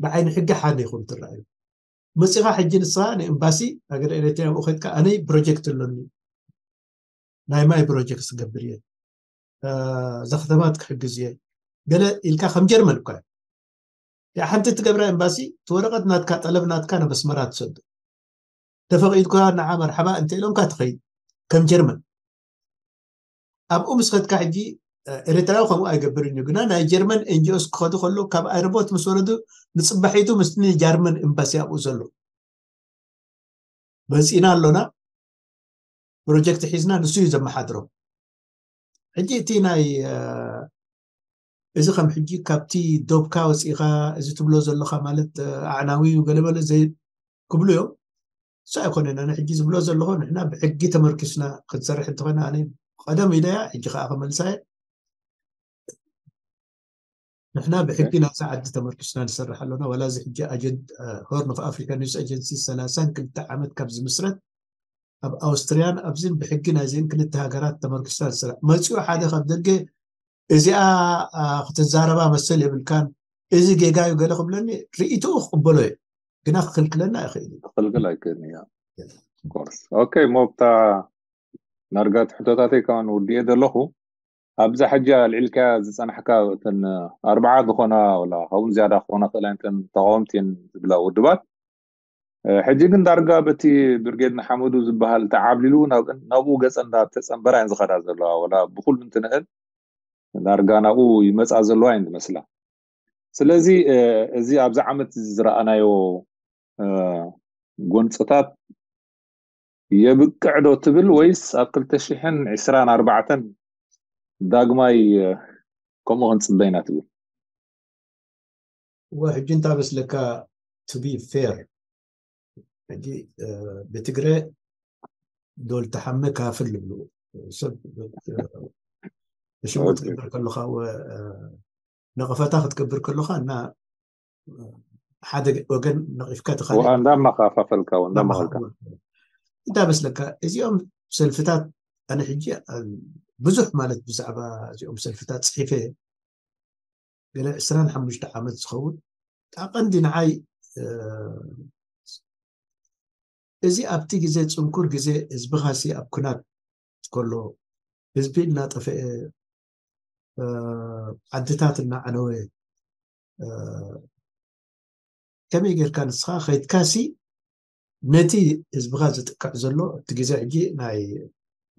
ብዓይኒ ሕጊ ሓደ ይኹም ትረኣዩ መፂኻ ሕጂ ንስኻ ንኤምባሲ ሃገር ኤርትራ ብኡ ከድካ ኣነይ ፕሮጀክት ኣሎኒ ናይ ማይ ፕሮጀክት ዝገብር እየ እዛ ከተማት ክሕግዝ እየ ገለ ኢልካ ከም ጀርመን እኳ ያ ሓንቲ ትገብራ ኤምባሲ ትወረቀት ናትካ ጠለብ ናትካ ናብ ኣስመራ ትሰዱ ተፈቂድካ ንዓ መርሓባ እንተ ኢሎምካ ትኸይድ ከም ጀርመን ኣብኡ ምስ ኸድካ ሕጂ ኤርትራዊ ከምኡ ኣይገብርን እዩ ግና ናይ ጀርመን ኤንጂኦስ ክኸዱ ከለዉ ካብ ኣይረቦት ምስ ወረዱ ንፅባሒቱ ምስኒ ጃርመን ኤምባሲ ኣብኡ ዘሎ መፂና ኣሎና ፕሮጀክት ሒዝና ንሱ እዩ ዘመሓድሮ ሕጂ እቲ ናይ እዚ ከም ሕጂ ካብቲ ዶብካ ወፂኢኻ እዚ ትብሎ ዘለኻ ማለት ኣዕናዊ እዩ ገለበለ ዘይ ክብሉ እዮም እሱ ኣይኮነን ኣነ ሕጂ ዝብሎ ዘለኹ ንሕና ብሕጊ ተመርኪስና ክንሰርሕ እንተኾነ ኣነ ቀደም ኢለያ ሕጂ ከዓ ክመልሳ እየ ንሕና ብሕጊ ናብዛ ዓዲ ተመርኪስና ንሰርሕ ኣሎና ዋላ እዚ ሕጂ ኣጀንት ሆርን ኦፍ ኣፍሪካ ኒውስ ኣጀንሲ ሰላሳን ክልተ ዓመት ካብ ዝምስረት ኣብ ኣውስትርያን ኣብዚን ብሕጊ ናይዚን ክልተ ሃገራት ተመርኪስና ንሰርሕ መፂኡ ሓደ ካብ ደገ እዚኣ ክትዛረባ መሰል የብልካን እዚ ጌጋ እዩ ገለ ክብለኒ ርእይትኡ ክቅበሎ እዩ ግና ክክልክለና ይኽእል እዩ ክልክል ኣይክእልን እያ ኮርስ ኦኬ ሞብታ ናርጋ ትሕቶታተይ ከማን ውድኤ ዘለኹ ኣብዛ ሕጂ ኣልዒልካያ ዝፀናሕካ እተን ኣርባዓ ዝኾና ወላ ካብኡን ዝያዳ ክኾና ክእላ እተን ተቃወምቲ እየን ዝብላ ውድባት ሕጂ ግን ዳርጋ በቲ ብርጌድ ንሓመዱ ዝበሃል ተዓብሊሉ ናብኡ ገፀ እንዳተፀንበራ እየን ዝኸዳ ዘለዋ ወላ ብኩሉ እንትንእል ዳርጋ ናብኡ ይመፃ ዘለዋ እየን ዝመስላ ስለዚ እዚ ኣብዚ ዓመት ዝረኣናዮ ጎንፅታት የብቅዕ ዶ ትብል ወይስ ኣብ ክልተ ሽሕን ዕስራን ኣርባዕተን ዳግማይ ከምኡ ክንፅበ ኢና ትብል? እወ ሕጂ እንታይ መስለካ to be fair ሕጂ ብትግረ ዶል ተሓመ ካፍል ዝብሉ ሰብ ሽሙ ክትገብር ከለካ ነቐፈታ ክትገብር ከለካ እና ሓደ ወገን ነቒፍካ ትኻል እንዳማኻፋፈልካ እንዳማኸልካ እንዳ መስለካ እዚኦም ሰልፍታት ኣነ ሕጂ ብዙሕ ማለት ብዛዕባ እዚኦም ሰልፍታት ፅሒፈ ገለ ዕስራን ሓሙሽተ ዓመት ዝኸውን ቀንዲ ንዓይ እዚ ኣብቲ ግዜ ፅንኩር ግዜ ህዝብኻሲ ኣብ ኩናት ከሎ ህዝቢ እናጠፈአ ዓድታት እናዓነወ ከመይ ጌርካ ንስኻ ከይድካሲ ነቲ ህዝብኻ ዝጥቀዕ ዘሎ እቲ ግዜ ሕጂ ናይ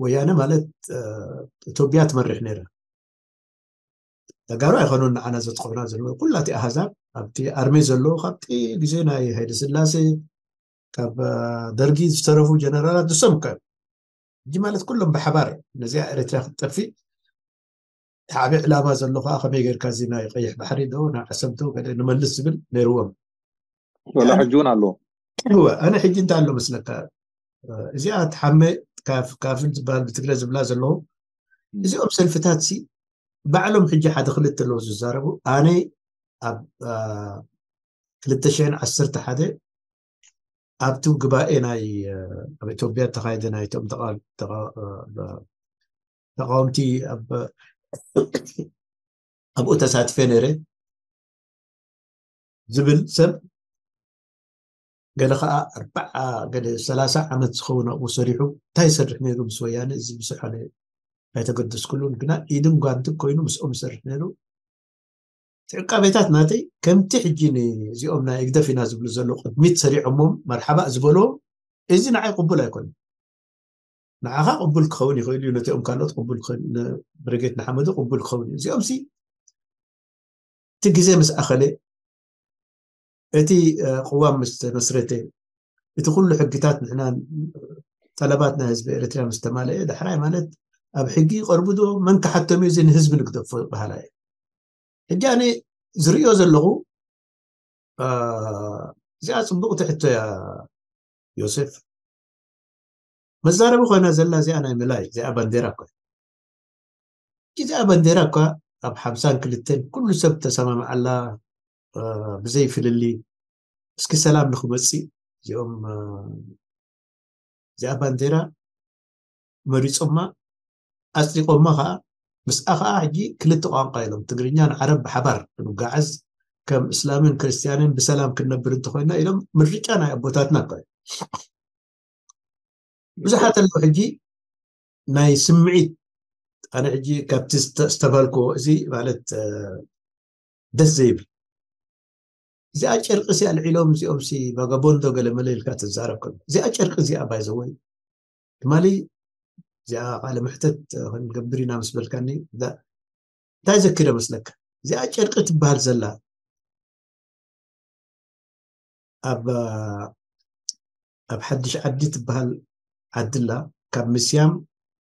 ወያነ ማለት ኢትዮጵያ ትመርሕ ነይራ ተጋሩ ኣይኮኑን ንዓና ዘጥቅዑና ዘለዉ ኩላቲ ኣህዛብ ኣብቲ ኣርሜ ዘለዉ ካብቲ ግዜ ናይ ሃይለ ስላሴ ካብ ደርጊ ዝተረፉ ጀነራላት ንሶም ከ ሕጂ ማለት ኩሎም ብሓባር ነዚኣ ኤርትራ ክትጠፊ ዓቢ ዕላማ ዘሎ ከዓ ከመይ ጌርካ እዚ ናይ ቀይሕ ባሕሪ ዶ ናይ ዓሰብ ዶ ገለ ንመልስ ዝብል ነይርዎም ወላ ሕጂ እውን ኣለዎ እወ ኣነ ሕጂ እንታይ ኣሎ መስለካ እዚኣ ትሓመ ካፍል ዝበሃል ብትግረ ዝብላ ዘለዉ እዚኦም ሰልፍታት ሲ ባዕሎም ሕጂ ሓደ ክልተ ኣለዉ ዝዛረቡ ኣነ ኣብ ክልተ ሽሕን ዓሰርተ ሓደ ኣብቲ ጉባኤ ናይ ኣብ ኢትዮጵያ ተኻይደ ናይቶም ተቃወምቲ ኣብኡ ተሳትፈ ነይረ ዝብል ሰብ ገለ ከዓ ኣርባዓ ገለ ሰላሳ ዓመት ዝኸውን ኣብኡ ሰሪሑ እንታይ ይሰርሕ ነይሩ ምስ ወያነ እዚ ብዙሕ ኣነ ኣይተገደስኩሉን ግና ኢድን ጓንትን ኮይኑ ምስኦም ይሰርሕ ነይሩ እቲ ዕቃቤታት ናተይ ከምቲ ሕጂ ንእዚኦም ናይ ህግደፍ ኢና ዝብሉ ዘለዉ ቅድሚት ሰሪዖሞም መርሓባእ ዝበልዎም እዚ ንዓይ ቅቡል ኣይኮነን ንዓኻ ቅቡል ክኸውን ይኽእል እዩ ነቲኦም ካልኦት ቅቡል ብርጌድ ንሓመዱ ቅቡል ክኸውን እዩ እዚኦም ሲ እቲ ግዜ ምስ ኣኸለ እቲ ቅዋም ምስ ተመስረተ እቲ ኩሉ ሕግታት ንሕና ጠለባት ናይ ህዝቢ ኤርትራ ምስ ተማለአ ዳሕራይ ማለት ኣብ ሕጊ ይቐርቡ ዶ መን ክሓቶም እዩ እዚ ንህዝቢ ንግደፎ በሃላ እየ ሕጂ ኣነ ዝርእዮ ዘለኹ እዚኣ ፅቡቕቲ ሕቶ እያ ዮሴፍ መዛረቢ ኮይና ዘላ እዚኣ ናይ ምላይ እዚኣ ባንዴራ እኮ እዚኣ ባንዴራ እኳ ኣብ ሓምሳን ክልተን ኩሉ ሰብ ተሰማምዓላ ብዘይ ፍልሊ እስኪ ሰላም ንክመፅእ እዚኦም እዚኣ ባንዴራ መሪፆማ ኣፅዲቆማ ከዓ ምስኣ ከዓ ሕጂ ክልተ ቋንቋ ኢሎም ትግርኛን ዓረብ ብሓባር ክንጓዓዝ ከም እስላምን ክርስትያንን ብሰላም ክንነብር እንተኮይና ኢሎም ምርጫ ናይ ኣቦታትና እኳ ብዙሓት ኣለዉ ሕጂ ናይ ስምዒት ኣነ ሕጂ ካብቲ ዝተባልክዎ እዚ ማለት ደስ ዘይብል እዚኣ ጨርቂ ሲ ኣልዒሎም እዚኦም ሲ ቫጋቦንዶ ገለ መለ ኢልካ ትዛረብ ከሎ እዚኣ ጨርቂ እዚኣ ባይዘወይ ትማሊ እዚኣ ቃለ መሕተት ክንገብር ኢና ምስ በልካኒ እንታይ ዘኪረ መስለካ እዚኣ ጨርቂ ትበሃል ዘላ ኣብ ኣብ ሓድሽ ዓዲ ትበሃል ዓድላ ካብ ምስያም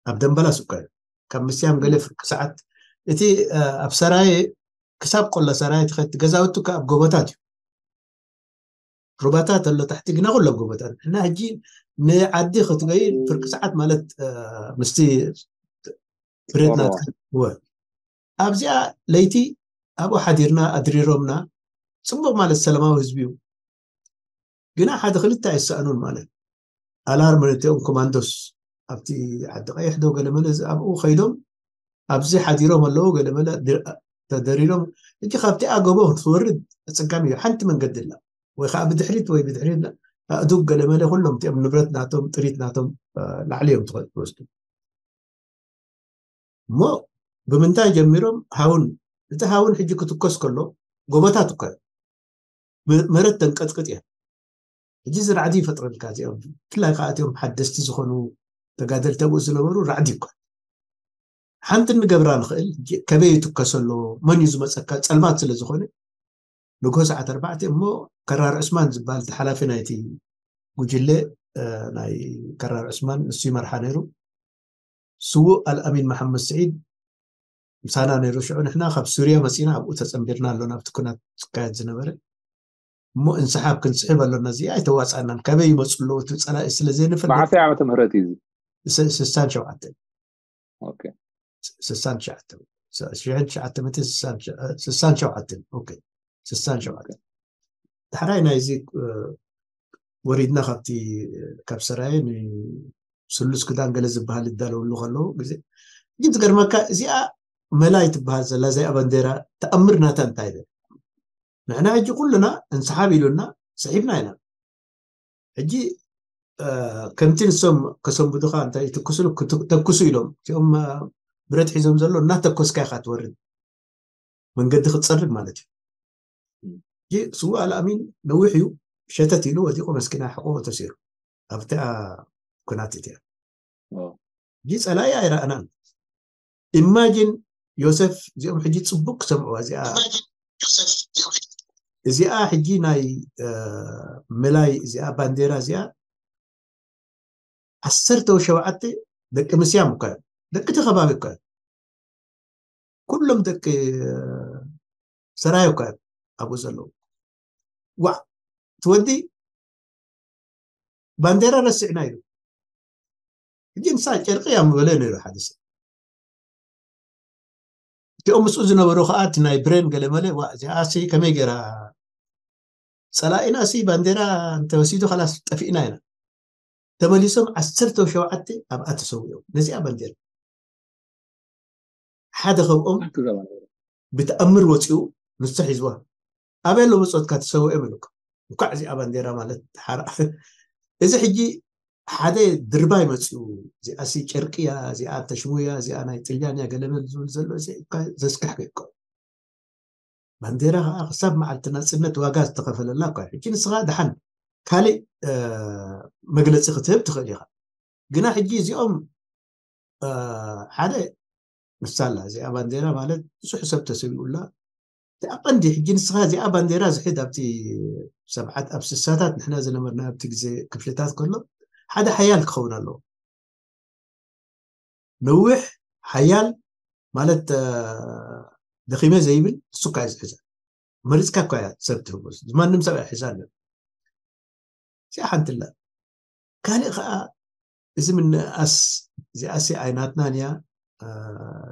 ኣብ ደንበላስ እኳ እዩ ካብ ምስያም ገለ ፍርቂ ሰዓት እቲ ኣብ ሰራየ ክሳብ ቆላ ሰራየ ትኸድ ገዛውቲ ከ ኣብ ጎቦታት እዩ ሩባታት ኣሎ ታሕቲ ግና ኩሎም ጎቦታት እና ሕጂ ንዓዲ ክትበይ ፍርቂ ሰዓት ማለት ምስቲ ብሬት ናትወ ኣብዚኣ ለይቲ ኣብኡ ሓዲርና ኣድሪሮምና ፅቡቅ ማለት ሰላማዊ ህዝቢ እዩ ግና ሓደ ክልተ ኣይሰኣኑን ማለት ኣላርም ነቲኦም ኮማንዶስ ኣብቲ ዓዲ ቀይሕ ዶ ገለመለ ኣብኡ ከይዶም ኣብዚ ሓዲሮም ኣለዉ ገለመለ ተደሪሮም እጂ ካብቲ ኣገቦ ክትወርድ ኣፀጋሚ እዩ ሓንቲ መንገዲ ኣላ ወይ ከዓ ብድሕሪት ወይ ብድሕሪት ኣእዱግ ገለመለ ኩሎም እቲኦም ንብረት ናቶም ጥሪት ናቶም ላዕሊ እዮም ትወስዱ እሞ ብምንታይ ጀሚሮም ሃውን እቲ ሃውን ሕጂ ክትኮስ ከሎ ጎቦታት እኮ መረት ተንቀጥቅጥ እያ ሕጂ እዚ ራዕዲ ይፈጥረልካ እዚኦም ብፍላይ ከዓ እቲኦም ሓደስቲ ዝኾኑ ተጋደልቲ ኣብኡ ዝነበሩ ራዕዲ እኳ ሓንቲ እንገብራ ንኽእል ከበይ ይትከሰሎ መን እዩ ዝመፀካ ፀልማት ስለ ዝኾነ ንግሆ ሰዓት ኣርባዕተ እሞ ከራር ዑስማን ዝበሃል ተሓላፊ ናይቲ ጉጅለ ናይ ከራር ዑስማን ንሱ ይመርሓ ነይሩ ስዉእ ኣልኣሚን መሓመድ ስዒድ ምሳና ነይሩ ሽዑ ንሕና ካብ ሱርያ መፂና ኣብኡ ተፀንቢርና ኣሎ ናብቲ ኩናት ዝካየድ ዝነበረ እሞ እንስሓብ ክንስሕብ ኣለና እዚ ኣይተዋፃእናን ካበይ ይመፁ ኣለዉ እቲ ፀላኢ ስለ ዘይንፈልጥ መዓሰይ ዓመተ ምህረት እዩ ስ- ስሳን ሸውዓተን okay ስሳን ትሽዓተ ሽሕን ትሽዓተ ሚእትን ስሳን ሸ- ስሳን ሸውዓተን okay ስሳን ሸውዓተ ዳሕራይ ናይዚ እ፣ ወሪድና ካብቲ ካብ ሰራየ ንስሉስ ክዳን ገለ ዝበሃል ይዳለውሉ ከለዉ ግዜ ግን ትገርመካ እዚኣ መላይ ትበሃል ዘላ እዚኣ ባንዴራ ተኣምር ናታ እንታይ ኢለ ንሕና ሕጂ ኩልና እንስሓብ ኢሉና ስሒብና ኢና ሕጂ እ፣ ከምቲ ንሶም ከሰንብዱኻ እንታይ ይትኩሱ ተኩሱ ኢሎም እቲኦም እ፣ ብረት ሒዞም ዘሎ እናተኮስካ ኢኻ ትወርድ መንገዲ ክትፀርግ ማለት እዩ ስውእ ኣልኣሚን ነዊሕ እዩ ሸተት ኢሉ ወዲቁ መስኪና ሕቆ ተሲሩ ኣብታ ኩናት እቲያ ሕጂ ፀላኢ ኣይረኣናን ኢማጂን ዮሰፍ እዚኦም ሕጂ ፅቡቅ ክሰምዕዋ እዚኣ እዚኣ ሕጂ ናይ ምላይ እዚኣ ባንዴራ እዚኣ ዓሰርተ ሸውዓተ ደቂ ምስያም እኳ እዮም ደቂ እቲ ከባቢ እኳ እዮም ኩሎም ደቂ ሰራይ እኳ እዮም ኣብኡ ዘለዉ ዋዕ ትወዲ ባንዴራ ረሲዕና ኢሉ ሕጂ ንሳ ጨርቂ እያ ምበለ ነይሩ ሓደ ሰብ እቲኦም ምስኡ ዝነበሩ ከዓ እቲ ናይ ብሬን ገለመለ ዋ እዚኣሲ ከመይ ገይራ ፀላኢና ሲ ባንዴራ እንተወሲዱ ከላስ ጠፊእና ኢና ተመሊሶም ዓሰርተ ሸውዓተ ኣብኣ ተሰዊኦም ነዚኣ ባንዴራ ሓደ ካብኦም ብተኣምር ወፂኡ ንሱ ሒዝዋ ኣበይ ኣሎ መፆትካ ተሰዊኦም ኢሉካ እንኳዕ እዚኣ ባንዴራ ማለት ሓራ እዚ ሕጂ ሓደ ድርባይ መፅኡ እዚኣ ሲ ጨርቂ እያ እዚኣ ተሽሙ እያ እዚኣ ናይ ጥልያን እያ ገለመል ዝብል ዘሎ ዘስካሕከ ይኮ ባንዴራ ከዓ ክሳብ መዓልቲ ናፅነት ዋጋ ዝተኸፈለላ እኳ ሕጂ ንስኻ ድሓን ካሊእ መግለፂ ክትህብ ትኽእል ኢኻ ግና ሕጂ እዚኦም ሓደ ምሳላ እዚኣ ባንዴራ ማለት ብዙሕ ሰብ ተሰቢኡላ እቲኣ ቀንዲ ሕጂ ንስኻ እዚኣ ባንዴራ ዝሕድ ኣብቲ ሰብዓት ኣብ ስሳታት ንሕና ዝነበርና ኣብቲ ግዜ ክፍልታት ከሎ ሓደ ሓያል ክኸውን ኣለዎ ነዊሕ ሓያል ማለት ደኺመ ዘይብል እሱ እኳ ዝሕዘ መሪፅካ እኳ ሰብ ትህቦ ዝማንም ሰብ ኣይሕዛ ኣሎ እዚኣ ሓንቲ ኣላ ካልእ ከዓ እዚ ምንኣስ እዚኣሲ ኣይናትናን እያ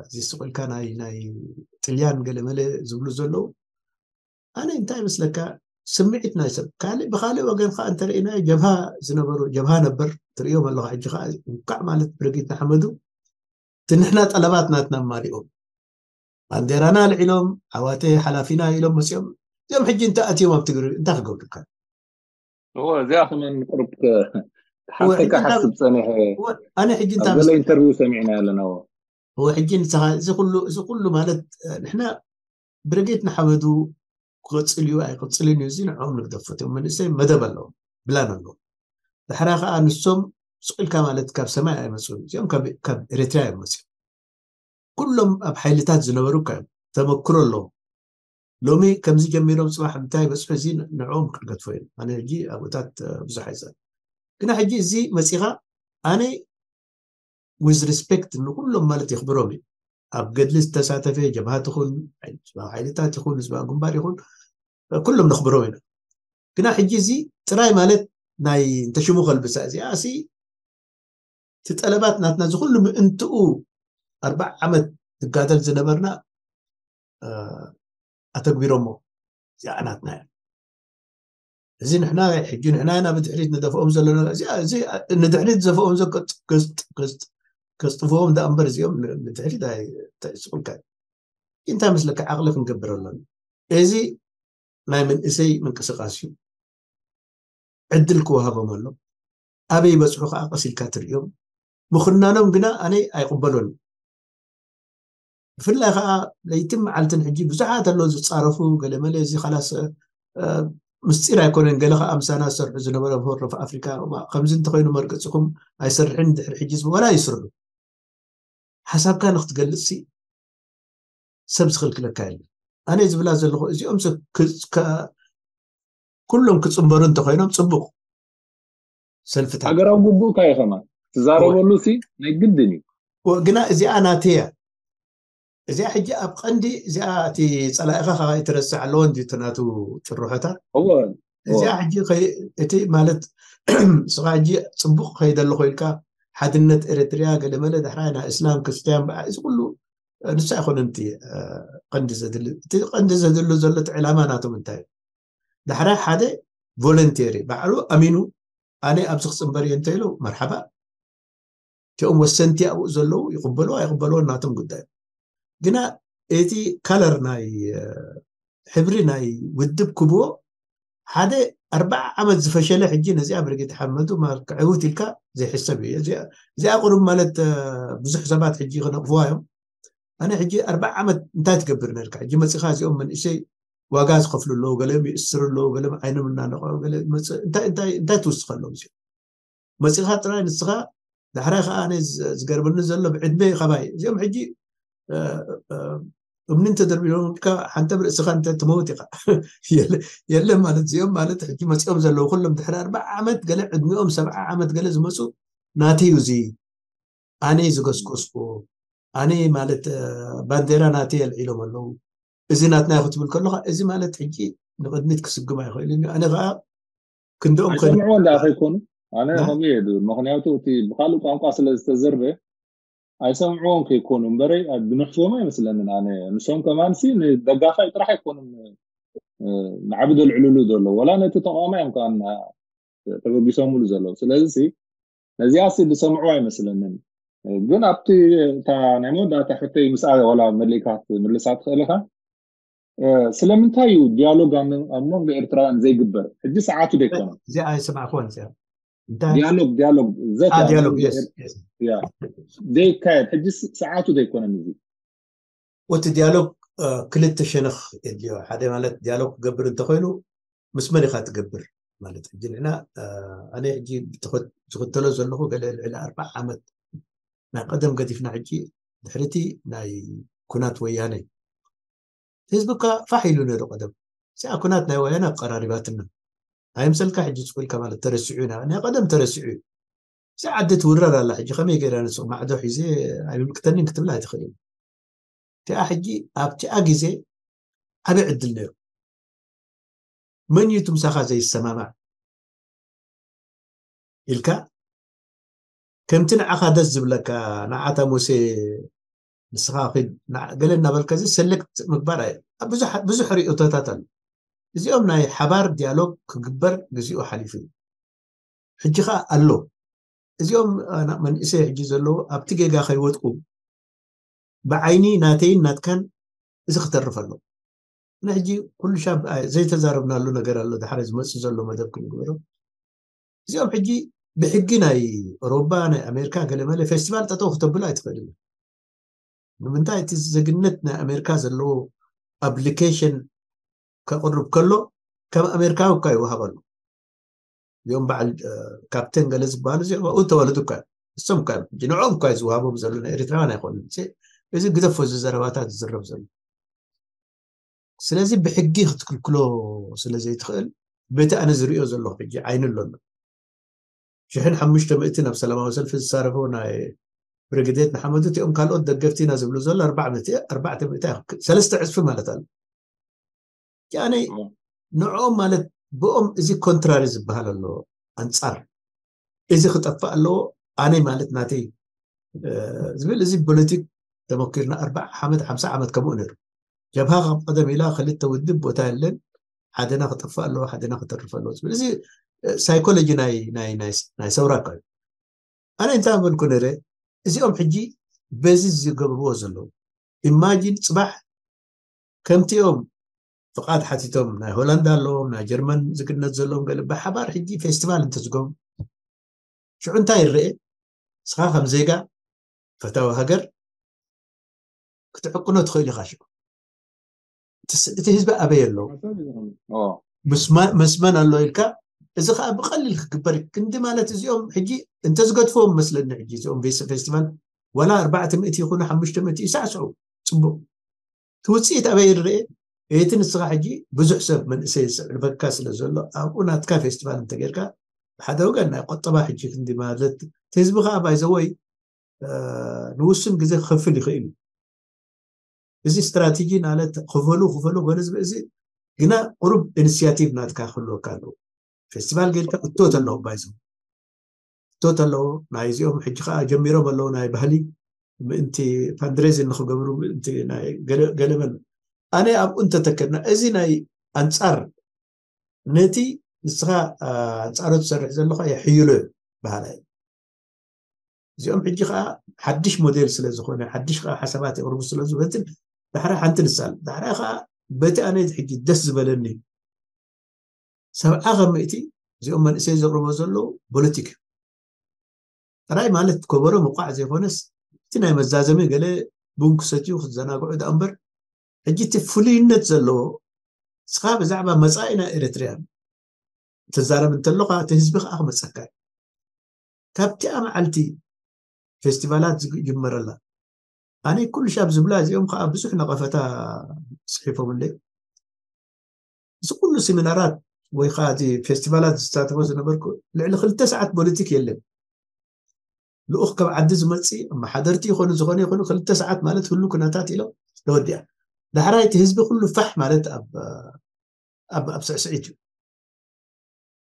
እዚ ስቁልካ ናይ ናይ ጥልያን ገለመለ ዝብሉ ዘለዉ ኣነ እንታይ ይመስለካ ስምዒት ናይ ሰብ ካልእ ብካልእ ወገን ከዓ እንተርእናዮ ጀብሃ ዝነበሩ ጀብሃ ነበር ትርእዮም ኣለካ ሕጂ ከዓ እንኳዕ ማለት ብርጊድ ንሓመዱ እቲ ንሕና ጠለባት ናትና ማሊኦም ባንዴራና ኣልዒሎም ዓዋተ ሓላፊና ኢሎም መፅኦም እዚኦም ሕጂ እንተ ኣትዮም ኣብ ትግሪ እንታይ ክገብሩካ እዎ እዚኣ ከመን ቁርብ ሓሰካ ሓስብ ፀኒሐ ኣነ ሕጂ እንታይ ገለ ኢንተርቪው ሰሚዕና ኣለና እዎ ሕጂ ንስኻ እዚ ኩሉ እዚ ኩሉ ማለት ንሕና ብርጌድ ንሓመዱ ክቕፅል እዩ ኣይቅፅልን እዩ እዚ ንዕኦም ንግደፎ እቲኦም መንእሰይ መደብ ኣለዎም ብላን ኣለዎም ድሕራ ከዓ ንሶም ስቕ ኢልካ ማለት ካብ ሰማይ ኣይመፅኡን እዚኦም ካብ ኤርትራ እዮም መፅኦም ኩሎም ኣብ ሓይልታት ዝነበሩ እኳ እዮም ተመክሮ ኣለዎም ሎሚ ከምዚ ጀሚሮም ፅባሕ እንታይ በፅሑ እዚ ንዕኦም ክንገድፎ እዮም ኣነ ሕጂ ኣብኡታት ብዙሕ ኣይፀ ግና ሕጂ እዚ መፂኻ ኣነ with respect ንኩሎም ማለት የኽብሮም እዩ ኣብ ገድሊ ዝተሳተፈ ጀብሃት ይኹን ሓይልታት ይኹን ህዝባዊ ግንባር ይኹን ኩሎም ነኽብሮም ኢና ግና ሕጂ እዚ ጥራይ ማለት ናይ እንተሽሙ ከልብሳ እዚኣ ሲ እቲ ጠለባት ናትና ዝኩሉ ምእንትኡ ኣርባዓ ዓመት ትጋደል ዝነበርና ኣተግቢሮሞ እዚኣ ናትና እያ እዚ ንሕና ሕጂ ንሕና ኢና ብድሕሪት ንደፍኦም ዘለና እዚ ንድሕሪት ዘፍኦም ከስጥፍዎም ዳ እምበር እዚኦም ንድሕሪት ኣይተስቁልካ እንታይ መስለካ ዓቕሊ ክንገብር ኣለና እዚ ናይ መንእሰይ ምንቅስቃስ እዩ ዕድል ክወሃቦም ኣሎ ኣበይ በፅሑ ከዓ ቀሲልካ ትርእዮም ምኽናኖም ግና ኣነ ኣይቕበሎን ብፍላይ ከዓ ለይትን መዓልትን ሕጂ ብዙሓት ኣሎ ዝፃረፉ ገለመለ እዚ ካላስ ምስጢር ኣይኮነን ገለ ከዓ ምሳና ዝሰርሑ ዝነበረ ብሆር ኦፍ ኣፍሪካ ከምዚ እንተኮይኑ መርገፂኹም ኣይሰርሕን ድሕሪ ሕጂ ዝብ ወላ ይስርሑ ሓሳብካ ንክትገልፅ ሰብ ዝኽልክለካ የለን ኣነ ዝብላ ዘለኹ እዚኦም ሰብ ኩሎም ክፅንበሩ እንተኮይኖም ፅቡቅ ሰልፍታት ሃገራዊ ግቡእካ እዩ ከማን ትዛረበሉ ሲ ናይ ግድን እዩ ግና እዚኣ ናተያ እዚኣ ሕጂ ኣብ ቀንዲ እዚኣ እቲ ፀላኢኻ ከዓ ይትረስዕ ኣለዎ እንዲ ናቱ ጭርሖታት እወ እዚኣ ሕጂ እቲ ማለት ስኻ ሕጂ ፅቡቅ ከይደ ኣለኹ ኢልካ ሓድነት ኤርትርያ ገለመለ ዳሕራይ ናይ እስላም ክርስትያን በዓ እዚ ኩሉ ንሱ ኣይኮነን እቲ ቀንዲ ዘድሊ። እቲ ቀንዲ ዘድሉ ዘሎ እቲ ዕላማ ናቶም እንታይ እዩ? ዳሕራይ ሓደ ቮለንቴሪ ባዕሉ ኣሚኑ ኣነ ኣብዚ ክፅንበር እየ እንተኢሉ መርሓባ። እቲኦም ወሰንቲ ኣብኡ ዘለዉ ይቕበሉ ኣይቕበልዎ ናቶም ጉዳይ። ግና እቲ ካለር ናይ ሕብሪ ናይ ውድብ ክብዎ ሓደ ኣርባዓ ዓመት ዝፈሸለ ሕጂ ነዚኣ ብርጌድ ሓመዱ ክዕውት ኢልካ ዘይሕሰብ እዩ። እዚኣ ቁሩብ ማለት ብዙሕ ሰባት ሕጂ ክነቕፍዋ እዮም። ኣነ ሕጂ ኣርባዓ ዓመት እንታይ ትገብር ነርካ? ሕጂ መፂኻ እዚኦም መንእሰይ ዋጋ ዝኸፍሉ ኣለዉ፣ ገለኦም ይእስር ኣለዉ፣ ገለኦም ዓይኖም እናነቐዑ እንታይ ትውስኸሎም እዚኦም? መፂኻ ጥራይ ንስኻ ዳሕራይ ከዓ ኣነ ዝገርመኒ ዘሎ ብዕድመ ካባይ እዚኦም ሕጂ እምኒ እንተደርቢሎምካ ሓንተ ብርእስኻ እንተ ትመውት ኢኻ። የለ ማለት እዚኦም ማለት ሕጂ መፂኦም ዘለዉ ኩሎም ድሕሪ ኣርባዓ ዓመት ገለ ዕድሚኦም ሰብዓ ዓመት ገለ ዝመፁ ናተይ እዩ እዚ ኣነ ዝገስገስኩ ኣነ ማለት ባንዴራ ናተይ ኣልዒሎም ኣለዉ። እዚ ናትና ክትብል ከለካ እዚ ማለት ሕጂ ንቅድሚት ክስግም ኣይኽእልን እዩ። ኣነ ከዓ ክንደኦም ኣይሰምዕዎ እንዳ ከይኮኑ ኣነ ከምኡ እየ ዝብል። ምክንያቱ እቲ ብካልእ ቋንቋ ስለ ዝተዘርበ ኣይሰምዕዎም ከይኮኑ እምበረይ ብንሕስቦም ኣይመስለንን። ኣነ ንሶም ከማንሲ ንደጋፋይ ጥራሕ ኣይኮኑን ንዓቢ ዘልዕልሉ ዘለዉ ወላ ነቲ ተቃዋማይ እዮም ከዓ ተበጊሶምሉ ዘለዉ። ስለዚ ነዚኣ ሲ ዝሰምዑ ኣይመስለንን። ግን ኣብቲ እታ ናይ መወዳእታ ሕቶይ ምስኣ ዋላ መሊእካ ክትምልሳ ትኽእል ኢኻ። ስለምንታይ እዩ ዲያሎግ ኣብ መንጎ ኤርትራውያን ዘይግበር? ሕጂ ሰዓቱ ዘይኮነ። እዚኣ ኣይሰማዕኩዋን እዚኣ። እንታይ? ዲያሎግ ዲያሎግ ዘት አ፣ ኣብ ዲያሎግ፣ መንጎ yes, ኤር- yes። ያ ዘይካየድ ሕጂ ሰዓቱ ዘይኮነን እዚ። ወቲ ዲያሎግ ክልተ ሸነኽ የድልዮ። ሓደ ማለት ዲያሎግ ክገብር እንተኮይኑ ምስ መን ኢኻ ትገብር ማለት ሕጂ ንሕና ኣነ ሕጂ ዝኽተሎ ዘለኹ ገለ ልዕሊ ኣርባዓ ዓመት ናይ ቀደም ገዲፍና ሕጂ ድሕሪቲ ናይ ኩናት ወያነ ህዝቢ እኳ ፋሕ ኢሉ ነይሩ ቀደም እዚኣ ኩናት ናይ ወያነ ኣቀራሪባትና ኣይምሰልካ ሕጂ ፅቁ ኢልካ ማለት ተረሲዑ ኢና ናይ ቀደም ተረሲዑ እዩ እዚ ዓዲ ትውረር ኣላ ሕጂ ከመይ ገይራ ንስቕ ማዕዶ ሒዘ ኣይምልክተኒን ክትብል ኣይትኽእል እቲኣ ሕጂ ኣብቲኣ ግዜ ዓብዪ ዕድል ነይሩ መን እዩ ትምሳኻ ዘይሰማማዕ ኢልካ ከምቲ ንዓኻ ደስ ዝብለካ ንዓታ ሙሴ ንስኻ ኺድ ገለ እናበልካ እዚ ሰለክት ምግባር ኣየ ብዙሕ ርኢቶታት ኣሎ እዚኦም ናይ ሓባር ዲያሎግ ክግበርግዚኡ ሓሊፉ እዩ ሕጂ ኸዓ ኣሎ እዚኦም መንእሰይ ሕጂ ዘለዉ ኣብቲ ጌጋ ከይወጥቁ ብዓይኒ ናተይን ናትካን እዚ ክተርፍ ኣሎ ንሕጂ ኩሉ ሻብ ዘይተዛረብናሉ ነገር ኣሎ ድሓረ ዝመፅእ ዘሎ መደብ ክንግበሮ እዚኦም ሕጂ ብሕጊ ናይ ኦሮባ ናይ ኣሜሪካ ገለመለ ፌስቲቫል ጠጠው ክተብሉ ኣይትኽእልን ንምንታይ እቲ ዜግነት ናይ ኣሜሪካ ዘለዎ ኣፕሊኬሽን ከቕርብ ከሎ ከም ኣሜሪካዊ እኳ ይወሃበሉ እዮም በዓል ካፕቴን ገለ ዝበሃሉ እዚኦም ኣብኡ ተወለዱ እኳ እዮም እሶም እኳ እዮም ሕጂ ንዕኦም እኳ ዝወሃቦም ዘሎ ናይ ኤርትራውያን ኣይኮኑን እዚ ግደፎ እዚ ዘረባታት ዝዝረብ ዘሎ ስለዚ ብሕጊ ክትክልክሎ ስለ ዘይትኽእል በቲ ኣነ ዝሪኦ ዘለኹ ሕጂ ዓይኒ ኣሎ ኣሎ ሽሕን ሓሙሽተ ምእትን ኣብ ሰላማዊ ሰልፊ ዝሳረፉ ናይ ብርግዴት ንሓመዱ እቲኦም ካልኦት ደገፍቲ ኢና ዝብሉ ዘሎ ኣርባዕተ ምእቲ ሰለስተ ዕፅፊ ማለት ኣሎ ያነይ ንዕኦም ማለት ብኦም እዚ ኮንትራሪ ዝበሃል ኣሎ ኣንፃር እዚ ክጠፍእ ኣለዎ ኣነይ ማለት ናተይ ዝብል እዚ ፖለቲክ ተመኪርና ኣርባዓ ዓመት ሓምሳ ዓመት ከምኡ ነይሩ ጀብሃ ካብ ቀደም ኢላ ክልተ ውድብ ቦታ የለን ሓደና ክጠፍእ ኣለዎ ሓደና ክተርፍ ኣለዎ ዝብል እዚ ሳይኮሎጂ ናይ ሰውራ እኳ እዩ ኣነ እንታይ በልኩ ነረ እዚኦም ሕጂ በዚ ዝገብርዎ ዘለዉ ኢማጂን ፅባሕ ከምቲኦም ፍቓድ ሓቲቶም ናይ ሆላንዳ ኣለዎም ናይ ጀርመን ዝግነት ዘለዎም ገለ ብሓባር ሕጂ ፌስቲቫል እንተዝገብሩ ሽዑ እንታይ ይረአ ስኻ ከም ዜጋ ፈታዊ ሃገር ክትዕቅኖ ትኽእል ኢኻ ሽዑ እቲ ህዝቢ ኣበይ ኣለዉ መስመን ኣሎ ኢልካ እዚ ከዓ ብቀሊል ክግበር ክንዲ ማለት እዚኦም ሕጂ እንተዝገድፍዎም መስለኒ ሕጂ እዚኦም ፌስቲቫል ዋላ ኣርባዕተ ምእቲ ይኹኑ ሓሙሽተ ምእቲ ይሳዕስዑ ፅቡቅ እቲ ውፅኢት ኣበይ ይረአ እቲ ንስኻ ሕጂ ብዙሕ ሰብ መንእሰይ ዝስዕልበካ ስለ ዘሎ ኣብኡ ናትካ ፌስቲቫል እንተጌርካ ብሓደ ወገን ናይ ቆጠባ ሕጂ ክንዲ ማለት እቲ ህዝቢ ከዓ ባይዘወይ ንውሱን ግዜ ክኸፍል ይኽእል እዩ እዚ ስትራቴጂ ናለት ክፈሉ ክፈሉ ገለ ዝብል እዚ ግና ቁሩብ ኢኒስያቲቭ ናትካ ክህልወካ ኣለዎ ፌስቲቫል ጌርካ እቶ ተለኹ ባይዞ ቶት ኣለዎ። ናይ እዚኦም ሕጂ ከዓ ጀሚሮም ኣለዉ ናይ ባህሊ ምእንቲ ፋንድሬዚን ንክገብሩ ምእንቲ ናይ ገለ- ገለመል ኣነ ኣብኡ እንተተከድና እዚ ናይ ኣንፃር ነቲ ንስኻ ኣንፃሩ ትሰርሕ ዘለኻ የሕይሎ እዩ በሃላይ። እዚኦም ሕጂ ከዓ ሓድሽ ሞዴል ስለ ዝኾነ ሓድሽ ከዓ ሓሳባት የቕርቡ ስለ ዝበትን ዳሕራይ ሓንቲ ንሳል ዳሕራይ ከዓ በቲ ኣነ ሕጂ ደስ ዝበለኒ ሰብዓ ከም ምእቲ እዚኦም መንእሰይ ዘቕርቦ ዘለዉ ፖለቲክ እዩ። ጥራይ ማለት ከበሮ ምቋዕ ዘይኮነስ እቲ ናይ መዛዘሚ ገለ ቡን ክሰትዩ ክዘናግዑ ዳ እምበር ሕጂ እቲ ፍሉይነት ዘለዎ ንስኻ ብዛዕባ መፃኢ ናይ ኤርትርያ ትዛረብ እንተለኻ እቲ ህዝቢ ከዓ ክመፀካ እዩ። ካብቲኣ መዓልቲ ፌስቲቫላት ዝጅመረላ ኣነ ኩሉ ሻብ ዝብላ እዚኦም ከዓ ብዙሕ ነቐፈታ ፅሒፎምለይ እዚ ኩሉ ሲሚናራት ወይ ከዓ እቲ ፌስቲቫላት ዝሳተፎ ዝነበርኩ ልዕሊ ክልተ ሰዓት ፖለቲክ የለን። ልኡኽ ካብ ዓዲ ዝመፅእ ኣመሓደርቲ ይኾኑ ዝኾነ ይኾኑ ክልተ ሰዓት ማለት ህሉ ኩነታት ኢሎም ተወዲኣ። ዳሕራይ እቲ ህዝቢ ኩሉ ፋሕ ማለት ኣብ ኣብ ኣብ ስዕስዒት እዩ።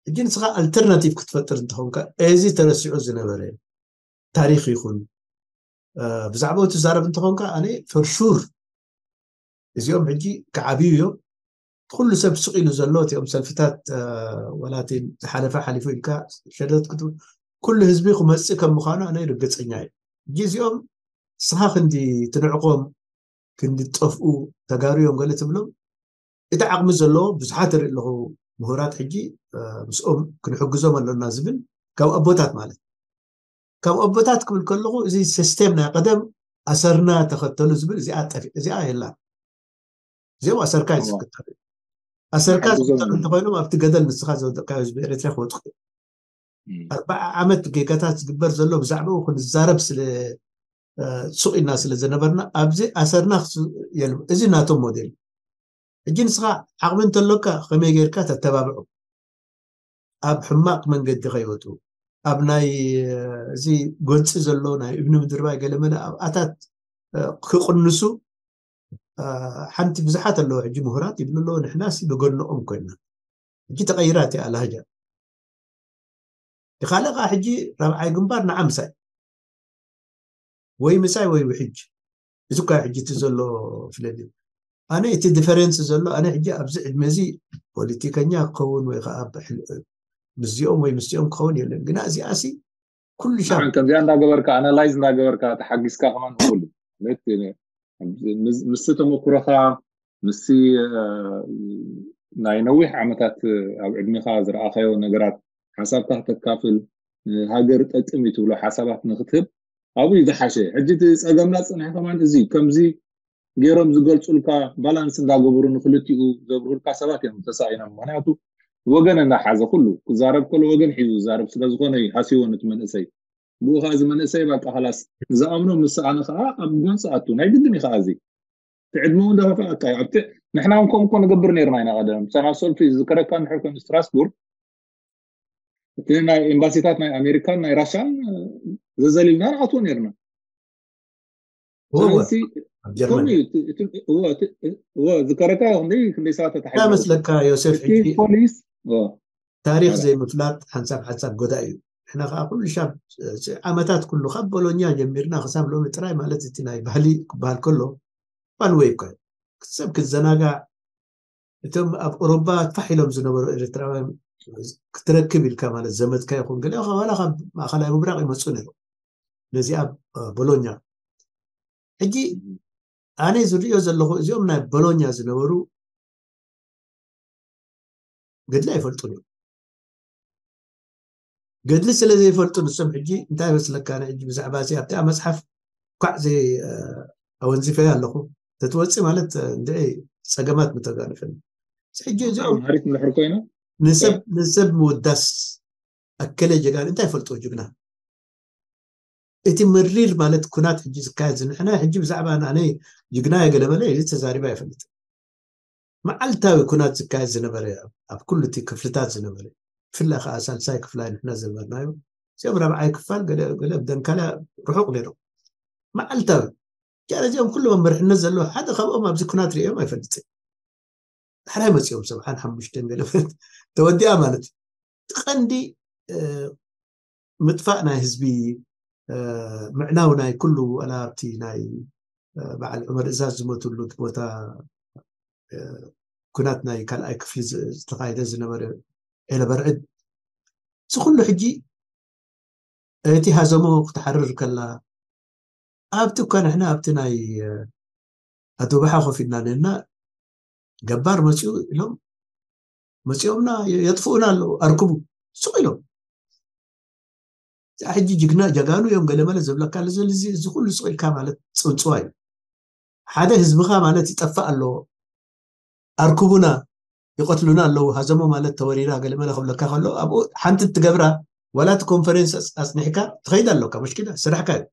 ሕጂ ንስኻ ኣልተርናቲቭ ክትፈጥር እንተኾንካ እዚ ተረሲዑ ዝነበረ ታሪኽ ይኹን ብዛዕባኡ ትዛረብ እንተኾንካ ኣነ ፈርሹር እዚኦም ሕጂ ክዓብዩ እዮም። ኩሉ ሰብ ስቕ ኢሉ ዘሎ እቲኦም ሰልፍታት ወላ እቲ ዝሓለፈ ሓሊፉ ኢልካ ሸደት ክትብል ኩሉ ህዝቢ ክመፅእ ከም ምዃኑ ኣነ ርግፀኛ እዩ። ሕጂ እዚኦም ንስኻ ክንዲ ትንዕቆም ክንዲ ትጠፍኡ ተጋሩ እዮም ገለ ትብሎም እቲ ዓቕሚ ዘለዎ ብዙሓት ርኢ ኣለኹ ምሁራት ሕጂ ምስኦም ክንሕግዞም ኣሎና ዝብል ካብ ኣቦታት ማለት ካብ ኣቦታት ክብል ከለኹ እዚ ሲስቴም ናይ ቀደም ኣሰርና ተኸተሉ ዝብል እዚኣ ጠፊ እዚኣ የላን። እዚኦም ኣሰርካ እዩ ዝክተሉ ኣሰርካ ዝክተሉ እንተኮይኖም ኣብቲ ገደል ንስኻ ዝወደቅካዮ ህዝቢ ኤርትራ ክወድቁ እዮም። ኣርባዓ ዓመት ጌጋታት ዝግበር ዘሎ ብዛዕባኡ ክንዛረብ ስለ ሱቕ ኢልና ስለ ዝነበርና ኣብዚ ኣሰርና የሉ እዚ ናቶም ሞዴል ሕጂ ንስኻ ዓቕሚ እንተሎካ ከመይ ጌርካ ተተባብዖ ኣብ ሕማቕ መንገዲ ከይወጡ ኣብ ናይ እዚ ጎንፂ ዘሎ ናይ እብኒ ምድርባይ ገለመለ ኣብኣታት ክቕንሱ ሓንቲ ብዙሓት ኣለዎ ሕጂ ምሁራት ይብሉ ኣለዎ ንሕና ሲ ብጎንኦም ኮይና ሕጂ ተቐይራ እቲኣ ላህጃ ካልእ ከዓ ሕጂ ራብዓይ ግንባር ንዓ ምሳይ ወይ ምሳይ ወይ ውሕጅ እዚ እኳ ሕጂ እቲ ዘሎ ፍለል ኣነ እቲ ዲፈረንስ ዘሎ ኣነ ሕጂ ኣብዚ ዕድመ እዚ ፖለቲከኛ ክኸውን ወይ ከዓ ምስዚኦም ወይ ምስዚኦም ክኸውን የለን ግና እዚኣ ሲ ኩሉ ሻብ ከምዚኣ እንዳገበርካ ኣናላይዝ እንዳገበርካ ተሓጊዝካ ከማን እኩል ምስቲ ተመኩሮኻ ምስቲ ናይ ነዊሕ ዓመታት ኣብ ዕድሜኻ ዝረኣኻዮ ነገራት ሓሳብካ ክተካፍል ሃገር ጠቅም እዩ ትብሎ ሓሳባት ንክትህብ ኣብኡ እዩ ዝሓሸ ሕጂ እቲ ፀገምና ፅንሒ ከማን እዚ ከምዚ ገይሮም ዝገልፁልካ ባላንስ እንዳገበሩ ንክልቲኡ ዘብርሁልካ ሰባት እዮም ተሳኢኖም ምክንያቱ ወገን እናሓዘ ኩሉ ክዛረብ ከሎ ወገን ሒዙ ዝዛረብ ስለዝኮነ እዩ ሃሲዎ ነቲ መንእሰይ ብኡ ከዓ እዚ መንእሰይ በቃ ከላስ ዝኣምኖ ምስ ሰኣነ ከዓ ኣብ ጎንፂ ኣቱ ናይ ግድን እዩ ከዓ እዚ እቲ ዕድመ እውን ደፋፍኣካ እዩ ኣብቲ ንሕና እውን ከምኡ እኮ ንገብር ነርና ኢና ቀደም ሰናብ ሰልፊ ዝዝከረካ እንድሕር ኮይኑ ስትራስቡርግ እቲ ናይ ኤምባሲታት ናይ ኣሜሪካን ናይ ራሻን ዘዘሊልና ንኣትዎ ነርና ዝከረካ ክንደይ ክንደይ ሰባት ተታሓመስለካ ዮሴፍ ሕጂ ፖሊስ ታሪክ ዘይምፍላጥ ሓንሳብ ሓንሳብ ጎዳ እዩ ንሕና ከዓ ኩሉ ሻብ ዓመታት ኩሉ ካብ ቦሎኛ ጀሚርና ክሳብ ሎሚ ጥራይ ማለት እቲ ናይ ባህሊ ክበሃል ከሎ ዋን ወይ እኮ ሰብ ክዘናጋዕ እቶም ኣብ ኦሮባ ፋሕ ኢሎም ዝነበሩ ኤርትራውያን ክትረክብ ኢልካ ማለት ዘመድካ ይኹን ገለ ዋላ ካብ ማእኸላይ ምብራቕ ይመፁ ነይሩ ነዚኣ ቦሎኛ ሕጂ ኣነ ዝርእዮ ዘለኹ እዚኦም ናይ ቦሎኛ ዝነበሩ ገድሊ ኣይፈልጡን እዮም ገድሊ ስለ ዘይፈልጡ ንሶም ሕጂ እንታይ መስለካ ሕጂ ብዛዕባ ኣብቲኣ መፅሓፍ ኳዕ ዘይ ኣወንዚፈያ ኣለኹ ተትወፅእ ማለት እንድዒ ፀገማት ምተጋንፈኒ ሕጂ እዚኦም ማሪክ ምድሕር ኮይኑ ንሰብ ንሰብ ምውዳስ ኣከለ ጀጋን እንታይ ፈልጦ ጅግና እቲ መሪር ማለት ኩናት ሕጂ ዝካየድ ዝንሕና ሕጂ ብዛዕባ ናነይ ጅግና የገለመለ ኢሉ ተዛሪባ ይፈልጥ መዓልታዊ ኩናት ዝካየድ ዝነበረ ኣብ ኩሉ እቲ ክፍልታት ዝነበረ ብፍላይ ከዓ ሳልሳይ ክፍላይ ንሕና ዝነበርናዮ እዚኦም ራብዓይ ክፋል ገለ ገለ ብደንካላ ርሑቕ ነይሮም መዓልታዊ ጃረ እዚኦም ኩሎም ኣብ መርሕነት ዘለዉ ሓደ ካብኦም ኣብዚ ኩናት ርእዮም ኣይፈልጥን ዳሕራይ መፂኦም ሰብዓን ሓሙሽተን ገለ ተወዲኣ ማለት እዩ እቲ ቀንዲ ምጥፋእ ናይ ህዝቢ፣ ምዕናው ናይ ኩሉ፣ ዋላ ኣብቲ ናይ በዓል ዑመር እዛዝ ዝሞትሉ እቲ ቦታ፣ ኩናት ናይ ካልኣይ ክፍሊ ዝተኻየደ ዝነበረ ኤለበርዕድ፣ እዚ ኩሉ ሕጂ እቲ ሃዘሞ ክትሓርር ከላ፣ ኣብቲ እኳ ንሕና ኣብቲ ናይ ኣዶባሓ ኮፍ ኢልና ነና፣ ገባር መፅኡ ኢሎም መፂኦምና የጥፍኡና ኣለዉ፣ ኣርክቡ፣ ስቕ ኢሎም። እዛ ሕጂ ጅግና ጀጋኑ እዮም ገለመለ ዝብለካ ዘሎ፣ እዚ ኩሉ ስቕ ኢልካ ማለት ፅውፅዋ እዩ። ሓደ ህዝብኻ ማለት ይጠፍእ ኣለዎ፣ ኣርክቡና፣ ይቐትሉና ኣለዉ፣ ሃዘሞ ማለት ተወሪራ ገለመለ ክብለካ ከሎ፣ ኣብኡ ሓንቲ እትገብራ ዋላ እቲ ኮንፈረንስ ኣጽኒሕካ ትኸይድ ኣለካ፣ ሙሽኪላ ስራሕካ እዩ።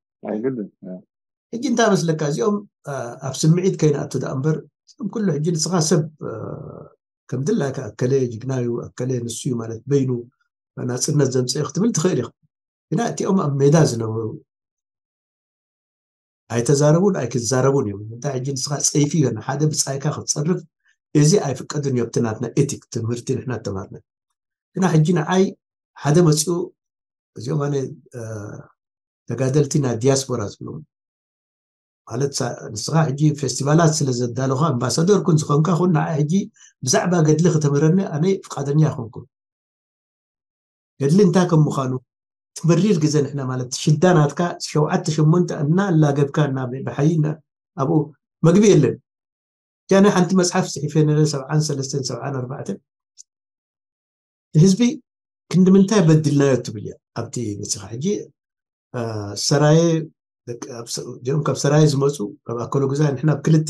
ሕጂ እንታይ መስለካ፣ እዚኦም ኣብ ስምዒት ከይንኣቱ ደኣ እምበር፣ እዚኦም ኩሉ ሕጂ ንስኻ ሰብ ከም ድላይካ፣ ኣከለ ጅግና እዩ፣ ኣከለ ንሱ እዩ ማለት በይኑ ናጽነት ዘምጽእ ክትብል ትኽእል ኢኻ። ግና እቲኦም ኣብ ሜዳ ዝነበሩ ኣይተዛረቡን ኣይክዛረቡን እዮም። እንታይ ሕጂ ንስኻ ጸይፊ እዩ፣ ንሓደ ብጻይካ ክትጸርፍ፣ እዚ ኣይፍቀድን እዩ ኣብቲ ናትና ኤቲክ ትምህርቲ ንሕና ተማርና። ግና ሕጂ ንዓይ ሓደ መጺኡ፣ እዚኦም ኣነ ተጋደልቲ ናይ ዲያስፖራ ዝብሎም ማለት፣ ንስኻ ሕጂ ፌስቲቫላት ስለ ዘዳለኻ ኣምባሳደር ኩን ዝኾንካ ኩን፣ ንዓይ ሕጂ ብዛዕባ ገድሊ ከተምህረኒ ኣነ ፍቃደኛ ኣይኮንኩን። ገድሊ እንታይ ከም ምዃኑ ትመሪር ግዜ ንሕና ማለት ሽዳ ናትካ ሸውዓተ ሸሞንተ እናላገብካ እና ብሓይ እና ኣብኡ መግቢ የለን። ያነ ሓንቲ መጽሓፍ ጽሒፈ ነረ ሰብዓን ሰለስተን ሰብዓን ኣርባዕተን ህዝቢ ክንዲ ምንታይ በድልናዮ ትብል እያ። ኣብቲ ንስኻ ሕጂ ሰራየ እዚኦም ካብ ሰራየ ዝመፁ ካብ ኣከሎ ግዛ ንሕና ኣብ ክልተ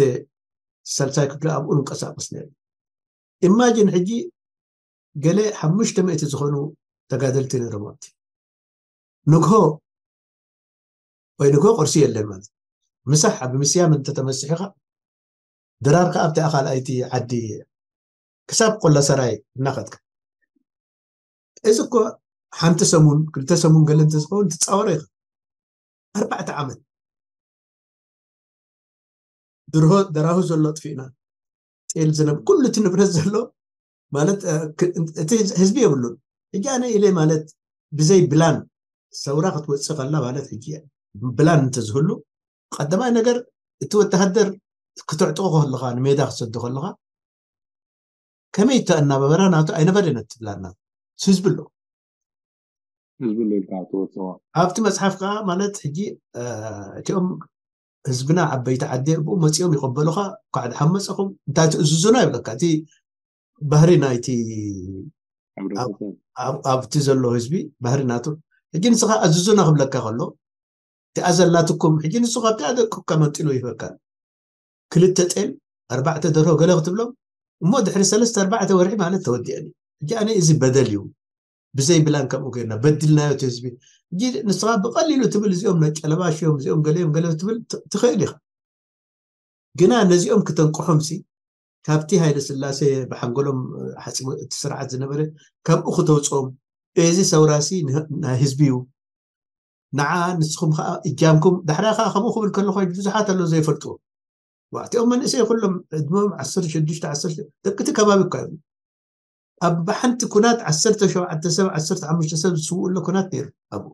ሳልሳይ ክፍሊ ኣብኡ ንንቀሳቀስ ነሩ። ኢማጂን ሕጂ ገለ ሓሙሽተ ሚእቲ ዝኾኑ ተጋደልቲ ነይሮም ኣብቲ ንግሆ ወይ ንግሆ ቁርሲ የለን ማለት ምሳሕ ኣብ ምስያም እንተተመሲሕኻ ድራርካ ኣብቲ ኣኻልኣይቲ ዓዲ ክሳብ ቆላ ሰራይ እናኸድካ እዚ እኮ ሓንቲ ሰሙን ክልተ ሰሙን ገለ እንተዝኸውን ትፃወሮ ኢኻ። ኣርባዕተ ዓመት ድርሆ ደራሁ ዘሎ ኣጥፊእና ጤል ዝነብ ኩሉ እቲ ንብረት ዘሎ ማለት እቲ ህዝቢ የብሉን። ሕጂ ኣነ ኢለ ማለት ብዘይ ብላን ሰውራ ክትወፅእ ከላ ማለት ሕጂ ብላን እንተዝህሉ ቀዳማይ ነገር እቲ ወተሃደር ክተዕጥቆ ከለኻ ንሜዳ ክሰዱ ከለኻ ከመይ ተእናበበራ ናቱ ኣይነበረን ትብላና ህዝቢ ኣሎ ህዝቢ ኣሎ ኢልካ ትወፅኦ ኣብቲ መፅሓፍ ከዓ ማለት ሕጂ እቲኦም ህዝብና ዓበይቲ ዓዲ ብኡ መፂኦም ይቐበሉኻ ኳዕ ድሓን መፀኹም እንታይ ትእዝዙና ይብለካ እቲ ባህሪ ናይቲ ኣብቲ ዘሎ ህዝቢ ባህሪ ናቱ ሕጂ ንስኻ ኣዝዙና ክብለካ ከሎ እቲኣ ዘላትኩም ሕጂ ንሱ ካብቲ ኣደቅካ መንጢሉ ይህበካ ክልተ ጤል ኣርባዕተ ደርሆ ገለ ክትብሎም እሞ ድሕሪ ሰለስተ ኣርባዕተ ወርሒ ማለት ተወዲአኒ ሕጂ ኣነ እዚ በደል እዩ ብዘይ ብላን ከምኡ ገርና በድልናዮ እቲ ህዝቢ ሕጂ ንስኻ ብቀሊሉ ትብል እዚኦም ናይ ጨለባሽ እዮም እዚኦም ገለ እዮም ገለ ትብል ትኽእል ኢኻ ግና ነዚኦም ክተንቅሖም ሲ ካብቲ ሃይለ ስላሴ ብሓንጎሎም ሓፂቦ እቲ ስርዓት ዝነበረ ካብኡ ክተውፅኦም እዚ ሰውራሲ ናይ ህዝቢ እዩ ንዓ ንስኹም ከዓ እጃምኩም ዳሕራ ከዓ ከምኡ ክብል ከለኹ ብዙሓት ኣለዉ ዘይፈልጥዎ ዋዕቲኦም መንእሰይ ኩሎም ዕድሞም ዓሰርተ ሽዱሽተ ዓሰርተ ደቅቲ ከባቢ እኳ እዮም ኣብ ሓንቲ ኩናት ዓሰርተ ሸውዓተ ሰብ ዓሰርተ ሓሙሽተ ሰብ ዝስውኡ ኣሎ ኩናት ነይሩ ኣብኡ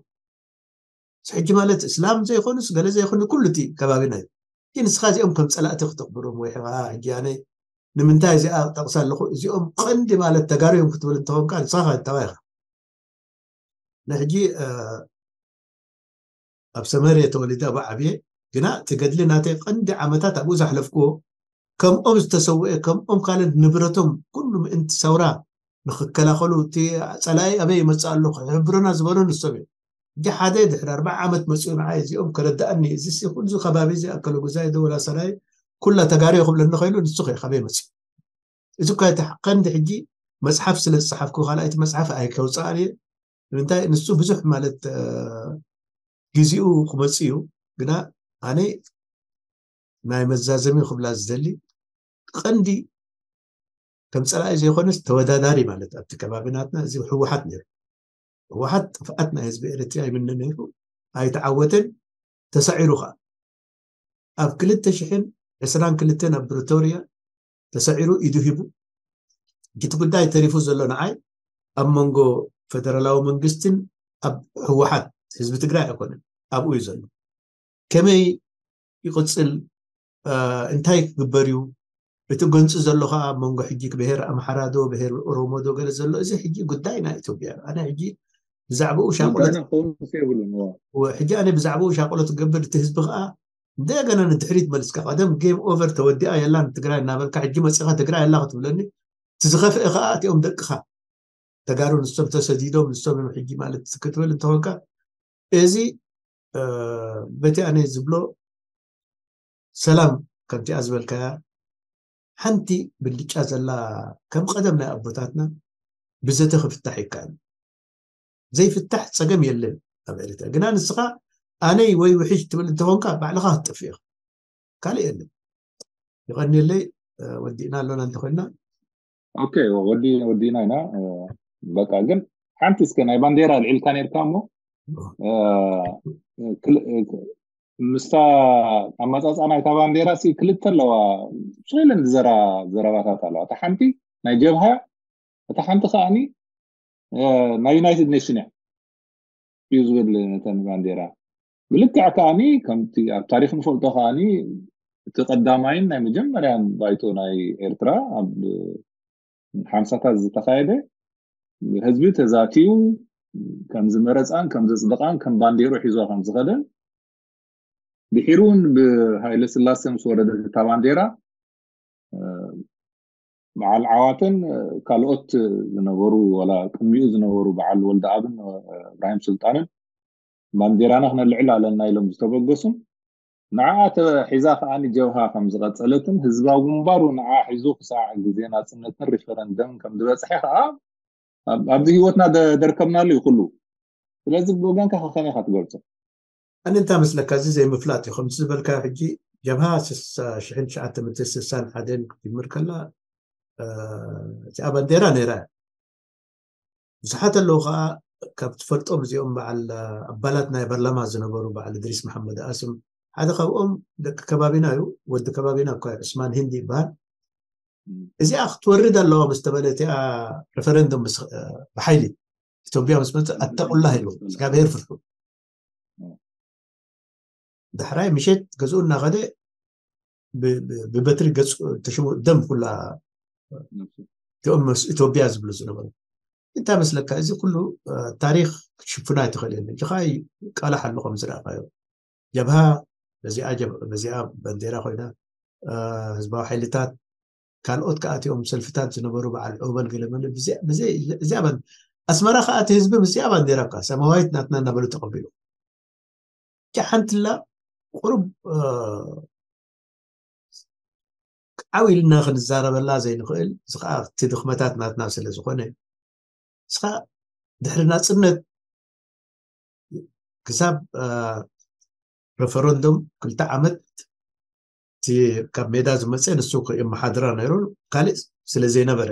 ሕጂ ማለት እስላም ዘይኮኑስ ገለ ዘይኮኑ ኩሉ እቲ ከባቢና እዩ ግን ንስኻ እዚኦም ከም ፀላእቲ ክተኽብሮም ወይ ሕጂ ኣነ ንምንታይ እዚኣ ጠቕሳ ኣለኹ እዚኦም ቀንዲ ማለት ተጋሩ እዮም ክትብል እንተኾንካ ንስኻ ተባይኻ ንሕጂ ኣብ ሰመር እየ ተወሊደ ኣብ ዓብየ ግና እቲ ገድሊ ናተይ ቀንዲ ዓመታት ኣብኡ ዘሕለፍክዎ ከምኦም ዝተሰውአ ከምኦም ካልእ ንብረቶም ኩሉ ምእንቲ ሰውራ ንክከላኸሉ እቲ ፀላኢ ኣበይ ይመፅእ ኣሎ ክሕብሩና ዝበሉ ንሶም እዮም ሕጂ ሓደ ድሕሪ ኣርባዓ ዓመት መፅኡ ንዓይ እዚኦም ከረድኣኒ እዚ ኩሉ ከባቢ እዚ ኣከለ ጉዛይ ደወላ ሰራይ ኩላ ተጋሪ ክብለኒ ከይሉ ንሱ ከ ካበይ መፅኡ እዚ እኳ እቲ ቀንዲ ሕጂ መፅሓፍ ስለ ዝፀሓፍኩ ካልኣይቲ መፅሓፍ ኣይከውፅኣን እየ ንምንታይ ንሱ ብዙሕ ማለት ግዜኡ ክመፅእ እዩ ግና ኣነ ናይ መዛዘሚ ክብላ ዝደሊ ቀንዲ ከም ፀላኢ ዘይኮነስ ተወዳዳሪ ማለት ኣብቲ ከባቢ ናትና እዚ ህወሓት ነይሩ ህወሓት ጥፍኣት ናይ ህዝቢ ኤርትራ ይምነ ነይሩ ኣይተዓወተን ተሳዒሩ ከዓ ኣብ ክልተ ሽሕን ዕስራን ክልተን ኣብ ፕሪቶርያ ተሳዒሩ ኢዱ ሂቡ እቲ ጉዳይ ተሪፉ ዘሎ ንዓይ ኣብ መንጎ ፈደራላዊ መንግስትን ኣብ ህወሓት፣ ህዝቢ ትግራይ ኣይኮነን፣ ኣብኡ እዩ ዘሎ። ከመይ ይቕፅል? እንታይ ክግበር እዩ? እቲ ጎንፂ ዘሎ ከዓ ኣብ መንጎ ሕጂ ብሄር ኣምሓራ ዶ ብሄር ኦሮሞ ዶ ገለ ዘሎ፣ እዚ ሕጂ ጉዳይ ናይ ኢትዮጵያ። ኣነ ሕጂ ብዛዕባኡ ሻቅሎት ሕጂ ኣነ ብዛዕባኡ ሻቅሎት ክገብር፣ እቲ ህዝቢ ከዓ እንደገና ንድሕሪት መልስካ፣ ቀደም ጌም ኦቨር፣ ተወዲኣ፣ የላን ትግራይ እናበልካ፣ ሕጂ መፂኻ ትግራይ ኣላ ክትብለኒ፣ እቲ ዝኸፍአ ከዓ እቲኦም ደቅኻ ተጋሩ ንሶም ተሰዲዶም፣ ንሶም እዮም ሕጂ ማለት ክትብል እንተኾንካ፣ እዚ በቲ ኣነ ዝብሎ ሰላም ከምቲኣ ዝበልካያ ሓንቲ ብልጫ ዘላ፣ ከም ቀደም ናይ ኣቦታትና ብዘተ ክፍታሕ ይከኣል። ዘይፍታሕ ፀገም የለን ኣብ ኤርትራ። ግና ንስኻ ኣነይ ወይ ውሕጅ ትብል እንተኾንካ፣ ባዕልኻ ክትጠፍእ ኢኻ። ካልእ የለን። ይቐንየለይ። ወዲእና ኣሎና እንተኮይና። ኦኬ፣ ወዲ ወዲና ኢና። በቃ ግን ሓንቲ እስከ ናይ ባንዴራ ልዒልካ ነርካ እሞ፣ ምስታ ኣመፃፃ ናይታ ባንዴራ ሲ ክልተ ኣለዋ። ስለ ዝዘራ ዘረባታት ኣለዋ። እታ ሓንቲ ናይ ጀብሃ፣ እታ ሓንቲ ከዓኒ ናይ ዩናይትድ ኔሽን እያ እዩ ዝብል ነተን ባንዴራ። ብልክዕ ከዓኒ ከምቲ ኣብ ታሪክ ንፈልጦ ከዓኒ እቲ ቀዳማይን ናይ መጀመርያን ባይቶ ናይ ኤርትራ ኣብ ሓምሳታት ዝተኻየደ፣ ህዝቢ ተዛትዩ ከም ዝመረፃን ከም ዘፅደቓን ከም ባንዴሩ ሒዞ ከም ዝኸደን፣ ድሒሩ እውን ብሃይለ ስላሴ ምስ ወረደት እታ ባንዴራ፣ በዓል ዓዋተን ካልኦት ዝነበሩ፣ ዋላ ቅድሚኡ ዝነበሩ በዓል ወልደኣብን እብራሂም ሱልጣንን ባንዴራና ክነልዕል ኣለና ኢሎም ዝተበገሱን፣ ንዓ ሒዛ ከዓኒ ጀብሃ ከም ዝቐጸለትን ህዝባዊ ግንባሩ ንዓ ሒዙ ክሳዕ ግዜ ናጽነትን ሪፈረንደምን ከም ዝበጽሐ ከኣ ኣብዚ ህይወትና ደርከብናሉ እዩ ኩሉ። ስለዚ ብወገንካ ከከመይ ኢኻ ትገልጾ? ኣነ እንታይ መስለካ፣ እዚ ዘይምፍላጥ እዩ። ከምቲ ዝበልካዮ ሕጂ ጀብሃ ሽሕን ትሽዓተ ሚእትን ስሳን ሓደን ክትጅምር ከላ እዚኣ ባንዴራ ነይራ እያ። ብዙሓት ኣለዉ ከዓ ካብ ትፈልጦም እዚኦም በዓል ኣባላት ናይ ፓርላማ ዝነበሩ በዓል እድሪስ መሓመድ ኣስም ሓደ ካብኦም ደቂ ከባቢና እዩ፣ ወዲ ከባቢና እኳ እዩ፣ ዑስማን ሂንዲ ይበሃል። እዚኣ ክትወርድ ኣለዋ ምስ ተበለ እቲኣ ሬፈረንዱም ብሓይሊ ኢትዮጵያ ምስ መፅእ ኣተቁላህ ኢሉ እግዚኣብሔር ፍርሑ። ዳሕራይ ምሸት ገዝኡ እናኸደ ብበትሪ ገፁ ተሽሙ ደም ኩላ እቶም ምስ ኢትዮጵያ ዝብሉ ዝነበሩ። እንታይ መስለካ፣ እዚ ኩሉ ታሪክ ክትሽፍኖ ኣይትኽእልን። እጅኻ ይቃላሕ ኣሎ ከም ዝረእኻዮ። ጀብሃ በዚኣ በዚኣ ባንዴራ ኮይና፣ ህዝባዊ ሓይልታት ካልኦት ከኣቲኦም ሰልፍታት ዝነበሩ በዓል ዑበል ገለመለ እዚኣ ኣስመራ ከኣቲ ህዝቢ ምስዚኣ ባንዴራ እኳ ሰማያዊት ናትና እናበሉ ተቐቢሉ። ሓንትላ ቁሩብ ዓው ኢልና ክንዛረበላ ዘይንኽእል፣ እዚ ከዓ እቲ ድኽመታት ናትና ስለ ዝኾነ፣ እስኻ ድሕሪ ናፅነት ክሳብ ረፈረንዱም ክልተ ዓመት እቲ ካብ ሜዳ ዝመፀ ንሱ የመሓድራ ነይሩ፣ ካልእ ስለ ዘይነበረ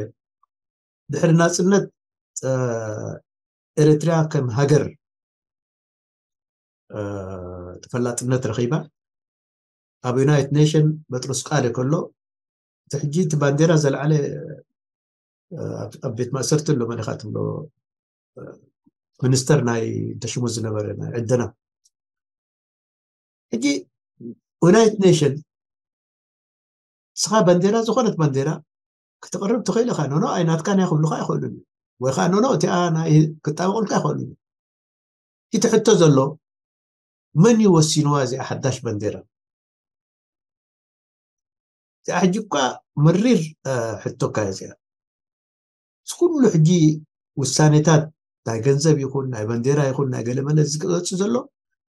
ድሕሪ ናፅነት ኤርትራ ከም ሃገር ተፈላጥነት ረኺባ ኣብ ዩናይትድ ኔሽን በጥሮስ ቃለ ከሎ እቲ ሕጂ እቲ ባንዴራ ዘልዓለ ኣብ ቤት ማእሰርቲ ኣሎ መለኻ ትብሎ ሚኒስተር ናይ ተሽሙ ዝነበረ ናይ ዕደና ሕጂ ዩናይትድ ኔሽን እስኻ ባንዴራ ዝኾነት ባንዴራ ክትቕርብ ትኽእል ኢኻ። ኖኖ ኣይናትካ ናይ ክብሉካ ኣይኽእሉን ወይ ከዓ ኖኖ እቲኣ ናይ ክጣበቁልካ ኣይኽእሉን። እቲ ሕቶ ዘሎ መን እዩ ወሲንዋ እዚኣ ሓዳሽ ባንዴራ? እዚኣ ሕጂ እኳ መሪር ሕቶካ እዚኣ። እዚ ኩሉ ሕጂ ውሳኔታት ናይ ገንዘብ ይኹን ናይ ባንዴራ ይኹን ናይ ገለመለ ዝገለፁ ዘሎ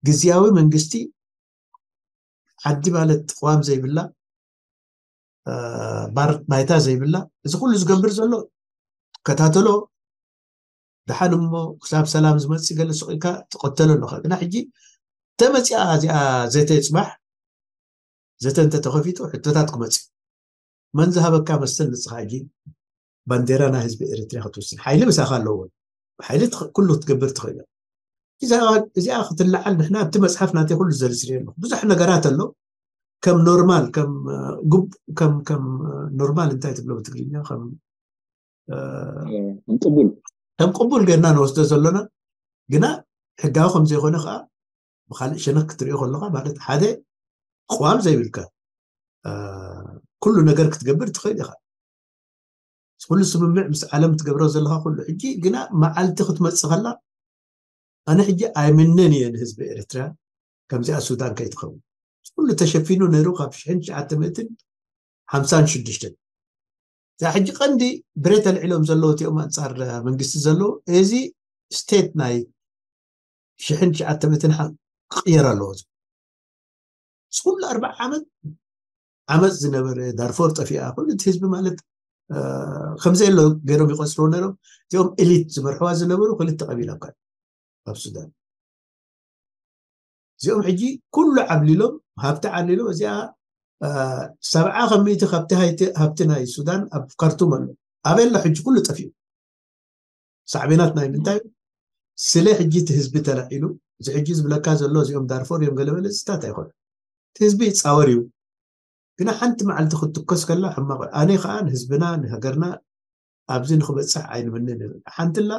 ግዝያዊ መንግስቲ ዓዲ ማለት ቅዋም ዘይብላ ባይታ ዘይብላ እዚ ኩሉ ዝገብር ዘሎ ከታተሎ። ደሓን እሞ ክሳብ ሰላም ዝመፅእ ገለ ስቕ ኢልካ ትቐተሎ ኣለኻ። ግና ሕጂ ተመፂኣ እዚኣ ዘተ ፅባሕ ዘተ እንተተኸፊቱ ሕቶታት ክመፅእ መን ዝሃበካ መሰል ንስኻ ሕጂ ባንዴራ ናይ ህዝቢ ኤርትራ ክትውስን ሓይሊ ምሳኻ ኣለዎ። ሓይሊ ኩሉ ክትገብር ትኽእል። እዚኣ ክትለዓል ንሕና ኣብቲ መፅሓፍ ናተይ ኩሉ ዘርዝር ኣለኹ። ብዙሕ ነገራት ኣሎ ከም ኖርማል ከም ኖርማል እንታይ ትብሎ ብትግርኛ ከም ቅቡል ከም ቅቡል ጌርና ንወስዶ ዘሎና ግና ሕጋዊ ከም ዘይኮነ ከዓ ብካልእ ሸነክ ክትሪኦ ከለካ ማለት ሓደ ቅዋም ዘይብልካ ኩሉ ነገር ክትገብር ትኽእል ኢኻ። ኩሉ ስምምዕ ምስ ዓለም ትገብሮ ዘለካ ኩሉ ሕጂ ግና መዓልቲ ክትመፅእ ከላ ኣነ ሕጂ ኣይምንን እየ ንህዝቢ ኤርትራ ከምዚኣ ሱዳን ከይትኸውን። ኩሉ ተሸፊኑ ነይሩ ካብ ሽሕን ትሽዓተ ሚእትን ሓምሳን ሽዱሽተን እዛ ሕጂ ቀንዲ ብሬት ኣልዒሎም ዘለዉ እቲኦም ኣንፃር መንግስቲ ዘለዉ እዚ ስቴት ናይ ሽሕን ትሽዓተ ሚእትን ክቕየር ኣለዎ። ኩሉ ኣርባዓ ዓመት ዓመፅ ዝነበረ ዳርፎር ጠፊኣ ኩሉ እቲ ህዝቢ ማለት ከምዘየሎ ገይሮም ይቆፅርዎ ነይሮም። እዚኦም ኤሊት ዝመርሕዋ ዝነበሩ ክልተ ቀቢላ እኳ ኣብ ሱዳን እዚኦም ሕጂ ኩሉ ዓብሊሎም ሃብቲ ዓሊሎም እዚኣ ሰብዓ ከሚእቲ ካብቲ ሃብቲ ናይ ሱዳን ኣብ ካርቱም ኣሎ። ኣበይ ኣሎ ሕጂ ኩሉ ጠፊኡ። ሳዕቤናት ናይ ምንታይ ስለ ሕጂ እቲ ህዝቢ ተላዒሉ እዚ ሕጂ ዝብለካ ዘሎ እዚኦም ዳርፎር እዮም ገለበለ ስታት ኣይኮነ እቲ ህዝቢ ይፃወር እዩ። ግና ሓንቲ መዓልቲ ክትትኮስ ከላ ሕማቕ ኣነ ከዓ ንህዝብና ንሃገርና ኣብዚ ንክበፅሕ ኣይንምንን ንብል ሓንትላ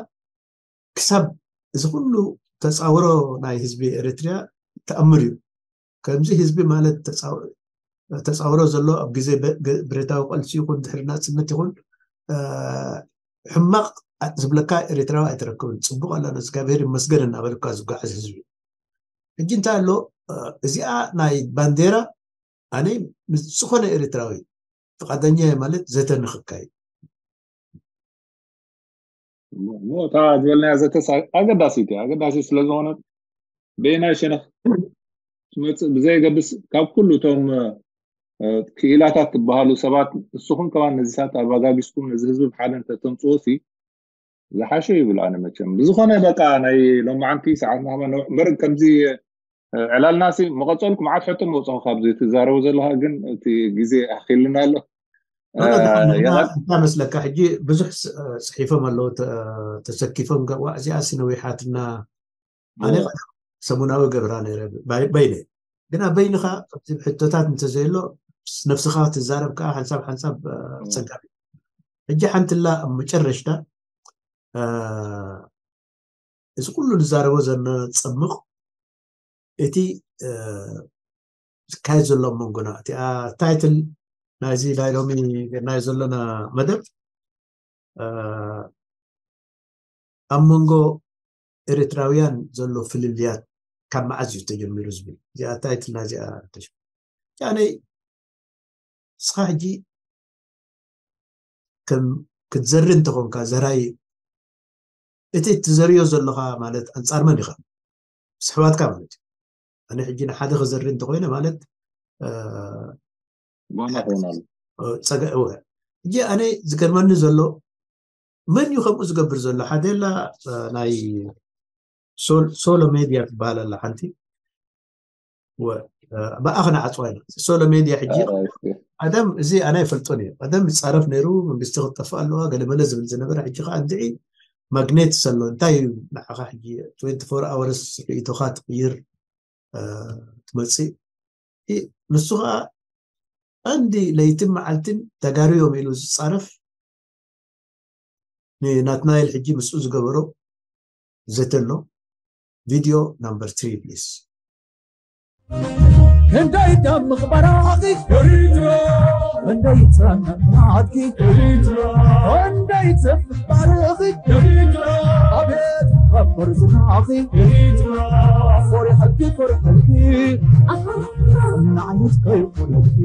ክሳብ እዚ ኩሉ ተፃውሮ ናይ ህዝቢ ኤርትርያ ተኣምር እዩ። ከምዚ ህዝቢ ማለት ተፃውሮ ዘሎ ኣብ ግዜ ብረታዊ ቀልሲ ይኹን ድሕሪ ናፅነት ይኹን ሕማቕ ዝብለካ ኤርትራዊ ኣይትረክብን። ፅቡቅ ኣለና እግዚኣብሔር ይመስገን እናበልካ ዝጓዓዝ ህዝቢ። ሕጂ እንታይ ኣሎ እዚኣ ናይ ባንዴራ ኣነ ምስ ዝኾነ ኤርትራዊ ፍቃደኛ ማለት ዘተ ንክካየድ እታ ዝበልናያ ዘተስ ኣገዳሲት እያ። ኣገዳሲት ስለዝኾነት በየናይ ሸነኽ ትመፅእ ብዘየገድስ ካብ ኩሉ እቶም ክኢላታት ትበሃሉ ሰባት ንስኹም ከማን ነዚሳት ኣባጋጊስኩም ነዚ ህዝቢ ብሓደ እንተተምፅዎ ሲ ዝሓሸ ይብል ኣነ መቸም ብዝኾነ በቃ ናይ ሎማዓንቲ ሰዓትና ከማን ነውሕ እምበር ከምዚ ዕላልና ሲ መቐፀልኩ መዓት ሕቶ መውፅኹ ካብዚ ትዛረቡ ዘለካ ግን እቲ ግዜ ኣኪልና ኣሎ እንታይ መስለካ ሕጂ ብዙሕ ፅሒፎም ኣለዉ ተሰኪፎም ዋ እዚኣ ሲ ነዊሓትና ኣነ ሰሙናዊ ገብራ ነረ በይነ ግና በይንኻ ሕቶታት እንተዘየሎ ነፍስኻ ትዛረብ ከዓ ሓንሳብ ሓንሳብ ፀጋቢ ሕጂ ሓንትላ ኣብ መጨረሽታ እዚ ኩሉ ንዛረቦ ዘለና ፅምቕ እቲ ዝካየድ ዘሎ መንጎና እቲኣ ታይትል ናይዚ ናይ ሎሚ ናይ ዘለና መደብ ኣብ መንጎ ኤርትራውያን ዘሎ ፍልልያት ካብ መዓዝ እዩ ተጀሚሩ ዝብል እዚኣ ታይትል ናዚኣ ኣነይ ንስኻ ሕጂ ከም ክትዘሪ እንተኾንካ ዘራይ እቲ ትዘርዮ ዘለኻ ማለት ኣንፃር መን ኢኻ ምስ ኣሕዋትካ ማለት እዩ ኣነ ሕጂ ንሓደ ክዘሪ እንተኮይነ ማለት ጓና ክኾናሉ ፀገ እወ ሕጂ ኣነ ዝገርመኒ ዘሎ መን እዩ ከምኡ ዝገብር ዘሎ ሓደላ ናይ ሶሎ ሜድያ ትበሃል ኣላ ሓንቲ ብኣ ክነዓፅዋ ኢና ሶሎ ሜድያ ሕጂ ቀደም እዚ ኣነ ኣይፈልጦን እዩ ቀደም ይፃረፍ ነይሩ መንግስቲ ክጠፍእ ኣለዋ ገለመለ ዝብል ዝነበረ ሕጂ ከዓ እንድዒ ማግኔት ዘሎ እንታይ እዩ ንዓኻ ሕጂ ትወንቲ ፎር ኣወርስ ርእይቶኻ ትቕይር ትመፅእ ንሱ ከዓ ቀንዲ ለይትን መዓልትን ተጋሩ እዮም ኢሉ ዝፃረፍ ንናትናኤል ሕጂ ምስኡ ዝገበሮ ዘተሎ ቪድዮ ናምበር ትሪ ፕሊስ ክንደይ ደም ምኽበራኺ ኤሪትራ ክንደይ ጸንዕናትኪ ኤሪትራ ክንደይ ጽፍባርኺ ኤሪትራ ኣቤት ከበር ዝናኺ ኤሪትራ ኮሪሐልኪ ኮሪሐልኪ እናዓይነት ከይኮነልኪ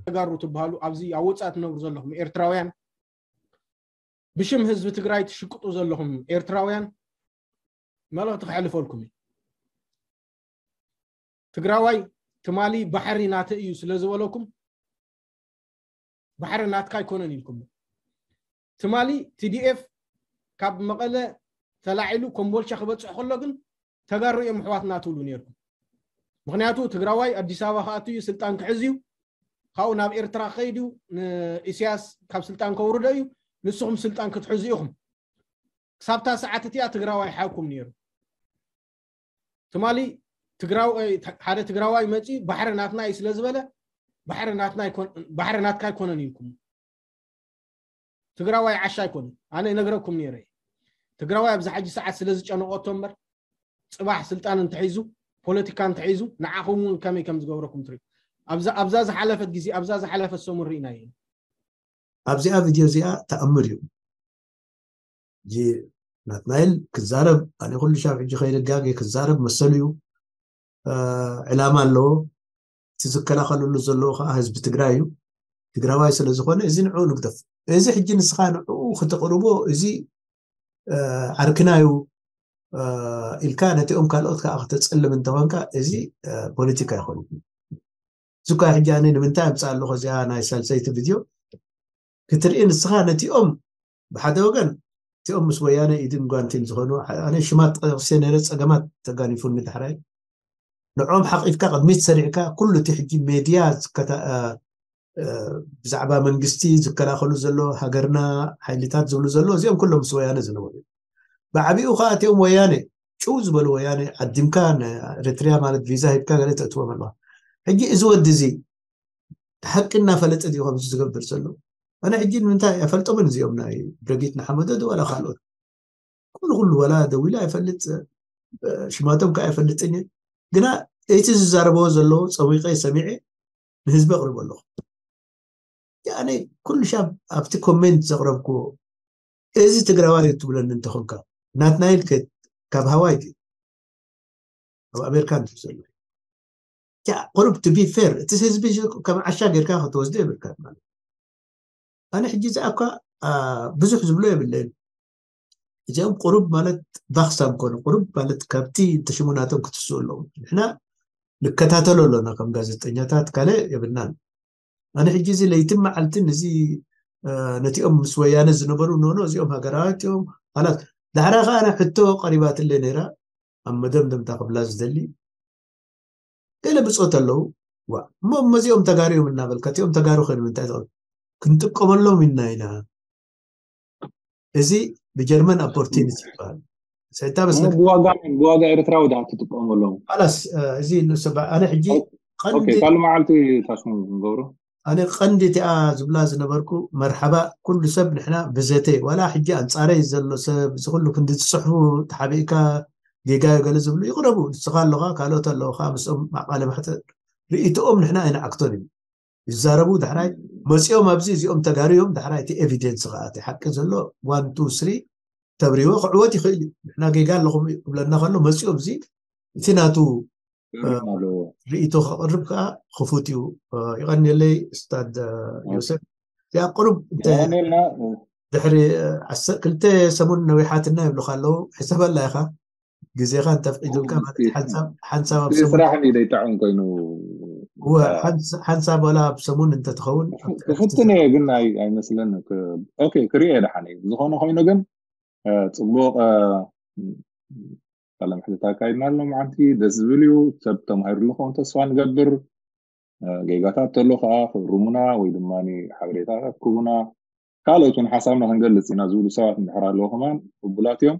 ተጋሩ ትበሃሉ ኣብዚ ኣብ ወፃኢ ትነብሩ ዘለኹም ኤርትራውያን ብሽም ህዝቢ ትግራይ ትሽቅጡ ዘለኹም ኤርትራውያን መልእኽቲ ክሕልፈልኩም እዩ ትግራዋይ ትማሊ ባሕሪ ናተ እዩ ስለ ዝበለኩም ባሕሪ ናትካ ኣይኮነን ኢልኩም ትማሊ ቲዲኤፍ ካብ መቐለ ተላዒሉ ኮምቦልቻ ክበፅሕ ከሎ ግን ተጋሩ እዮም ኣሕዋትና ትብሉ ነርኩም ምክንያቱ ትግራዋይ ኣዲስ ኣበባ ክኣቱ እዩ ስልጣን ክሕዝ እዩ ካብኡ ናብ ኤርትራ ክኸይድ እዩ ንኢስያስ ካብ ስልጣን ከውርዶ እዩ ንስኹም ስልጣን ክትሕዙ ኢኹም ክሳብታ ሰዓት እቲኣ ትግራዋይ ሓኩም ነይሩ ትማሊ ትግራዋይ ሓደ ትግራዋይ መፂኡ ባሕሪ ናትና እዩ ስለ ዝበለ ባሕሪ ናትና ኣይኮን- ባሕሪ ናትካ ኣይኮነን ኢልኩም። ትግራዋይ ዓሻ ኣይኮነን። ኣነ ይነግረኩም ነይረ። ትግራዋይ ኣብዚ ሓጂ ሰዓት ስለ ዝጨነቆቶ እምበር ፅባሕ ስልጣን እንተሒዙ ፖለቲካ እንተሒዙ ንዓኹም እውን ከመይ ከም ዝገብረኩም ትሪኡ። ኣብዛ ኣብዛ ዝሓለፈት ግዜ ኣብዛ ዝሓለፈት ሰሙን ርኢናዮ። ኣብዚኣ ቪድዮ እዚኣ ተኣምር እዩ። እዚ ናትናኤል ክዛረብ ኣነ ኩሉ ሻብ ሕጂ ከይደጋገ ክዛረብ መሰሉ እዩ። ዕላማ ኣለዎ። እቲ ዝከላኸለሉ ዘለዎ ከዓ ህዝቢ ትግራይ እዩ። ትግራዋይ ስለ ዝኾነ እዚ ንዕኡ ንግደፍ። እዚ ሕጂ ንስኻ ንዕኡ ክተቕርቦ እዚ ዓርክና እዩ ኢልካ ነቲኦም ካልኦት ከዓ ክተፀልም እንተኾንካ እዚ ፖለቲካ ይኾን። እዚ እኳ ሕጂ ኣነ ንምንታይ ኣምፅኣ ኣለኹ እዚኣ ናይ ሳልሰይቲ ቪድዮ ክትርኢ ንስኻ ነቲኦም ብሓደ ወገን እቲኦም ምስ ወያነ ኢድን ጓንቲን ዝኾኑ ኣነ ሽማት ጠቅሴ ነረ ፀገማት ተጋኒፉኒ ዳሕራይ ንዕኦም ሓቂፍካ ቅድሚት ሰሪዕካ ኩሉ እቲ ሕጂ ሜድያ ብዛዕባ መንግስቲ ዝከላኸሉ ዘሎ ሃገርና ሓይልታት ዝብሉ ዘሎ እዚኦም ኩሎም ምስ ወያነ ዝነበሩ ብዓቢኡ ከዓ እቲኦም ወያነ ጭው ዝበሉ ወያነ ዓዲምካ ኤርትርያ ማለት ቪዛ ሂብካ ገለ ተእትዎም ኣለዋ ሕጂ እዚ ወዲ እዚ ሓቂ እናፈለጠ ድዩ ከምዚ ዝገብር ዘሎ ኣነ ሕጂ ንምንታይ ኣይፈልጦምን እዚኦም ናይ ብረጊት ንሓመዶ ድዋላ ካልኦት ኩሉ ኩሉ ወላ ደዊላ ኣይፈልጥ ሽማቶም ከዓ ኣይፈልጥን ግና እቲ ዝዛረበዎ ዘለዎ ፀዊቀ ሰሚዐ ንህዝቢ ኣቅርቦ ኣለኹ ኣነ ኩሉ ሻብ ኣብቲ ኮሜንት ዘቅረብኩዎ እዚ ትግራዋይ ትብለኒ እንተኾንካ ናትናይል ከ ካብ ሃዋይ ድዩ ኣብ ኣሜሪካ እንት ዘሎ ቁሩብ to be fair እቲ ህዝቢ ከም ዓሻ ጌርካ ክትወስዶ የብልካ ማለት ኣነ ሕጂ እዚኣ እኳ ብዙሕ ዝብሎ የብለይን እዚኦም ቁሩብ ማለት ባክሳም ኮነ ቁሩብ ማለት ካብቲ ተሽሙ ናቶም ክትስኡ ኣለዎም ንሕና ንከታተሎ ኣለና ከም ጋዜጠኛታት ካልእ የብልናን ኣነ ሕጂ እዚ ለይትን መዓልትን እዚ ነቲኦም ምስ ወያነ ዝነበሩ ኖኖ እዚኦም ሃገራውያን እዮም ላስ ዳሕራ ከዓ ሕቶ ቀሪባትለይ ነይራ ኣብ መደምደምታ ክብላ ዝደሊ ገለ ብፆት ኣለዉ እሞ እመዚኦም ተጋሩ እዮም እናበልካ እቲኦም ተጋሩ ከ ንምንታይ ትቐ ክንጥቀመሎም ኢና ኢና እዚ ብጀርመን ኦፖርቲኒቲ ይበሃል ስሕታ በስ ብዋጋ ብዋጋ ኤርትራዊ ዳ ትጥቀመሎም ላስ እዚ ንሰባ ኣነ ሕጂ ካልእ መዓልቲ ታሽሙ ንገብሮ ኣነ ቀንዲ እቲኣ ዝብላ ዝነበርኩ መርሓባ ኩሉ ሰብ ንሕና ብዘተ ዋላ ሕጂ ኣንፃረይ ዘሎ ሰብ እዚ ኩሉ ክንዲ ዝፅሕፉ ተሓቢእካ ጌጋ ገለ ዝብሉ ይቕረቡ ንስኻ ኣለኻ ካልኦት ኣለኻ ምስኦም ማዕቃለ ማሕተ ርእይትኦም ንሕና ኣይንዓክቶን እዩ ይዛረቡ ዳሕራይ መፂኦም ኣብዚ እዚኦም ተጋርዮም ዳሕራይ እቲ ኤቪደንስ ከዓ እቲ ሓቂ ዘሎ ዋን ቱ ስሪ ተብሪዎ ክዕወት ይኽእል እዩ ንሕና ጌጋ ኣለኹም ክብለና ከሎ መፂኦም እዚ እቲ ናቱ ርእይቶ ከቕርብ ከዓ ክፉት እዩ ይቐንየለይ ስታድ ዮሴፍ እዚኣ ቅሩብ ድሕሪ ክልተ ሰሙን ነዊሓትና ይብሉካ ኣለዉ ሕሰበላ ኢኻ ግዜኻ እንተፍቂዱልካ ሓንሳብ ኣብ ሰሙን ስራሕ ዘይጣዕም ኮይኑ እወ ሓንሳብ ዋላ ኣብ ሰሙን እንተትኸውን ክፍትን እየ ግን ኣይመስለን ክሪኦ ደሓን እዩ ዝኾነ ኮይኑ ግን ፅቡቅ ቃለ መሕትት ኣካይድና ኣሎ መዓንቲ ደስ ዝብል እዩ ሰብ ተማሂሩሉ ከውን ተስፋ ንገብር ጌጋታት ተሎ ከዓ ክእርሙና ወይ ድማ ሓበሬታታት ክቡና ካልኦት እውን ሓሳብና ክንገልፅ ኢና ዝብሉ ሰባት እንድሕር ኣለዎ ከማን ቅቡላት እዮም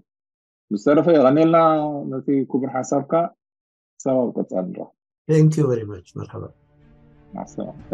ብዝተረፈ የቐኔልና ነቲ ክቡር ሓሳብካ ክሳብ ኣብ ቀፃል ንረኽብ Thank you very much. መርሓባ ማሰላምታ